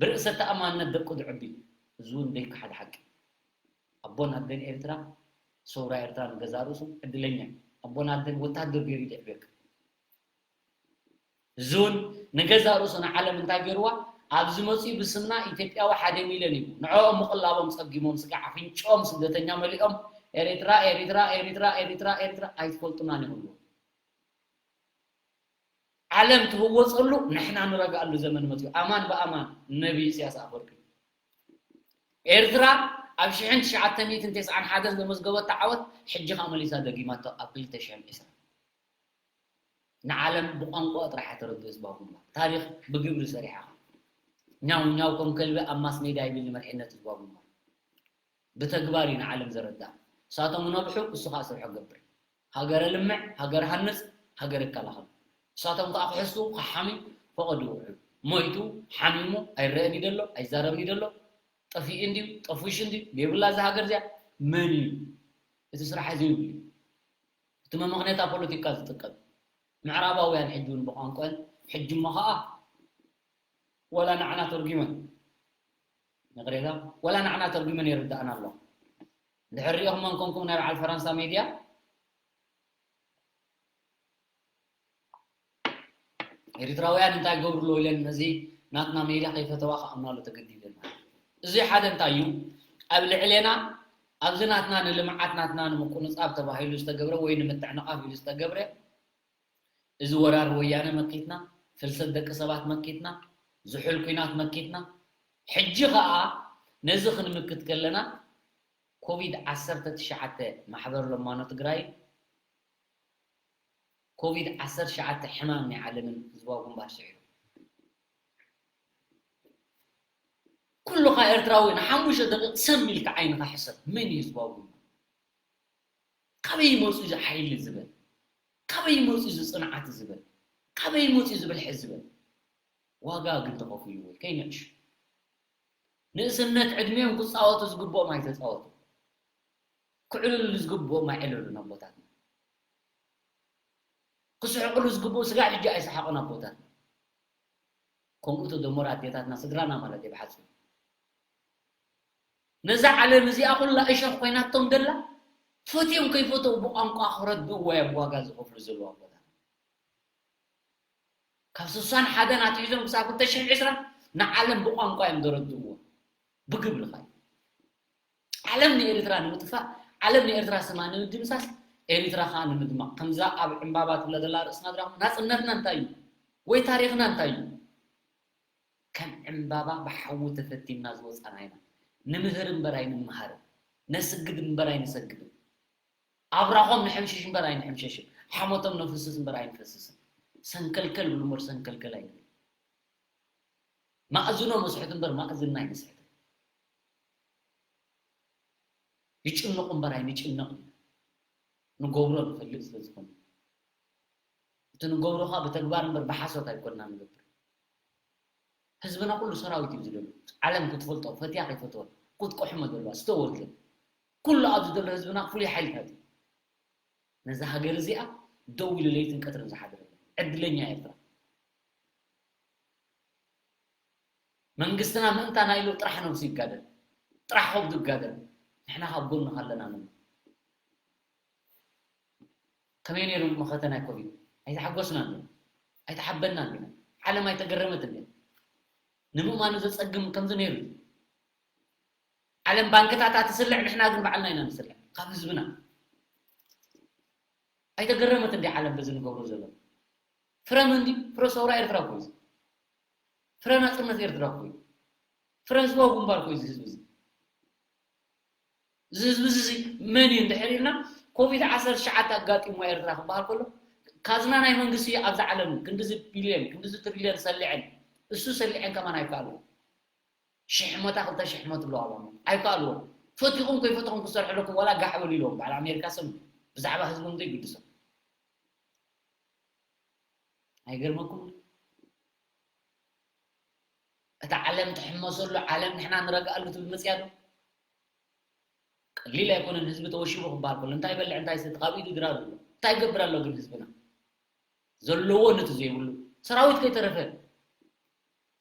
ብርእሰ ተኣማንነት ደቁ ዝዕቢ። እዚ እውን ዘይከሓድ ሓቂ። ኣቦን ኣደን ኤርትራ፣ ሰውራ ኤርትራ ንገዛእ ርእሱ ዕድለኛ እዩ። ኣቦን ኣደን ወታደር ገይሩ እዩ ዘዕብየካ። እዚ እውን ንገዛእ ርእሱ ንዓለም እንታይ ገይርዋ? ኣብዚ መፂኡ ብስምና ኢትዮጵያዊ ሓደ ሚልዮን እዩ። ንዕኦም ምቕላቦም ፀጊሞም ስጋዕ ኣፍንጭኦም ስደተኛ መሊኦም ኤሪትራ፣ ኤሪትራ፣ ኤሪትራ፣ ኤሪትራ፣ ኤሪትራ ኣይትፈልጡናን ይብሉ። ዓለም ትህወፀሉ ንሕና ንረግኣሉ ዘመን መፂኡ። ኣማን ብኣማን ነቢ ኢሳያስ ኣፈወርቂ። ኤርትራ ኣብ ሽሕን ትሽዓተ ሚእትን ተስዓን ሓደን ዘመዝገበቶ ዓወት ሕጂ ከዓ መሊሳ ደጊማቶ ኣብ ክልተ ሽሕን ዕስራን። ንዓለም ብቋንቋ ጥራሕ ተረድኡ ህዝባዊ ግንባር። ታሪኽ ብግብሪ ሰሪሓ። ኛው ኛው ከም ከልቢ ኣብ ማስ ሜድያ ይብል ንመርሒነት ህዝባዊ ግንባር። ብተግባር እዩ ንዓለም ዘረድኣ። ንሳቶም ነብሑ፣ እሱ ከዓ ስርሑ ገብር። ሃገር ልምዕ፣ ሃገር ሃንጽ፣ ሃገር ይከላኸል። ንሳቶም ከዓ ክሕሱ፣ ክሓሚ ፈቐዱ ይውዕሉ። ሞይቱ፣ ሓሚሙ፣ ኣይረአን እዩ ደሎ፣ ኣይዛረብን እዩ ደሎ። ጠፊኡ እንድዩ፣ ጠፉሽ እንድዩ፣ የብላ እዛ ሃገር እዚኣ። መን እዩ እቲ ስራሕ እዚ ይብሉ? እቲ መመኽነታ ፖለቲካ ዝጥቀም። ምዕራባውያን ሕጂ እውን ብቋንቋን ሕጂ እሞ ከዓ ወላ ንዓና ተርጉመን ይቕሬታ፣ ወላ ንዓና ተርጉመን ይርድኣና ኣሎ። እንድሕር ሪኢኹሞን ኮንኩም ናይ በዓል ፈረንሳ ሜድያ ኤሪትራውያን እንታይ ይገብሩ ኣለዉ ኢለን ነዚ ናትና ሜድያ ከይፈተዋ ክኣምናሉ ተገዲደን። እዚ ሓደ እንታይ እዩ? ኣብ ልዕሌና ኣብዚ ናትና ንልምዓት ናትና ንምቁንጻብ ተባሂሉ ዝተገብረ ወይ ንምትዕንቓፍ ኢሉ ዝተገብረ እዚ ወራር ወያነ መኪትና፣ ፍልሰት ደቂ ሰባት መኪትና፣ ዝሑል ኲናት መኪትና፣ ሕጂ ኸኣ ነዚ ክንምክት ከለና ኮቪድ ዓሰርተ ትሽዓተ ማሕበር ለማኖ ትግራይ ኮቪድ ዓሰርተ ትሽዓተ ሕማም ናይ ዓለምን ህዝባዊ ግንባር ስዒሩ። ኩሉኻ ኤርትራዊ ንሓሙሽተ ደቂቕ ሰም ኢልካ ዓይንኻ ሕሰብ። መን እዩ ህዝባዊ ግንባር? ካበይ መፁ እዚ ሓይሊ ዝበል? ካበይ መፁ እዚ ፅንዓት ዝበል? ካበይ መፁ እዚ ብልሒ ዝበል? ዋጋ ግን ተኸፊሉ ወይ ከይንዕሽ። ንእስነት ዕድሜኦም ክፃወቱ ዝግብኦም ኣይተፃወቱ። ክዕልሉ ዝግብኦም ኣይዕለሉን ኣቦታትና። ክስሕቕሉ ዝግብኡ ስጋዕ ሕጂ ኣይሰሓቑን ኣቦታትና። ከምኡ ተደመሩ ኣዴታትና ስድራና ማለት እዩ ብሓፂሩ። ነዛ ዓለም እዚኣ ኩላ እሾኽ ኮይናቶም ደላ ፈትዮም ከይፈተው ብቋንቋ ክረድእዎ እዮም ዋጋ ዝኸፍሉ ዘለዉ ኣቦታት። ካብ ስሳን ሓደን ኣትሒዞም ክሳብ ክልተ ሽሕን ዕስራን ንዓለም ብቋንቋ እዮም ዘረድእዎ። ብግብሪ ኸኣ ዓለም ንኤርትራ ንምጥፋእ፣ ዓለም ንኤርትራ ስማ ንምድምሳስ፣ ኤርትራ ኸኣ ንምድማቕ። ከምዛ ኣብ ዕምባባ ትብለ ዘላ ርእስና ዝረኸብና ናጽነትና እንታይ እዩ? ወይ ታሪኽና እንታይ እዩ? ከም ዕምባባ ብሓዊ ተፈቲንና ዝወጻና ኢና። ንምህር እምበር ኣይንመሃርን፣ ነስግድ እምበር ኣይንሰግድን። ኣብራኾም ንሕምሽሽ እምበር ኣይንሕምሸሽን፣ ሓሞቶም ነፍስስ እምበር ኣይንፈስስን። ሰንከልከል ብሉ እምበር ሰንከልከል ኣይንብል። ማእዝኖም ኣስሕቱ እምበር ማእዝንና ኣይነስሕትን። ይጭነቑ እምበር ኣይንጭነቕን ኢና። ንገብሮ ንፈልጥ ስለ ዝኾነ። እቲ ንገብሮ ኸኣ ብተግባር እምበር ብሓሶት ኣይኮንና ንገብር። ህዝብና ኩሉ ሰራዊት እዩ ዝደሉ። ዓለም ክትፈልጦ፣ ፈትያ ከይፈትወ፣ ክትቆሕሞ ዘለዋ፣ ዝተወልደ። ኩሉ ኣብዚ ዘሎ ህዝብና ፍሉይ ሓይልታት እዩ። ነዛ ሃገር እዚኣ ደው ኢሉ ለይትን ቀትርን ዝሓድረላ። ዕድለኛ ኤርትራ። መንግስትና ምእንታና ኢሉ ጥራሕ ነብሱ ይጋደል። ጥራሕ ከብዱ ይጋደል። ንሕና ካብ ጎንኻ ኣለና ንብል። ከመይ ነይሩ መኸተ ናይ ኮቪድ? ኣይተሓጎስናን ዲና? ኣይተሓበናን ዲና? ዓለም ኣይተገረመትን ዲና? ንምእማኑ ዘጸግም ከምዚ ነይሩ እዩ። ዓለም ባንክታታ ትስልዕ፣ ንሕና ግን ባዕልና ኢና ንስልዕ። ካብ ህዝብና። ኣይተገረመት እንዲ ዓለም በዚ ንገብሮ ዘሎ? ፍረ መን ድዩ? ፍረ ሰውራ ኤርትራ እኮ እዩ። ፍረ ናጽነት ኤርትራ እኮ እዩ። ፍረ ህዝባዊ ግንባር እኮ እዩ እዚ ህዝቢ እዚ። እዚ ህዝቢ እዚ መን እዩ እንድሕር ኢልና፣ ኮቪድ ዓሰርተ ትሽዓተ ኣጋጢሞ ኤርትራ ክበሃል ከሎ፣ ካዝና ናይ መንግስቲ ኣብዚ ዓለም ክንድዚ ቢልዮን ክንድዚ ትሪልዮን ሰሊዐን፣ እሱ ሰሊዐን ከማን ኣይከኣሉ። ሽሕ ሞታ ክልተ ሽሕ ሞት ኣለዋ ባማ ኣይከኣልዎ። ፈቲኹም ከይፈተኹም ክሰርሑ ኣለኩም፣ ዋላ ጋሕ በሉ ኢልዎም። በዓል ኣሜሪካ ሰብ ብዛዕባ ህዝቦም ዘይግድሶም። ኣይገርመኩም? እታ ዓለም ትሕመሰሉ፣ ዓለም ንሕና ንረግኣሉ ትብል መፅያ ዶ? ቀሊል ኣይኮነን። ህዝቢ ተወሺቡ ክበሃል ከሎ እንታይ ይበልዕ እንታይ ይሰቲ ካብ ኢዱ ድራር ኣሎ። እንታይ ይገብር ኣሎ ግን ህዝብና? ዘለዎ ነቲ ዘይብሉ ሰራዊት ከይተረፈ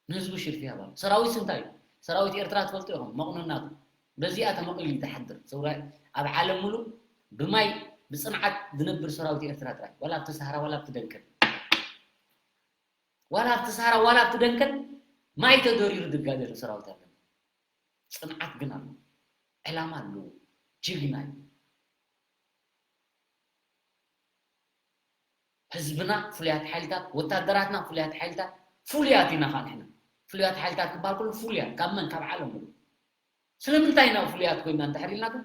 ንህዝቡ ሽርፊ ያባል። ሰራዊት እንታይ እዩ? ሰራዊት ኤርትራ ትፈልጡ ኢኹም መቕኖናቱ። በዚኣ ተመቒሉ እዩ ዝሓድር። ሰውራ ኣብ ዓለም ሙሉእ ብማይ ብፅንዓት ዝነብር ሰራዊት ኤርትራ ጥራይ። ዋላ ኣብቲ ሰሃራ ዋላ ኣብቲ ደንከል። ዋላ ኣብቲ ሰሃራ ዋላ ኣብቲ ደንከል ማይ ተደሪሩ ዝጋደል ሰራዊት ኣለና። ጽንዓት ግን ኣሎ። ዕላማ ኣለዎ። ጅግና እዩ። ህዝብና ፍሉያት ሓይልታት፣ ወታደራትና ፍሉያት ሓይልታት፣ ፍሉያት ኢና ኸዓ ንሕና። ፍሉያት ሓይልታት ክበሃል ከሎ ፍሉያት ካብ መን? ካብ ዓለም ሙሉእ። ስለምንታይ ኢና ፍሉያት ኮይና እንድሕር ኢልና ግን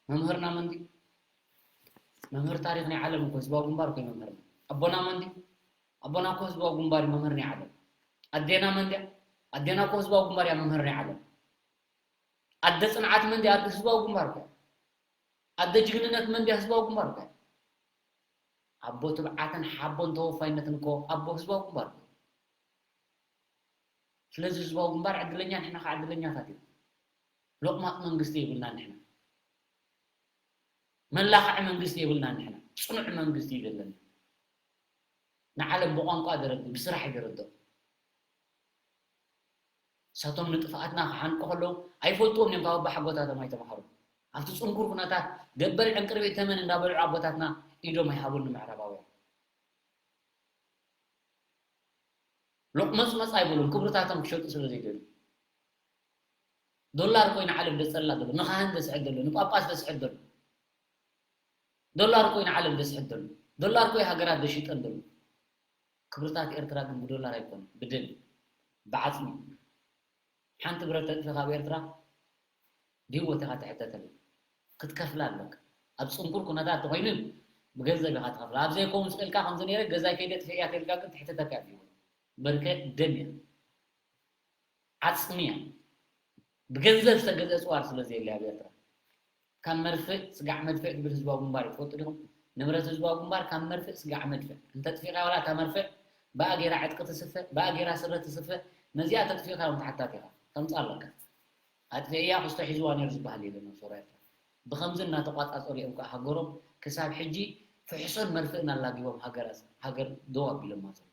መምህርና መን ድዩ? መምህር ታሪኽ ናይ ዓለም እኮ ህዝባዊ ግንባር እኮ እዩ መምህርና። ኣቦና መን ድዩ? ኣቦና እኮ ህዝባዊ ግንባር እዩ መምህር ናይ ዓለም። ኣዴና መን ድያ? ኣዴና እኮ ህዝባዊ ግንባር እያ መምህር ናይ ዓለም። ኣደ ጽንዓት መን ድያ? ኣደ ህዝባዊ ግንባር እኮ እያ። ኣደ ጅግንነት መን ድያ? ህዝባዊ ግንባር እኮ እያ። ኣቦ ትብዓትን ሓቦን ተወፋይነትን እኮ ኣቦ ህዝባዊ ግንባር እኮ እዩ። ስለዚ ህዝባዊ ግንባር ዕድለኛ ንሕና ከዓ ዕድለኛታት ኢና። ሎቕማጥ መንግስቲ የብልና ንሕና። መላኽዒ መንግስቲ የብልና ንሕና። ጽኑዕ መንግስቲ እዩ ዘለና። ንዓለም ብቋንቋ ደረድእ፣ ብስራሕ እዩ ደረድእ። ንሳቶም ንጥፍኣትና ክሓንቁ ከለዉ ኣይፈልጥዎም እዮም፣ ካብ ኣቦሓጎታቶም ኣይተምሃሩ። ኣብቲ ጽንኩር ኩነታት ደበል ዕንቅርቢት ተመን እንዳበልዑ ኣቦታትና ኢዶም ኣይሃቡን ንምዕራባውያን። ሎቕመጽመጽ ኣይበሉን፣ ክብርታቶም ክሸጡ ስለ ዘይደልዩ። ዶላር ኮይኑ ዓለም ደጸላ ዘሎ፣ ንኻህን ደስሕት ዘሎ፣ ንጳጳስ ደስሕት ዘሎ። ዶላር ኮይኑ ዓለም ደስሕት ዘሎ። ዶላር ኮይ ሃገራት ደሽጠን ዘሎ። ክብርታት ኤርትራ ግን ብዶላር ኣይኮነን፣ ብደም፣ ብዓጽሚ። ሓንቲ ብረት ተጥፊ ካብ ኤርትራ ብህይወት ኢኻ ትሕተተሉ። ክትከፍላ ኣለካ። ኣብ ጽንኩር ኩነታት ተኾይኑ ብገንዘብ ኢኻ ትኸፍላ። ኣብ ዘይከውን ስቕ ኢልካ ከምዚ ነይረ ገዛይ ከይደጥፍእ እያ ተልካ ግን ትሕተተካ እያ ብህይወት። በርከ ደም እያ። ዓጽሚ እያ። ብገንዘብ ዝተገዝአ ጽዋር ስለ ዘየለ ኣብ ኤርትራ። ካብ መርፍእ ስጋዕ መድፍዕ ትብል ህዝባዊ ግንባር እዩ። ትፈልጡ ዲኹም? ንብረት ህዝባዊ ግንባር ካብ መርፍእ ስጋዕ መድፍዕ። እንተጥፊእካ ዋላ እታ መርፍዕ ብኣ ገይራ ዕጥቂ ትስፈ፣ ብኣ ገይራ ስረ ትስፈ። ነዚኣ ተጥፊእካ እዮም ተሓታቲ ኢኻ። ተምጽእ ኣለካ። ኣጥፊእያ ክስቶ ሒዝዋ ነይሩ ዝበሃል የለን ኣብ ሶርያ ኤርትራ። ብኸምዚ እናተቋጻጸሩ እዮም ከኣ ሃገሮም ክሳብ ሕጂ ፍሕሶን መርፍእን ኣላጊቦም ሃገር፣ ሃገር ደው ኣቢሎማ ዘለዉ።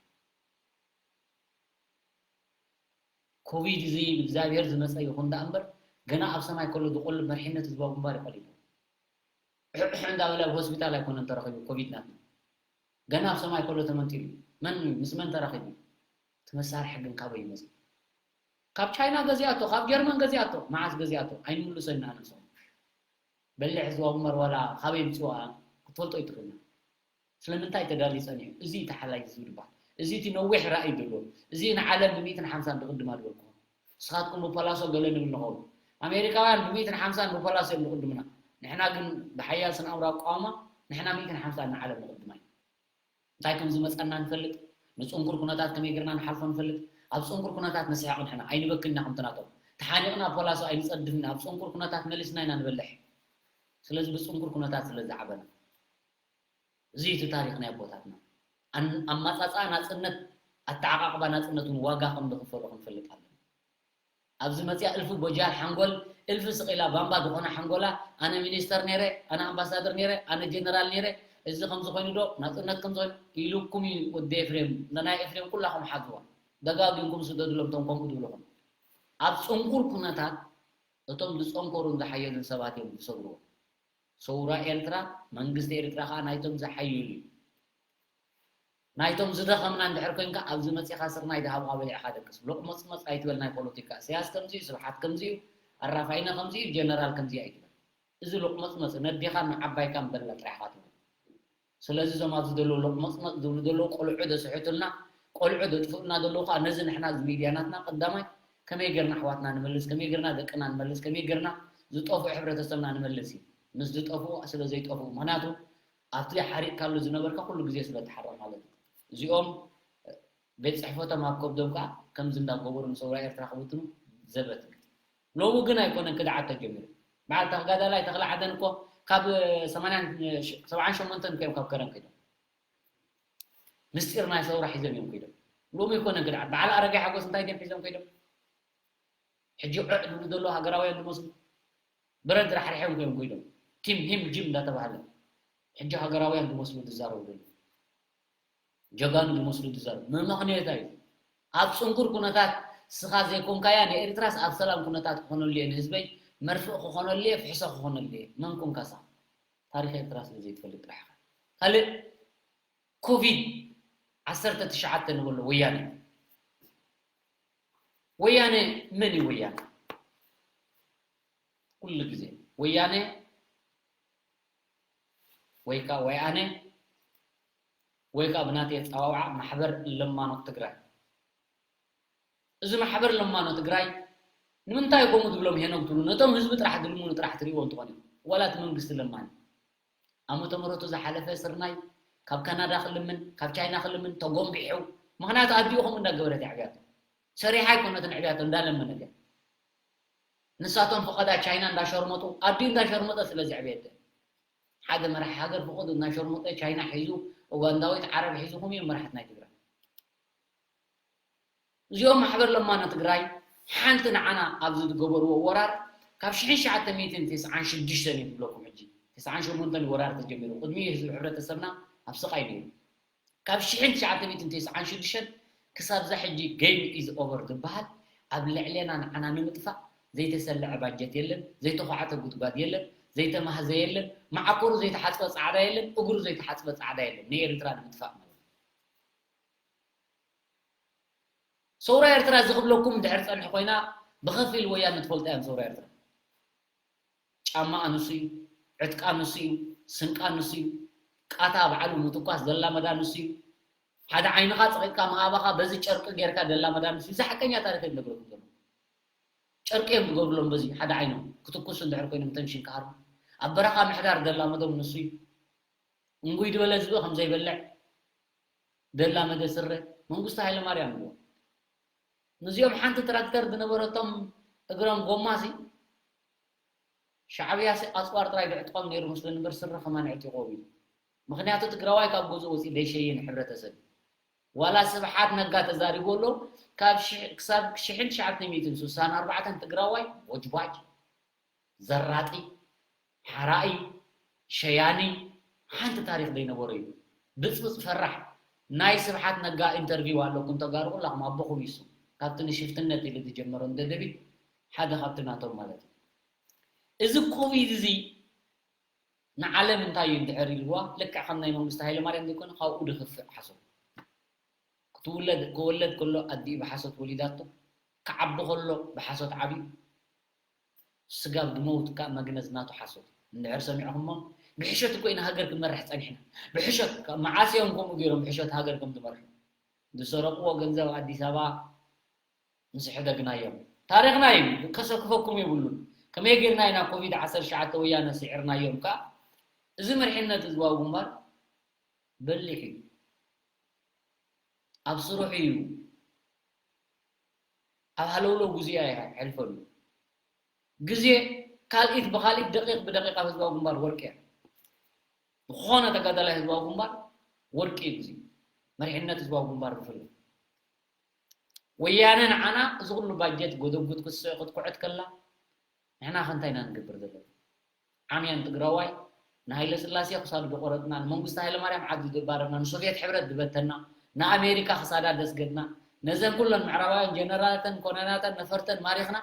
ኮቪድ እዚ ብእግዚኣብሔር ዝመጸ ይኹን ደኣ እምበር፣ ገና ኣብ ሰማይ ከሎ ዝቖልብ መሪሕነት ህዝባዊ ግንባር እዩ ቀሊሉ። ሕሕሕ እንዳበለ ኣብ ሆስፒታል ኣይኮነን ተረኺቡ ኮቪድ ናትና። ገና ኣብ ሰማይ ከሎ ተመንጢሉ እዩ። መን እዩ? ምስ መን ተራኺቡ እዩ? እቲ መሳርሒ ግን ካበይ ይመጽእ? ካብ ቻይና ገዚኣቶ፣ ካብ ጀርመን ገዚኣቶ፣ መዓስ ገዚኣቶ? ኣይንምልሶ ኢና ንሶም። በሊሕ ህዝባዊ ግንባር ዋላ ካበይ የምጽእዋ ክትፈልጦ ኣይትኽእልን። ስለምንታይ ተዳልዩ ጸኒሑ? እዚ እዩ ተሓላይ ህዝቢ ድበሃል። እዚ እቲ ነዊሕ ራእይ ዘለዎ። እዚ ንዓለም ብሚእትን ሓምሳን ድቕድማ ዝበልኩኹም። ንስኻትኩም ብፓላሶ ገለ ንብል ንኸውን። ኣሜሪካውያን ብሚእትን ሓምሳን ብፓላሶ እዮም ዝቕድሙና። ንሕና ግን ብሓያል ስነ ኣእምሮ ኣቃውማ ንሕና ሚእትን ሓምሳን ንዓለም ንቕድማ እዩ። እንታይ ከም ዝመጸና ንፈልጥ፣ ንጽንኩር ኩነታት ከመይ ጌርና ንሓልፎ ንፈልጥ። ኣብ ጽንኩር ኩነታት ንስሕቕ ንሕና፣ ኣይንበክን ኢና ከምቲ ናቶም። ተሓኒቕና ፖላሶ ኣይንጸድፍን ኢና፣ ኣብ ጽንኩር ኩነታት መሊስና ኢና ንበልሕ። ስለዚ ብጽንኩር ኩነታት ስለ ዝዓበና። እዚ እዩ እቲ ታሪኽ ናይ ኣቦታትና። ኣን-፣ ኣመጻጽኣ ናጽነት፣ ኣተዓቓቕባ ናጽነት እውን ዋጋ ከም ዝኽፈሎ ክንፈልጥ ኣለና። ኣብዚ መጽያ እልፊ ቦጃል ሓንጎል፣ እልፊ ስቕ ኢላ ባምባ ዝኾነ ሓንጎላ፣ ኣነ ሚኒስተር ነይረ፣ ኣነ ኣምባሳደር ነይረ፣ ኣነ ጀነራል ነይረ፣ እዚ ከምዚ ኮይኑ ዶ፣ ናጽነት ከምዚ ኮይኑ ኢሉኩም እዩ ወዲ ኤፍሬም፣ ናይ ኤፍሬም ኩላኹም ሓዝዋ። ደጋጊምኩም ስደዱሎም እቶም ከምኡ ዝብልኹም። ኣብ ጽንኩር ኩነታት እቶም ዝጸንከሩን ዝሓየሉን ሰባት እዮም ዝሰግርዎ። ሰውራ ኤርትራ፣ መንግስቲ ኤርትራ ከኣ ናይቶም ዝሓየሉ እዩ። ናይቶም ዝደኸምና እንድሕር ኮይንካ፣ ኣብዚ መጺኻ ስርናይ ዝሃብኻ በሊዕኻ ደቅስ። ሎቕመጽመጽ ኣይትበል ናይ ፖለቲካ። ኢሳያስ ከምዚ እዩ፣ ስብሓት ከምዚ እዩ፣ ኣራፋይነ ከምዚ እዩ፣ ጀነራል ከምዚ እዩ ኣይትበል። እዚ ሎቕመጽመጽ ነዴኻን ንዓባይካን በላ ጥራሕ ኢኻ ትብል። ስለዚ እዞም ኣብዚ ዘለዉ ሎቕመፅመፅ ዝብሉ ዘለዉ ቆልዑ ዘስሕቱልና፣ ቆልዑ ዘጥፍኡልና ዘለዉ ከዓ ነዚ ንሕና እዚ ሚድያ ናትና ቀዳማይ ከመይ ጌርና ኣሕዋትና ንመልስ፣ ከመይ ጌርና ደቅና ንመልስ፣ ከመይ ጌርና ዝጠፍኡ ሕብረተሰብና ንመልስ እዩ። ምስ ዝጠፍኡ ስለ ዘይጠፍኡ፣ ምክንያቱ ኣብቲ ሓሪቕካሉ ዝነበርካ ኩሉ ግዜ ስለ ትሓርቕ ማለት እዩ። እዚኦም ቤት ፅሕፈቶም ኣብ ከብዶም ከዓ ከምዚ እንዳገበሩ ንሰውራ ኤርትራ ክብትኑ ዘበት። ሎሚ ግን ኣይኮነን ክድዓት ተጀሚሩ። በዓል ተጋዳላይ ተኽለ ዓደን እኮ ካብ ሰማንያን ሰብዓን ሸሞንተን እዮም ካብ ከረን ከይዶም። ምስጢር ናይ ሰውራ ሒዞም እዮም ከይዶም። ሎሚ ኣይኮነን ክድዓት። በዓል ኣረጋይ ሓጎስ እንታይ ድዮም ሒዞም ከይዶም? ሕጂ ዕዕ ዝብሉ ዘለዉ ሃገራውያን ዝመስሉ ብረት ራሕሪሖም እዮም ከይዶም። ቲም ሂም ጂም እንዳተባህለ ሕጂ ሃገራውያን ዝመስሉ ዝዛረቡ ዘለዉ። ጀጋኑ ዝመስሉ ዝዛረቡ። መመኽንያታ እዩ። ኣብ ጽንኩር ኩነታት ስኻ ዘይኮንካያ ንኤርትራስ ኣብ ሰላም ኩነታት ክኾነሉ እየ ንህዝበይ መርፍእ ክኾነሉ እየ ፍሕሶ ክኾነሉ እየ። መን ኮንካ ስኻ? ታሪኽ ኤርትራ ስለ ዘይትፈልጥ ጥራሕ ኢኻ። ካልእ ኮቪድ ዓሰርተ ትሽዓተ ንበሎ ወያነ። ወያነ መን እዩ ወያነ? ኩሉ ግዜ ወያነ ወይ ከዓ ወያነ ወይ ከዓ ብናተይ ኣፀዋውዓ ማሕበር ለማኖ ትግራይ። እዚ ማሕበር ለማኖ ትግራይ ንምንታይ ከምኡ ትብሎም ሄኖም ትብሉ? ነቶም ህዝቢ ጥራሕ ድልምኑ ጥራሕ ትሪእዎ እንትኾን እዩ። ዋላ እቲ መንግስቲ ለማኒ ዓመተ ምሕረቱ ዝሓለፈ ስርናይ ካብ ካናዳ ክልምን ካብ ቻይና ክልምን ተጎንቢሑ። ምኽንያቱ ኣዲኡ ከምኡ እንዳገበረት እያ ዕብያቶ። ሰሪሓ ኣይኮነትን ዕብያቶ እንዳለመነት እያ። ንሳቶም ፈቐዳ ቻይና እንዳሸርመጡ ኣዲኡ እንዳሸርመጠ ስለ ዘዕብየት ሓደ መራሒ ሃገር ፍቑድ እናሸርሙጠ ቻይና ሒዙ ኡጋንዳዊት ዓረብ ሒዙ ኹም እዮም መራሕት ናይ ትግራይ። እዚኦም ማሕበር ለማኖ ትግራይ ሓንቲ ንዓና ኣብዚ ዝገበርዎ ወራር ካብ ሽሕን ትሽዓተ ሚእትን ተስዓን ሽዱሽተን እዩ ዝብለኩም። ሕጂ ተስዓን ሸሞንተን ወራር ተጀሚሩ ቅድሚ ህዝቢ ሕብረተሰብና ኣብ ስቓይ ነይሩ። ካብ ሽሕን ትሽዓተ ሚእትን ተስዓን ሽዱሽተን ክሳብ ዛ ሕጂ game is over ዝበሃል ኣብ ልዕሌና ንዓና ንምጥፋእ ዘይተሰለዐ ባጀት የለን፣ ዘይተዃዕተ ጉድጓድ የለን፣ ዘይተማህዘ የለን፣ መዓኮሩ ዘይተሓፅበ ፃዕዳ የለን፣ እግሩ ዘይተሓፅበ ፃዕዳ የለን። ንኤርትራ ንምጥፋእ ማለት እዩ። ሰውራ ኤርትራ እዚ ክብለኩም ድሕር ፀንሒ ኮይና ብኸፊል ወያነ ትፈልጣ እዮም ሰውራ ኤርትራ። ጫማኣ ንሱ እዩ፣ ዕጥቃ ንሱ እዩ፣ ስንቃ ንሱ እዩ። ቃታ ባዕሉ ምትኳስ ዘላመዳ ንሱ እዩ። ሓደ ዓይንኻ ፀቒጥካ ምሃባኻ በዚ ጨርቂ ጌርካ ዘላመዳ ንሱ እዩ። እዚ ሓቀኛ ታሪኽ እዩ ዝነግረኩም ዘሎ። ጨርቂ እዮም ዝገብርሎም በዚ ሓደ ዓይኖም ክትኩሱ እንድሕር ኮይኖም ተንሽን ክሃሩ ኣብ በረኻ ምሕዳር ዘላመዶም ንሱ እዩ። እንጉይ ዝበለ ዝብኢ ከም ዘይበልዕ ዘላመደ ስረ መንግስቱ ሃይለማርያም እዎ። ንዚኦም ሓንቲ ትራክተር ዝነበረቶም እግሮም ጎማሲ ሻዕብያሲ ኣፅዋር ጥራይ ድዕጥቆም ነይሩ ምስለኒ እምበር ስረ ከማን ዕጢቖም እዩ። ምኽንያቱ ትግራዋይ ካብ ገዝኡ ወፂኡ ዘይሸይን ሕብረተሰብ እዩ። ዋላ ስብሓት ነጋ ተዛሪቡ ኣሎ። ካብ ሽሕ- ክሳብ ሽሕን ትሽዓተ ሚእትን ስሳን ኣርባዕተን ትግራዋይ ቦጅባጅ፣ ዘራጢ፣ ሓራኢ፣ ሸያኒ ሓንቲ ታሪኽ ዘይነበሮ እዩ። ብፅብፅ ፈራሕ ናይ ስብሓት ነጋ ኢንተርቪው ኣለኩም ተጋሩ ኩላኹም ኣቦኹም ይሱ ካብቲ ንሽፍትነት ኢሉ ዝጀመሮም ደደቢት ሓደ ካብቲ ናቶም ማለት እዩ። እዚ ኮቪድ እዚ ንዓለም እንታይ እዩ እንድሕር ኢልዋ ልክዕ ከም ናይ መንግስቲ ሃይለማርያም ዘይኮነ ካብኡ ድኽፍእ ሓሶት ክትውለድ ክወለድ ከሎ ኣዲኡ ብሓሶት ወሊዳቶ ክዓቢ ከሎ ብሓሶት ዓብዩ ስጋብ ድመውት ከዓ መግነዝ ናቱ ሓሶት እንድሕር ሰሚዕኹሞ ብሕሸት እኮ ኢና ሃገር ክንመርሕ ፀኒሕና ብሕሸት መዓስ እዮም ከምኡ ገይሮም ብሕሸት ሃገር ከም ዝመርሑ ዝሰረቅዎ ገንዘብ ኣዲስ ኣበባ ምስ ሕደግናዮም ታሪኽና እዩ ከሰክፈኩም የብሉን። ከመይ ጌርና ኢና ኮቪድ ዓሰርተ ትሽዓተ ወያነ ስዒርናዮም ከኣ እዚ መሪሕነት ህዝባዊ ግንባር በሊሕ እዩ። ኣብ ስርሑ እዩ። ኣብ ሃለውለው ግዜ ኣየሕልፈሉ። ግዜ ካልኢት ብካልኢት ደቂቕ ብደቂቕ ኣብ ህዝባዊ ግንባር ወርቂ እያ። ዝኾነ ተጋዳላይ ህዝባዊ ግንባር ወርቂ እዩ ግዜ። መሪሕነት ህዝባዊ ግንባር ብፍላይ። ወያነ ንዓና እዚ ኩሉ ባጀት ጎደጉት ክትኩዕት ከላ ንሕና ከ እንታይ ኢና ንገብር ዘለና? ዓምያን ትግራዋይ ንሃይለ ስላሴ ክሳዱ ዝቆረጥና ንመንግስቲ ሃይለማርያም ዓዲ ዝባረርና ንሶቪየት ሕብረት ዝበተና ንኣሜሪካ ክሳዳ ደስገድና ነዘን ኩለን ምዕራባውያን ጀነራላተን ኮነናተን ነፈርተን ማሪኽና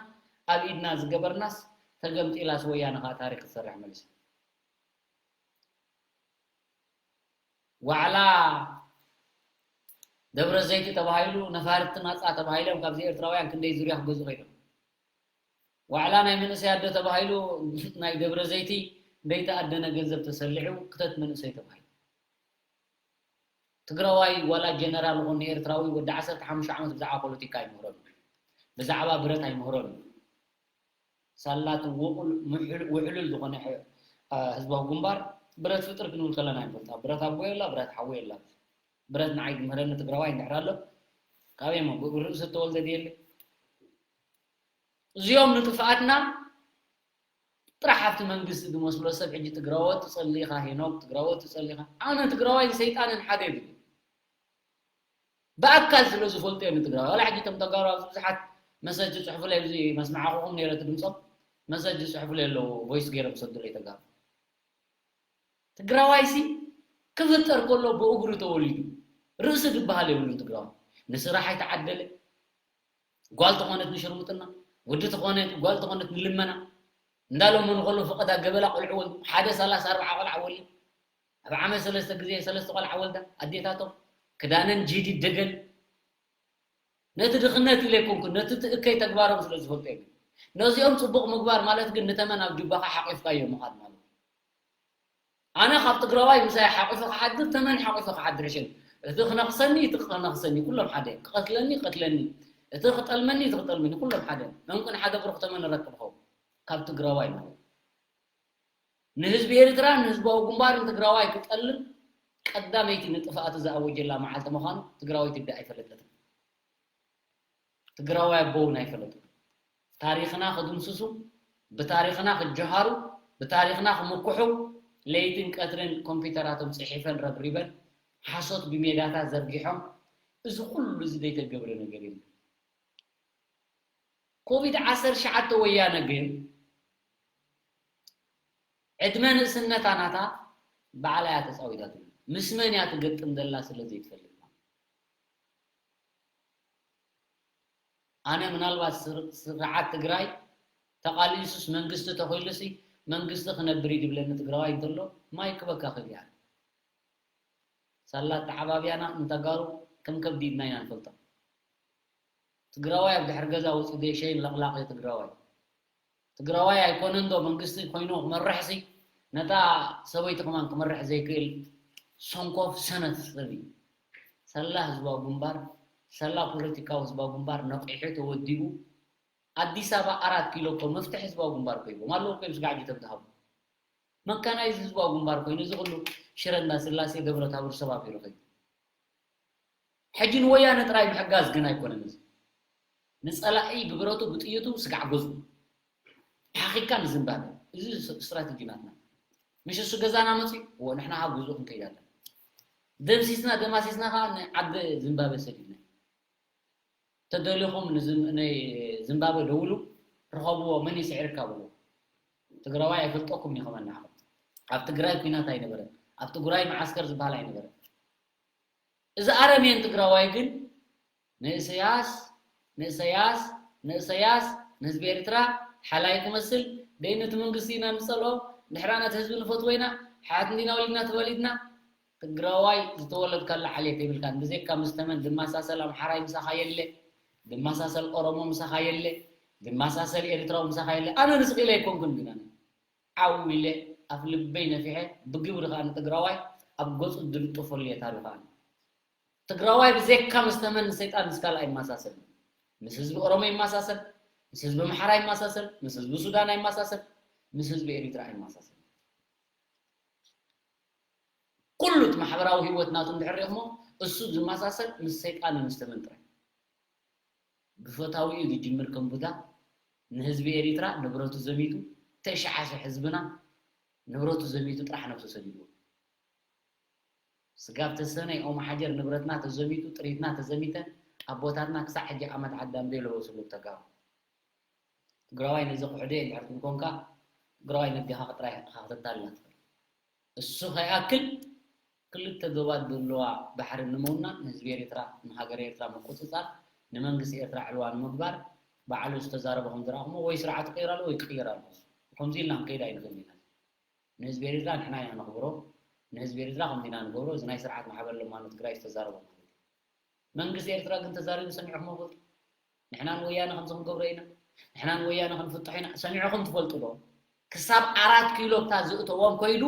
ኣብ ኢድና ዝገበርናስ ተገምጢላስ ወያነ ከዓ ታሪክ ትሰርሕ መሊሳ። ዋዕላ ደብረ ዘይቲ ተባሂሉ ነፋርቲ ናፃ ተባሂሎም ካብዚ ኤርትራውያን ክንደይ ዙርያ ክገዙ ከይዶም። ዋዕላ ናይ መንእሰይ ኣዶ ተባሂሉ ናይ ደብረ ዘይቲ ዘይተኣደነ ገንዘብ ተሰሊዑ ክተት መንእሰይ ተባሂሉ። ትግራዋይ ዋላ ጀነራል ይኹን ንኤርትራዊ ወዲ ዓሰርተ ሓሙሽተ ዓመት ብዛዕባ ፖለቲካ ኣይምህሮን እዩ። ብዛዕባ ብረት ኣይምህሮን እዩ። ሳላ እቲ ውቑል ምሕል-፣ ውሕሉል ዝኾነ ሕ-፣ አ፣ ህዝባዊ ግንባር ብረት ፍጥር ክንብል ከለና ይፈልጣ። ብረት ኣቦ የላ፣ ብረት ሓወ የላ። ብረት ንዓይ ዝምህረኒ ትግራዋይ እንድሕር ኣሎ፣ ካበይ እሞ? ብኡ ርእሲ ዝተወልደ ድየለ? እዚኦም ንጥፍኣትና ጥራሕ ኣብቲ መንግስቲ ዝመስሎ ሰብ ሕጂ ትግራዎት ትጸሊ ኢኻ፣ ሄኖክ ትግራዎት ትጸሊ ኢኻ። ኣነ ትግራዋይ ሰይጣንን ሓደ ይብል። ብኣካል ስለ ዝፈልጦ እዮም ትግራዋይ። ዋላ ሕጂ እቶም ተጋሩ ኣብዚ ብዙሓት መሰጅ ዝጽሕፉለይ፣ ኣብዚ መስማዕኹም ነይረ እቲ ድምፆም፣ መሰጅ ዝጽሕፉለይ ኣለዉ፣ ቮይስ ገይሮም ዝሰዱለይ ተጋሩ። ትግራዋይሲ ክፍጠር ከሎ ብእግሩ ተወሊዱ፣ ርእሲ ዝበሃል የብሉን ትግራዋይ። ንስራሕ ኣይተዓደለ፣ ጓል ተኾነት ንሽርሙጥና፣ ወዲ ተኾነ፣ ጓል ተኾነት ንልመና። እንዳለመኑ ከሎ ፈቐዳ ገበላ ቆልዑ ወልዱ፣ ሓደ ሰላሳ ኣርባዓ ቆልዓ ወልዩ። ኣብ ዓመት ሰለስተ ግዜ ሰለስተ ቆልዓ ወልዳ ኣዴታቶም፣ ክዳነን ጂዲ ደገል። ነቲ ድኽነት ኢለ ኣይኮንኩን፣ ነቲ እቲ እከይ ተግባሮም ስለ ዝፈልጦ እየ። ነዚኦም ጽቡቕ ምግባር ማለት ግን ንተመን ኣብ ጁባኻ ሓቂፍካዮ ምኻድ ማለት እዩ። ኣነ ካብ ትግራዋይ ምሳይ ሓቂፈ ክሓድር፣ ተመን ሓቂፈ ክሓድር ይሕሸኒ። እቲ ክነኽሰኒ፣ እቲ ክነኽሰኒ፣ ኩሎም ሓደ እዮም። ክቐትለኒ፣ ይቐትለኒ። እቲ ክጠልመኒ፣ እቲ ክጠልመኒ፣ ኩሎም ሓደ እዮም። ዕንቁ ንሓደ ብሩኽ ተመን ንረክብ ኸውን ካብ ትግራዋይ ማለት እዩ። ንህዝቢ ኤርትራ፣ ንህዝባዊ ግንባር ንትግራዋይ ክጠልም ቀዳመይቲ ንጥፍኣቱ ዝኣወጀላ መዓልቲ ምዃኑ ትግራወይቲ እዳ ኣይፈለጠትን። ትግራዋይ ኣቦ እውን ኣይፈለጠን። ታሪኽና ክድምስሱ፣ ብታሪኽና ክጀሃሩ፣ ብታሪኽና ክምኩሑ ለይትን ቀትርን ኮምፒውተራቶም ጽሒፈን ረብሪበን ሓሶት ብሜዳታት ዘርጊሖም፣ እዚ ኩሉ እዚ ዘይተገብረ ነገር የለን። ኮቪድ ዓሰርተ ትሽዓተ ወያነ ግን ዕድመ ንእስነታ ናታ ባዕላ እያ ተጻዊታትሉ። ምስ መን እያ ትገጥም ዘላ ስለ ዘይትፈልጥ ማለት። ኣነ ምናልባት ስር-፣ ስርዓት ትግራይ ተቓሊሱስ መንግስቲ ተኺሉሲ መንግስቲ ክነብር እዩ ድብለኒ ትግራዋይ እንተሎ ማይ ክበካ ክብል እያ። ሳላ ተዓባብያና ንተጋሩ ከም ከብዲ ኢድና ኢና ንፈልጦም። ትግራዋይ ኣብ ድሕሪ ገዛ ወፂኡ ዘይሸይን ለቕላቒ ትግራዋይ። ትግራዋይ ኣይኮነን ዶ መንግስቲ ኮይኑ ክመርሕሲ ነታ ሰበይቲ ከማን ክመርሕ ዘይክእል ሰንኮፍ ሰነፍ ሰብ እዩ። ሳላ ህዝባዊ ግንባር፣ ሳላ ፖለቲካዊ ህዝባዊ ግንባር ነቒሑ ተወዲቡ ኣዲስ ኣበባ ኣራት ኪሎ እኮ መፍትሒ ህዝባዊ ግንባር እኮ ሂቦም ኣለዉ እኮ እዮም ስጋዕ ጅተም ዝሃቡ። መካናይዝ ህዝባዊ ግንባር ኮይኑ እዚ ኩሉ ሽረ እንዳስላሴ ደብረ ታቦር ሰባቢሩ ኮይኑ። ሕጂ ንወያነ ጥራይ ምሕጋዝ ግን ኣይኮነን እዚ። ንጸላኢ ብብረቱ ብጥይቱ ስጋዕ ገዝኡ። ሓኺካ ንዝምባበ። እዚ ስ-፣ ስትራቴጂ ናትና። ምሽ እሱ ገዛና መጺኡ፣ እዎ ንሕና ካብ ገዝኡ ክንከይድ ኣለና። ደምሲስና፣ ደማሲስና ከኣ ንዓዲ ዝምባበ ሰዲድና። ተደሊኹም ንዝም-፣ ንዝምባበ ደውሉ፣ ርኸብዎ፣ መን ይስዕርካ በሉ። ትግራዋይ ኣይፈልጠኩም እዩ ከመን ንዓኹም። ኣብ ትግራይ ኲናት ኣይነበረን። ኣብ ትግራይ መዓስከር ዝበሃል ኣይነበረን። እዚ ኣረሜን ትግራዋይ ግን ንእሰያስ፣ ንእሰያስ፣ ንእሰያስ፣ ንህዝቢ ኤርትራ ሓላይ ክመስል፣ ደይ ነቲ መንግስቲ ኢና ንጸልኦ፣ ንሕና ነቲ ህዝቢ ንፈትዎ ኢና፣ ሓያት እንዲና ወሊድና ተወሊድና፣ ትግራዋይ ዝተወለድካሉ ዓሌት የብልካን። ብዘይካ ምስ ተመን ድማሳሰል ኣምሓራይ ምሳኻ የለ፣ ድማሳሰል ኦሮሞ ምሳኻ የለ፣ ድማሳሰል ኤርትራዊ ምሳኻ የለ። ኣነ ንስኺ ኢለ ኣይኮንኩን ግን ኣነ ዓው ኢለ ኣፍ ልበይ ነፊሐ ብግብሪ ከኣ ንትግራዋይ ኣብ ገጹ ዝልጥፈሉ እየ ታሪኹ ኣነ። ትግራዋይ ብዘይካ ምስ ተመን ሰይጣን ምስ ካልእ ኣይመሳሰልን። ምስ ህዝቢ ኦሮሞ ይመሳሰል፣ ምስ ህዝቢ ኣምሓራ ይመሳሰል፣ ምስ ህዝቢ ሱዳን ኣይመሳሰል፣ ምስ ህዝቢ ኤሪትራ ኣይመሳሰል። ኩሉ እቲ ማሕበራዊ ህይወት ናቱ እንድሕር ሪእኹሞ እሱ ዝመሳሰል ምስ ሰይጣን ምስ ተመን ጥራይ። ብፈታዊኡ ዝጅምር ከም ቡዳ ንህዝቢ ኤሪትራ ንብረቱ ዘሚቱ፣ ተሽዓሸ ህዝብና ንብረቱ ዘሚቱ ጥራሕ ነብሱ ሰዲድዎ። ስጋብ ተሰነይ ኦም ሓጀር ንብረትና ተዘሚቱ፣ ጥሪትና ተዘሚተ፣ ኣቦታትና ክሳዕ ሕጂ ዓመት ዓዳም ዘይለበስሉ ተጋሩ። ትግራዋይ ነዚ ክሕዶ እየ እንድሕር ትብል ኮንካ፣ ትግራዋይ ነዴኻ ጥራይ ኢኻ ክተታልላ ትኽእል። እሱ ከይኣክል ክልተ ዶባት ዘለዋ ባሕሪ ንምውናን ንህዝቢ ኤርትራ፣ ንሃገረ ኤርትራ ምቁጽጻር፣ ንመንግስቲ ኤርትራ ዕልዋ ንምግባር ባዕሉ ዝተዛረበ ከም ዝረኣኹሞ ወይ ስርዓቱ ክቕየር ኣለዎ ወይ ክቕየር ኣለዎ። ከምዚ ኢልና ክንከይድ ኣይንኽእልን ኢና። ንህዝቢ ኤርትራ ንሕና ኢና ነኽብሮ፣ ንህዝቢ ኤርትራ ከምዚ ኢና ንገብሮ፣ እዚ ናይ ስርዓት ማሕበር ለማኖ ትግራይ ዝተዛረቦ ማለት እዩ። መንግስቲ ኤርትራ ግን ተዛሪቡ ሰሚዕኹሞ ትፈልጡ? ንሕና ንወያነ ከምዚ ክንገብሮ ኢና፣ ንሕና ንወያነ ክንፍትሖ ኢና ሰሚዕኹም ትፈልጡ ዶ? ክሳብ ኣራት ኪሎ እታ ዝእተዎም ኮይዱ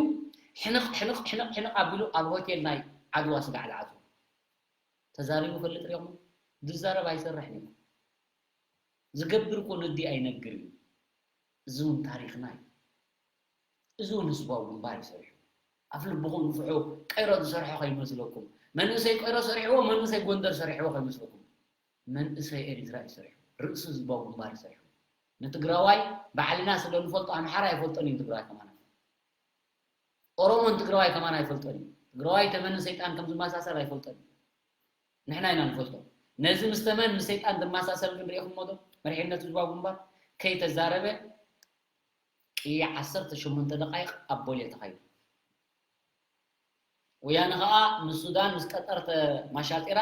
ሕንቕ ሕንቕ ሕንቕ ሕንቕ ኣቢሉ ኣብ ሆቴል ናይ ዓድዋ ስጋዕ ዝኣትዉ። ተዛሪቡ ፈልጥ ሪኹም? ዝዛረብ ኣይሰርሕን እዩ። ዝገብር እኮ ነዲ ኣይነግር እዩ። እዚ እውን ታሪኽና እዩ። እዚ እውን ህዝባዊ ግንባር እዩ ሰሪሑ። ኣፍ ልብኹም ንፍሑ። ቀይሮ ዝሰርሖ ከይመስለኩም። መንእሰይ ቀይሮ ሰሪሕዎ፣ መንእሰይ ጎንደር ሰሪሕዎ ከይመስለኩም። መንእሰይ ኤሪትራ እዩ ሰሪሑ። ርእሲ ህዝባዊ ግንባር እዩ ሰሪሑ። ንትግራዋይ ባዕልና ስለ ንፈልጦ ኣምሓራ ኣይፈልጦን እዩ ትግራዋይ ከማና። ኦሮሞን ትግራዋይ ከማን ኣይፈልጦን እዩ። ትግራዋይ ተመን ሰይጣን ከም ዝመሳሰል ኣይፈልጦን እዩ። ንሕና ኢና ንፈልጦ። ነዚ ምስ ተመን ምስ ሰይጣን ዝመሳሰል ግን ርኢኹሞ ዶ? መሪሕነት ህዝባዊ ግንባር ከይተዛረበ ቅያ ዓሰርተ ሸሞንተ ደቃይቕ ኣብ ቦሌ ተኻይዱ። ወያነ ኸኣ ምስ ሱዳን ምስ ቀጠር ተማሻጢራ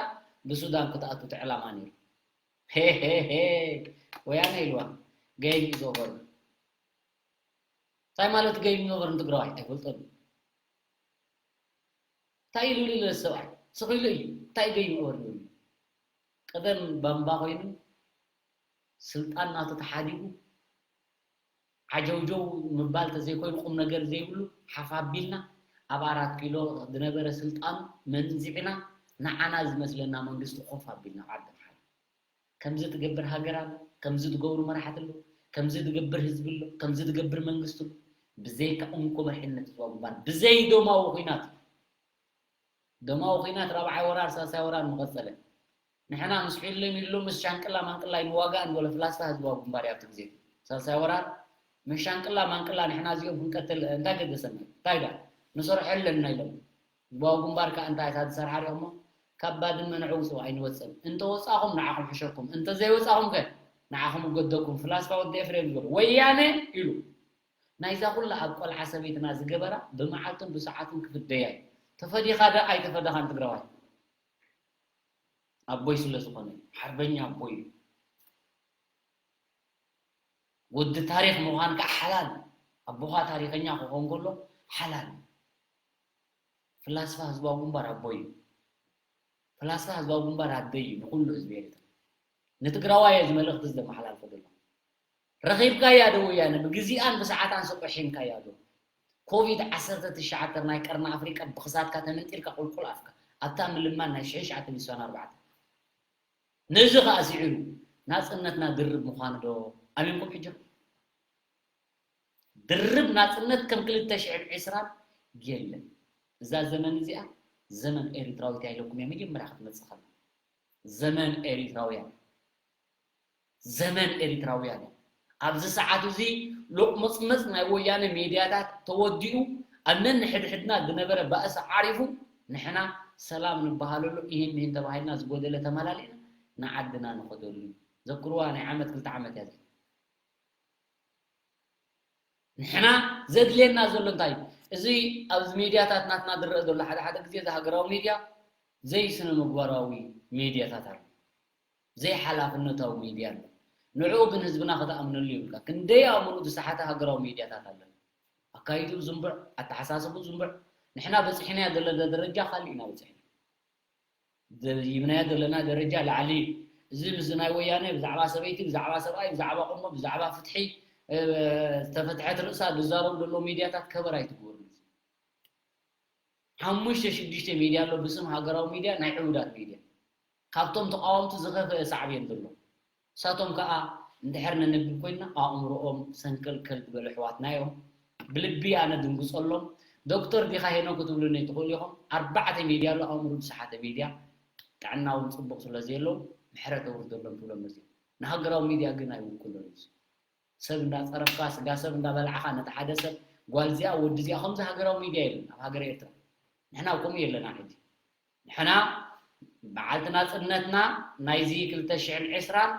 ብሱዳን ክትኣቱ እቲ ዕላማ ነይሩ። ሄ ሄ ሄ ወያነ ኢልዋ game is over። እንታይ ማለት game over ንትግራዋይ ኣይፈልጦን። እንታይ ኢሉ ኢሉ ሰብኣይ ስኺሉ እዩ። እንታይ game over ይብሉ? ቀደም ባምባ ኮይኑ ስልጣን ናቱ ተሓዲጉ ዓጀውጀው ምባል ተዘይኮይኑ ቁም ነገር ዘይብሉ ሓፍ ኣቢልና ኣብ ኣራት ኪሎ ዝነበረ ስልጣኑ መንዚዕና ንዓና ዝመስለና መንግስቲ ኮፍ ኣቢልና ዓዲ ንሓድር። ከምዚ ትገብር ሃገር ኣላ፣ ከምዚ ትገብሩ መራሕቲ ኣሎ፣ ከምዚ ትገብር ህዝቢ ኣሎ፣ ከምዚ ትገብር መንግስቲ ኣሎ። ብዘይካ እንኮ መሪሕነት ህዝባዊ ግንባር፣ ብዘይ ደማዊ ኹናት፣ ደማዊ ኹናት ራብዓይ ወራር፣ ሳልሳይ ወራር ምቐጸለ። ንሕና ምስ ሒሉ ሚሉ ምስ ሻንቅላ ማንቅላ ይንዋጋእ ንበሎ ፍላስፋ ህዝባዊ ግንባር እዩ ኣብቲ ግዜ እቲ። ሳልሳይ ወራር ምስ ሻንቅላ ማንቅላ ንሕና እዚኦም ክንቀትል እንታይ ገደሰና? እንታይ ዳ ንሰርሖ ኣለና ኢሎም። ህዝባዊ ግንባር ከኣ እንታይ እታ ዝሰርሓ ሪኦሞ? ካብ ባድመ ንዕውጽ ኣይንወጽን። እንተ ወጻኹም ንዓኹም ሕሸኩም፣ እንተ ዘይወጻኹም ከ ንዓኹም እገደኩም። ፍላስፋ ወዲ ኤፍሬም ዝበሎ ወያነ ኢሉ ናይዛ ኩላ ኣብ ቆልዓ ሰበይትና ዝገበራ ብመዓልትን ብሰዓትን ክፍደያ እዩ። ተፈዲኻ ዶ ኣይተፈደኻን ትግራዋይ? ኣቦይ ስለ ዝኾነ ሓርበኛ ኣቦይ እዩ። ወዲ ታሪኽ ምዃን ከዓ ሓላል እዩ። ኣቦኻ ታሪኸኛ ክኾን ከሎ ሓላል እዩ። ፍላስፋ ህዝባዊ ግንባር ኣቦይ እዩ። ፍላስፋ ህዝባዊ ግንባር ኣደይ እዩ ንኩሉ ህዝቢ ኤርትራ። ንትግራዋይ እዚ መልእኽቲ ዘመሓላልፎ ዘሎ። ረኺብካያ ዶ ወያነ ብግዚኣን ብሰዓታን ስቆ ሒምካያ ዶ? ኮቪድ ዓሰርተ ትሽዓተ ናይ ቀርኒ ኣፍሪቃ ብኽሳድካ ተመንጢልካ ቁልቁል ኣፍካ ኣብታ ምልማን ናይ ሽሕን ትሽዓተ ሚእቲ ስሳን ኣርባዕተ ነዚ ኸኣ ስዒሩ ናጽነትና ድርብ ምዃኑ ዶ ኣሚንኩም ሕጂ? ድርብ ናጽነት ከም ክልተ ሽሕን ዕስራን የለን። እዛ ዘመን እዚኣ ዘመን ኤሪትራዊት እያ ኢለኩም እየ መጀመርያ ክትመጽእ ከላ። ዘመን ኤሪትራውያን፣ ዘመን ኤሪትራውያን። ኣብዚ ሰዓት እዚ ሎቕመጽመጽ ናይ ወያነ ሜድያታት ተወዲኡ ኣብ ነንሕድሕድና ዝነበረ ባእሲ ዓሪፉ ንሕና ሰላም ንበሃለሉ ኢሂን ሚሂን ተባሂልና ዝጎደለ ተመላሊእና ንዓድና ንኸደሉ እዩ። ዘክርዋ ናይ ዓመት ክልተ ዓመት እያ እዚኣ። ንሕና ዘድልየና ዘሎ እንታይ እዩ? እዚ ኣብዚ ሜድያታት ናትና ዝረአ ዘሎ ሓደ ሓደ ግዜ እዚ ሃገራዊ ሜድያ ዘይስነ ምግባራዊ ሜድያታት ኣሎ። ዘይሓላፍነታዊ ሜድያ ኣሎ። ንዕኡ ግን ህዝብና ክትኣምነሉ ይብልካ። ክንደይ ኣእምርኡ ዝሰሓተ ሃገራዊ ሜድያታት ኣለና። ኣካይድኡ ዝንቡዕ፣ ኣተሓሳስብኡ ዝንቡዕ። ንሕና በጺሕናዮ ዘለና ደረጃ ካልእ ኢና በጺሕና። ደይብናዮ ዘለና ደረጃ ላዕሊ እዩ። እዚ ምስዚ ናይ ወያነ ብዛዕባ ሰበይቲ፣ ብዛዕባ ሰብኣይ፣ ብዛዕባ ቁሞ፣ ብዛዕባ ፍትሒ፣ እ፣ ዝተፈትሐት ርእሳ ዝዛረቡ ዘለዉ ሚድያታት ከበር ኣይትግበሩ። ሓሙሽተ ሽዱሽተ ሚድያ ኣሎ ብስም ሃገራዊ ሚድያ፣ ናይ ዕቡዳት ሚድያ። ካብቶም ተቃወምቲ ዝኸፈአ ሳዕቤን ዘሎ። ንሳቶም ከኣ እንድሕር ነንብብ ኮይንና ኣእምሮኦም ሰንከልከል ዝበሉ ኣሕዋትና እዮም። ብልቢ ኣነ ድንግጸሎም። ዶክተር ዲኻ ሄኖክ ክትብሉኒ ትኽእሉ ኢኹም። ኣርባዕተ ሚድያ ኣሎ ኣእምሮ ዝሰሓተ ሚድያ። ጥዕና እውን ጽቡቕ ስለ ዘየለዎም ምሕረት ኣውርደሎም ትብሎም መጺኦም። ንሃገራዊ ሚድያ ግን ኣይውክሎን እዩ። ሰብ እንዳጸረፍካ፣ ስጋ ሰብ እንዳበላዕኻ፣ ነቲ ሓደ ሰብ ጓል እዚኣ ወዲ እዚኣ ከምዚ ሃገራዊ ሚድያ የለን ኣብ ሃገረ ኤርትራ። ንሕና ከምኡ የለና ሕጂ። ንሕና በዓልቲ ናጽነትና ናይዚ ክልተ ሽሕን ዕስራን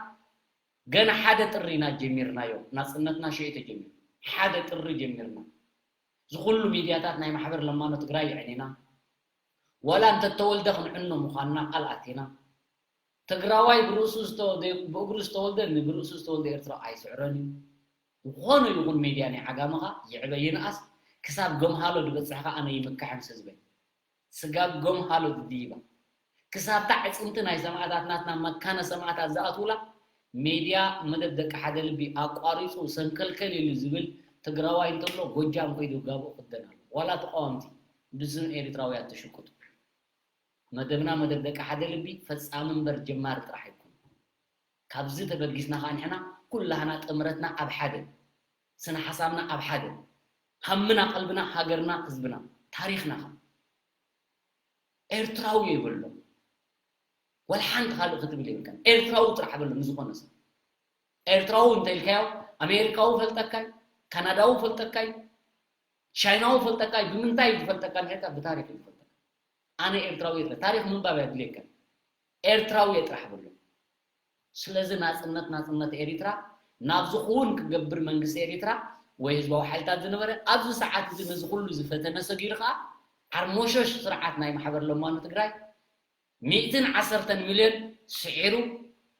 ገና ሓደ ጥሪ ኢና ጀሚርናዮ። ናጽነትና ሽዑ ተጀሚሩ። ሓደ ጥሪ ጀሚርና። እዚ ኩሉ ሚድያታት ናይ ማሕበር ለማኖ ትግራይ የዕኒና። ዋላ እንተተወልደ ክንዕኖ ምዃንና ቃል ኣቲና። ትግራዋይ ብርእሱ ዝተ-፣ ብእግሩ ዝተወልደ ንብርእሱ ዝተወልደ ኤርትራ ኣይስዕሮን እዩ። ዝኾነ ይኹን ሚድያ ናይ ዓጋመኻ ይዕበ ይንኣስ ክሳብ ገምሃሎ ዝበጽሕ ከኣ ኣነ ይምካሕ ምስ ህዝበይ። ስጋብ ገምሃሎ ድድይባ። ክሳብታ ዕጽምቲ ናይ ሰማእታት ናትና መካነ ሰማእታት ዝኣትውላ ሜድያ መደብ ደቂ ሓደ ልቢ ኣቋሪጹ ሰንከልከል ኢሉ ዝብል ትግራዋይ እንተሎ ጎጃም ከይዱ ጋብኡ ክደን ኣሎ። ዋላ ተቃወምቲ ብስም ኤርትራውያን ትሽቅጡ። መደብና መደብ ደቂ ሓደ ልቢ፣ ፈጻሚ እምበር ጀማሪ ጥራሕ ኣይኮነን። ካብዚ ተበጊስና ኸዓ ንሕና ኩላህና ጥምረትና ኣብ ሓደ፣ ስነ ሓሳብና ኣብ ሓደ፣ ሃምና ቀልብና ሃገርና ህዝብና ታሪኽና ኸዓ ኤርትራዊ የበሎ። ወላ ሓንቲ ካልእ ክትብል የብልካን። ኤርትራዊ ጥራሕ በሎ ንዝኾነ ሰብ። ኤርትራዊ እንተ ኢልካዮ ኣሜሪካዊ ፈልጠካይ፣ ካናዳዊ ፈልጠካይ፣ ቻይናዊ ፈልጠካይ፣ ብምንታይ ዝፈልጠካ እንድሕርካ ብታሪኽ እዩ ዝፈልጠካ። ኣነ ኤርትራዊ እየ ጥራሕ። ታሪኽ ምንባብ ኣየድልየካን። ኤርትራዊ እየ ጥራሕ በሎ። ስለዚ ናጽነት ናጽነት ኤሪትራ ናብ ዝኹውን ክገብር መንግስቲ ኤሪትራ ወይ ህዝባዊ ሓይልታት ዝነበረ ኣብዚ ሰዓት እዚ ነዚ ኩሉ ዝፈተነ ሰጊሩ ከኣ ዓርሞሸሽ ስርዓት ናይ ማሕበር ለማኖ ትግራይ ሚእትን ዓሰርተን ሚልዮን ስዒሩ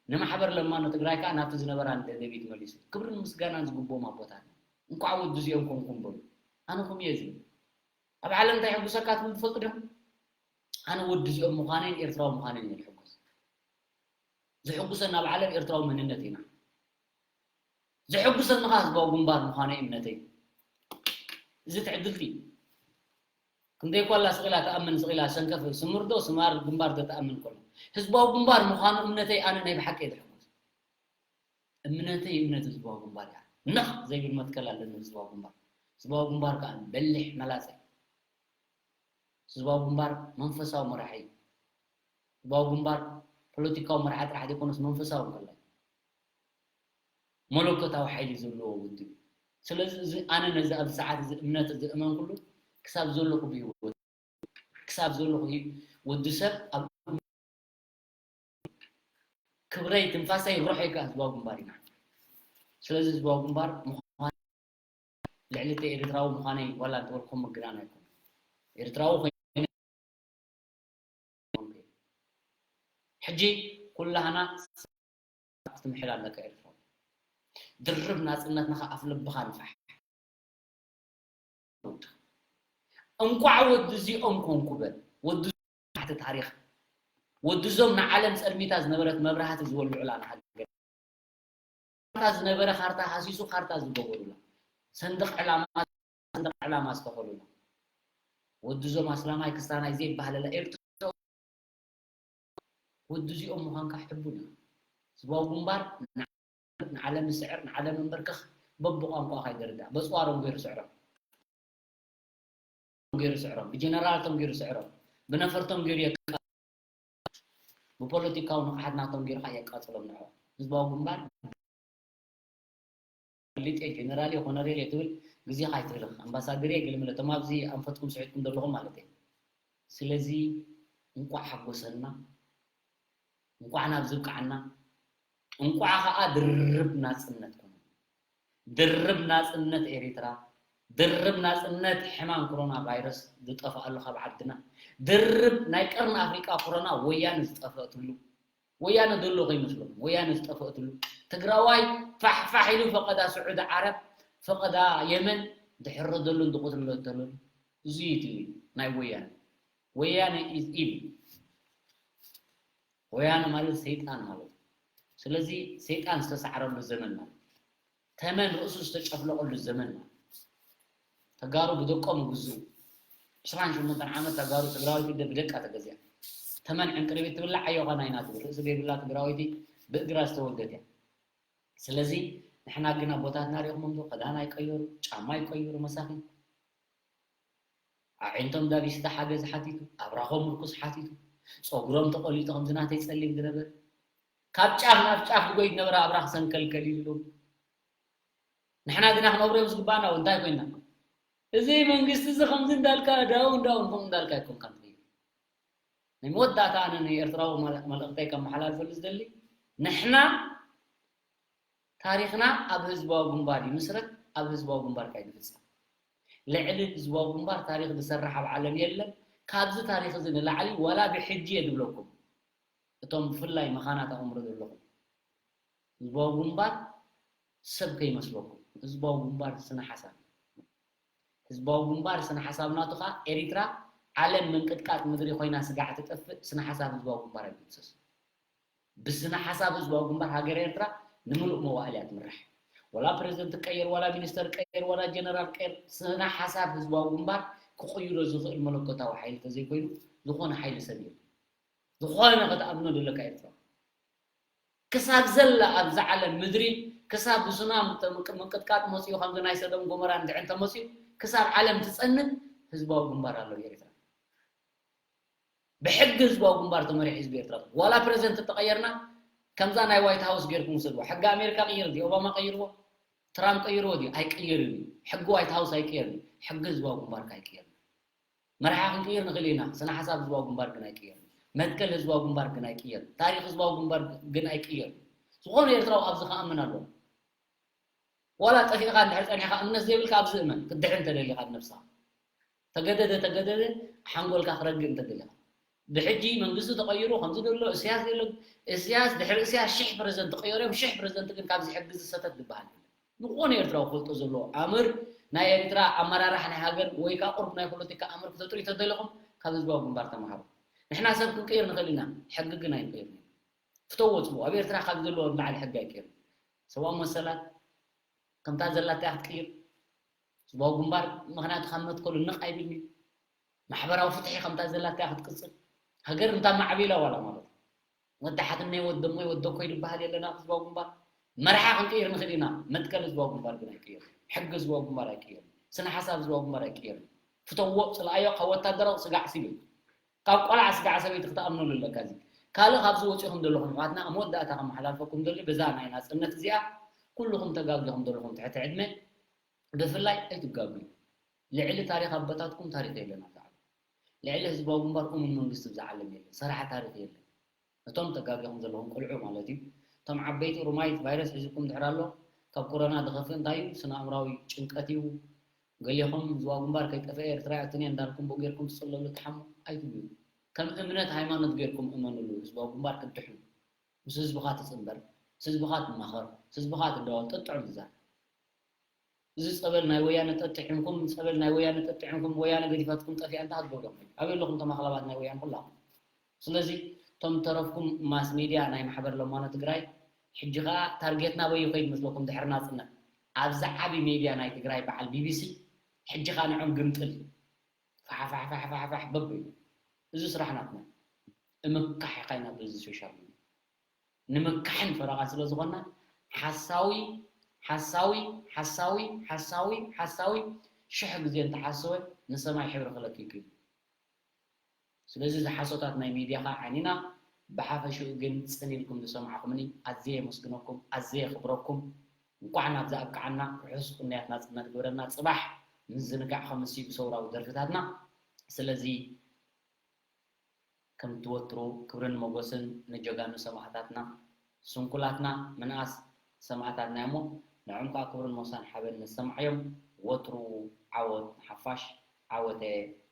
ንማሕበር ለማኖ ትግራይ ከኣ ናብቲ ዝነበራ ደደቢት መሊሱ። ክብርን ምስጋናን ዝግብኦም ኣቦታት። እንኳዕ ወዲ እዚኦም ኮንኩም በሉ። ኣነ ከምኡ እየ ዝብል። ኣብ ዓለም እንታይ የሕጉሰካ ትብል ትፈልጡ ዲኹም? ኣነ ወዲ እዚኦም ምዃነይን ኤርትራዊ ምዃነይን እየ ዝሕጎስ። ዝሕጉሰኒ ኣብ ዓለም ኤርትራዊ መንነት ኢና። ዘሐጉሰኒ ኸዓ ህዝባዊ ግንባር ምዃነይ እምነተይ። እዚ ትዕድልቲ። ክንደይ ኳላ ስቕ ኢላ ትኣምን፣ ስቕ ኢላ ሰንከፍ ስምር ዶ ስማር ግንባር ዶ ትኣምን ኮላ። ህዝባዊ ግንባር ምዃኑ እምነተይ ኣነ ናይ ብሓቂ እየ ዝሕጎስ። እምነተይ እምነት ህዝባዊ ግንባር እያ። ነኽ ዘይብል መትከል ኣለኒ ህዝባዊ ግንባር። ህዝባዊ ግንባር ከኣ በሊሕ መላጸ። ህዝባዊ ግንባር መንፈሳዊ መራሒ እዩ። ህዝባዊ ግንባር ፖለቲካዊ መራሒ ጥራሕ ዘይኮነስ መንፈሳዊ እውን ከላ እዩ። መለኮታዊ ሓይሊ ዘለዎ ውድብ እዩ። ስለዚ እዚ ኣነ ነዚ ኣብዚ ሰዓት እዚ እምነት እዚ እመንኩሉ ክሳብ ዘለኹ ብህይወት ክሳብ ዘለኹ ህይ- ወዲ ሰብ ኣብ ክብረይ ትንፋሰይ ሩሐይ ከኣ ህዝባዊ ግንባር ኢና። ስለዚ ህዝባዊ ግንባር ምዃን ልዕሊ እቲ ኤርትራዊ ምዃነይ ዋላ እንተበልኩም ምግናን ኣይኮነን። ኤርትራዊ ኮይነ ሕጂ ኩላህና ክትምሕል ኣለካ ኤርትራዊ። ድርብ ናጽነትና ከኣ ኣፍ ልብኻ ንፋሕ። እንቋዕ ወዲ እዚኦም ኮንኩ በል። ወዲ ታሕቲ ታሪኽ። ወዲ እዞም ንዓለም ጸልሚታ ዝነበረት መብራህቲ ዝወልዑላ ንሃገር። ካርታ ዝነበረ ካርታ ሃሲሱ ካርታ ዝገበሩላ። ሰንደቕ ዕላማ ሰንደቕ ዕላማ ዝተኸሉላ። ወዲ እዞም ኣስላማይ ክስታናይ ዘይበሃለላ ኤርትራ ወዲ እዚኦም ምዃንካ ሕቡን ኢኻ። ህዝባዊ ግንባር ንዓለም ዝስዕር፣ ንዓለም እንበርክኽ፣ በብቋንቋኻ ይደርዳእ። በጽዋሮም ገይሩ ስዕሮም። ገይሩ ስዕሮም። ብጀነራላቶም ገይሩ ስዕሮም። ብነፈርቶም ገይሩ የቃ-፣ ብፖለቲካዊ ንቕሓት ናቶም ገይሩ ኸዓ የቃጽሎም ንዕኦም። ህዝባዊ ግንባር ፍሊጥ እየ፣ ጀነራል እየ፣ ኮነሬል እየ ትብል ግዜኻ ኣይትህልኽ። ኣምባሳደር እየ፣ ገለመለ፣ እቶም ኣብዚ ኣንፈትኩም ስሒትኩም ዘለኹም ማለት እየ። ስለዚ እንቋዕ ሓጎሰና፣ እንቋዕ ናብዚ ብቃዕና፣ እንቋዕ ኸኣ ድርብ ናጽነት ኮነ። ድርብ ናጽነት ኤሪትራ፣ ድርብ ናጽነት ሕማም ኮሮና ቫይረስ ዝጠፍኣሉ ካብ ዓድና፣ ድርብ ናይ ቀርኒ ኣፍሪቃ ኮሮና ወያነ ዝጠፍአትሉ፣ ወያነ ዘሎ ከይመስለኩም፣ ወያነ ዝጠፍአትሉ፣ ትግራዋይ ፋሕ ፋሕ ኢሉ ፈቐዳ ስዑዲ ዓረብ፣ ፈቐዳ የመን ዝሕረደሉን ዝቕትለተሉን፣ እዚ እዩ እቲ ናይ ወያነ። ወያነ is evil። ወያነ ማለት ሰይጣን ማለት እዩ። ስለዚ ሰይጣን ዝተሳዕረሉ ዘመን ማለት እዩ። ተመን ርእሱ ዝተጨፍለቐሉ ዘመን ማለት እዩ። ተጋሩ ብደቆም ግዝኡ። ዕስራን ሸሞንተን ዓመት ተጋሩ ትግራወይቲ ደ-፣ ብደቃ ተገዚኣ። ተመን ዕንቅርቢት ትብላዕ ኣዮኻ ናይና ትብል። ርእሲ ዘይብላ ትግራወይቲ ብእግራ ዝተወልደት እያ። ስለዚ ንሕና ግን ኣቦታትና ሪእኹሞም ዶ? ክዳን ኣይቀየሩ፣ ጫማ ኣይቀየሩ መሳኺን። ኣዒንቶም ዳቢስታ ሓገዝ ሓቲቱ፣ ኣብራኾም ምርኩስ ሓቲቱ፣ ጸጉሮም ተቖሊጡ ከምዚ ናተይ ጸሊም ዝነበረ፣ ካብ ጫፍ ናብ ጫፍ ዝጎይድ ነበረ ኣብራኽ ሰንከልከል ኢሉሎም። ንሕና ግና ክነብሮም ዝግባና እውን እንታይ ኮይና? እዚ መንግስቲ እዚ ከምዚ እንዳልካ ዳውን ዳውን ከምዚ እንዳልካ ኣይኮንካን ትኸይድ። ናይ መወዳእታ ኣነ ንኤርትራዊ መል-፣ መልእኽተይ ከመሓላልፈሉ ዝደሊ፣ ንሕና ታሪኽና ኣብ ህዝባዊ ግንባር ይምስረት፣ ኣብ ህዝባዊ ግንባር ከኣ ይፍጸም። ልዕሊ ህዝባዊ ግንባር ታሪኽ ዝሰርሕ ኣብ ዓለም የለን። ካብዚ ታሪኽ እዚ ንላዕሊ ዋላ ብሕጂ እየ ዝብለኩም፣ እቶም ብፍላይ መኻናት ኣእምሮ ዘለኹም፣ ህዝባዊ ግንባር ሰብ ከይመስለኩም፣ ህዝባዊ ግንባር ስነ ሓሳብ እዩ። ህዝባዊ ግንባር ስነ ሓሳብ ናቱ ኸኣ ኤሪትራ ዓለም ምንቅጥቃጥ ምድሪ ኮይና ስጋዕ ትጠፍእ፣ ስነ ሓሳብ ህዝባዊ ግንባር ኣይግድሰስ። ብስነ ሓሳብ ህዝባዊ ግንባር ሃገር ኤርትራ ንምሉእ መዋእል እያ ትምራሕ። ዋላ ፕረዚደንት ቀየር፣ ዋላ ሚኒስተር ቀየር፣ ዋላ ጀነራል ቀየር፣ ስነ ሓሳብ ህዝባዊ ግንባር ክቕይሮ ዝኽእል መለኮታዊ ሓይሊ ተዘይኮይኑ ዝኾነ ሓይሊ ሰብ የለን። ዝኾነ ክትኣምኖ ዘለካ ኤርትራ ክሳብ ዘላ ኣብዛ ዓለም ምድሪ ክሳብ ብሱናም ምንቅጥቃጥ መፅኡ ከምዚ ናይ ሰዶም ጎመራ እንድዒ እንተመፅኡ ክሳብ ዓለም ትፀንት ህዝባዊ ግንባር ኣሎ ኤርትራ። ብሕጊ ህዝባዊ ግንባር ተመሪሑ ህዝቢ ኤርትራ ዋላ ፕረዚደንት ተቐየርና ከምዛ ናይ ዋይት ሃውስ ጌርኩም ውሰድዋ። ሕጊ ኣሜሪካ ቅይር ድዩ? ኦባማ ቀይርዎ? ትራምፕ ቀይርዎ ድዩ? ኣይቅየርን እዩ። ሕጊ ዋይት ሃውስ ኣይቅየርን እዩ። ሕጊ ህዝባዊ ግንባር ከ ኣይቅየርን። መርሓ ክንቅይር ንኽእል ኢና። ስነ ሓሳብ ህዝባዊ ግንባር ግን ኣይቅየርን። መትከል ህዝባዊ ግንባር ግን ኣይቅየርን። ታሪኽ ህዝባዊ ግንባር ግን ኣይቅየርን። ዝኾነ ኤርትራዊ ኣብዚ ክኣምን ኣለዎ። ዋላ ጠፊእኻ እንድሕር ጸኒሕካ እምነት ዘይብልካ ኣብዚ እመን ክትድሕን እንተደሊኻ ንነብስኻ ተገደደ ተገደደ ሓንጎልካ ክረግእ እንተደሊኻ ብሕጂ መንግስቲ ተቐይሩ ከምዚ ደሎ እስያስ ደሎ እስያስ ድሕሪ እስያስ ሽሕ ፕረዚደንት ተቐየሩ እዮም ሽሕ ፕረዚደንት ግን ካብዚ ሕጊ ዝሰተት ዝበሃል የለን ዝኾነ ኤርትራዊ ክፈልጦ ዘለዎ ኣምር ናይ ኤርትራ ኣመራራሕ ናይ ሃገር ወይ ከዓ ቁርብ ናይ ፖለቲካ ኣምር ክተጥርዩ ተደለኹም ካብ ህዝባዊ ግንባር ተምሃሩ ንሕና ሰብ ክንቀይር ንኽእል ኢና ሕጊ ግን ኣይንቀይር ፍተዎ ጽቡቕ ኣብ ኤርትራ ካብ ዘለዎ ንላዕሊ ሕጊ ኣይቀይር ሰብኣዊ መሰላት ከምታ ዘላታ ክትቅይር ህዝባዊ ግንባር ምኽንያቱ ካብ መትከሉ ንቕ ኣይብልኒ ማሕበራዊ ፍትሒ ከምታ ዘላታ ክትቅጽል ሃገር እንታ ማዕቢላ ዋላ ማለት ወዲ ሓትነይ ወዲ እሞይ ወዲ ኣኮይ ዝበሃል የለን ኣብ ህዝባዊ ግንባር መርሓ ክንቅይር ንኽእል ኢና መትከል ህዝባዊ ግንባር ግን ኣይቅየር ሕጊ ህዝባዊ ግንባር ኣይቅየር ስነ ሓሳብ ህዝባዊ ግንባር ኣይቅየር ፍተዎ ጽልኣዮ ካብ ወታደራዊ ስጋዕ ሲቪል ካብ ቆልዓ ስጋዕ ሰበይቲ ክትኣምነሉ ኣለካ እዚ ካልእ ካብዚ ወፂኹም ዘለኹም ኣሕዋትና ኣብ መወዳእታ ከመሓላልፈኩም ደሊ በዛ ናይ ናፅነት እዚኣ ኩልኹም ተጋጊኹም ዘለኹም ትሕቲ ዕድመ ብፍላይ ኣይትጋጉ ልዕሊ ታሪክ ኣቦታትኩም ታሪክ የለን ኣብዛ ዓለም ልዕሊ ህዝባዊ ግንባር እሙን መንግስቲ ብዛ ዓለም የለን ሰራሕ ታሪክ የለን እቶም ተጋጊኹም ዘለኹም ቆልዑ ማለት እዩ እቶም ዓበይቲ ሩማይት ቫይረስ ሒዝኩም ድሕር ኣሎ ካብ ኮሮና ዝኸፍእ እንታይ እዩ ስነ ኣእምራዊ ጭንቀት እዩ ገሌኹም ህዝባዊ ግንባር ከይጠፍአ ኤርትራ እያ ትንያ እንዳልኩም ብኡ ጌርኩም ትጽለሉ ትሓሙ ኣይትብሉ። ከም እምነት ሃይማኖት ጌርኩም እመንሉ ህዝባዊ ግንባር ክትድሕኑ። ምስ ህዝብኻ ትጽንበር፣ ምስ ህዝብኻ ትማኸር፣ ምስ ህዝብኻ ትደዋወል ጥጥዑም ትዛረብ። እዚ ጸበል ናይ ወያነ ጠጥዒምኩም ጸበል ናይ ወያነ ጠጥዒምኩም ወያነ ገዲፋትኩም ጠፊኣ እንታይ ክትገብሩ ኢኹም? ኣበይ ኣለኹም እቶም ኣኽላባት ናይ ወያነ ኩላኹም? ስለዚ እቶም ተረፍኩም ማስ ሚድያ ናይ ማሕበር ለማኖ ትግራይ ሕጂ ኸኣ ታርጌትና ኣበይ ይኸይድ መስለኩም ድሕሪ ናጽነት ኣብዚ ዓቢ ሚድያ ናይ ትግራይ በዓል ቢቢሲ ሕጂ ኸኣ ንዖም ግምጥል ፋሕፋሕፋሕፋሕ በብ እዩ እዚ ስራሕ ናትና እምካሕ ኢኻ ኢና በዚ ሶሻል ሚድያ ንምካሕን ፈረቓን ስለ ዝኾንና ሓሳዊ ሓሳዊ ሓሳዊ ሓሳዊ ሓሳዊ ሽሕ ግዜ እንተሓሰወ ንሰማይ ሕብሪ ክለኪ ይክእል እዩ ስለዚ እዚ ሓሶታት ናይ ሚድያ ከዓ ዓኒና ብሓፈሽኡ ግን ፅን ኢልኩም ዝሰማዕኹምኒ ኣዝየ የመስግነኩም ኣዝየ የኽብረኩም እንኳዕ ናብዚ ኣብቅዓና ርሑስ ቅንያት ናፅነት ግበረልና ፅባሕ ምዝንጋዕ ከምሲ ብሰውራዊ ደርፍታትና ስለዚ ከም ትወትሩ ክብርን ሞጎስን ንጀጋኑ ሰማእታትና ስንኩላትና ምንኣስ ሰማእታትና እሞ ንዖም ከዓ ክብርን ሞሳን ሓበን ነሰማዕዮም ወትሩ ዓወት ንሓፋሽ ዓወተ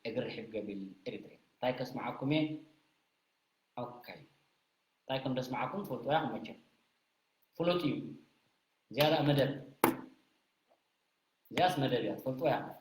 እግሪ ርሕብ ገቢል ኤሪትርያ እንታይ ከስምዓኩም እየ ኦካይ እንታይ ከም ደስምዓኩም ትፈልጥዎ ኢኹም መቸም ፍሉጥ እዩ እዚኣ ደኣ መደብ እዚኣስ መደብ እያ ትፈልጥዎ ኢኹም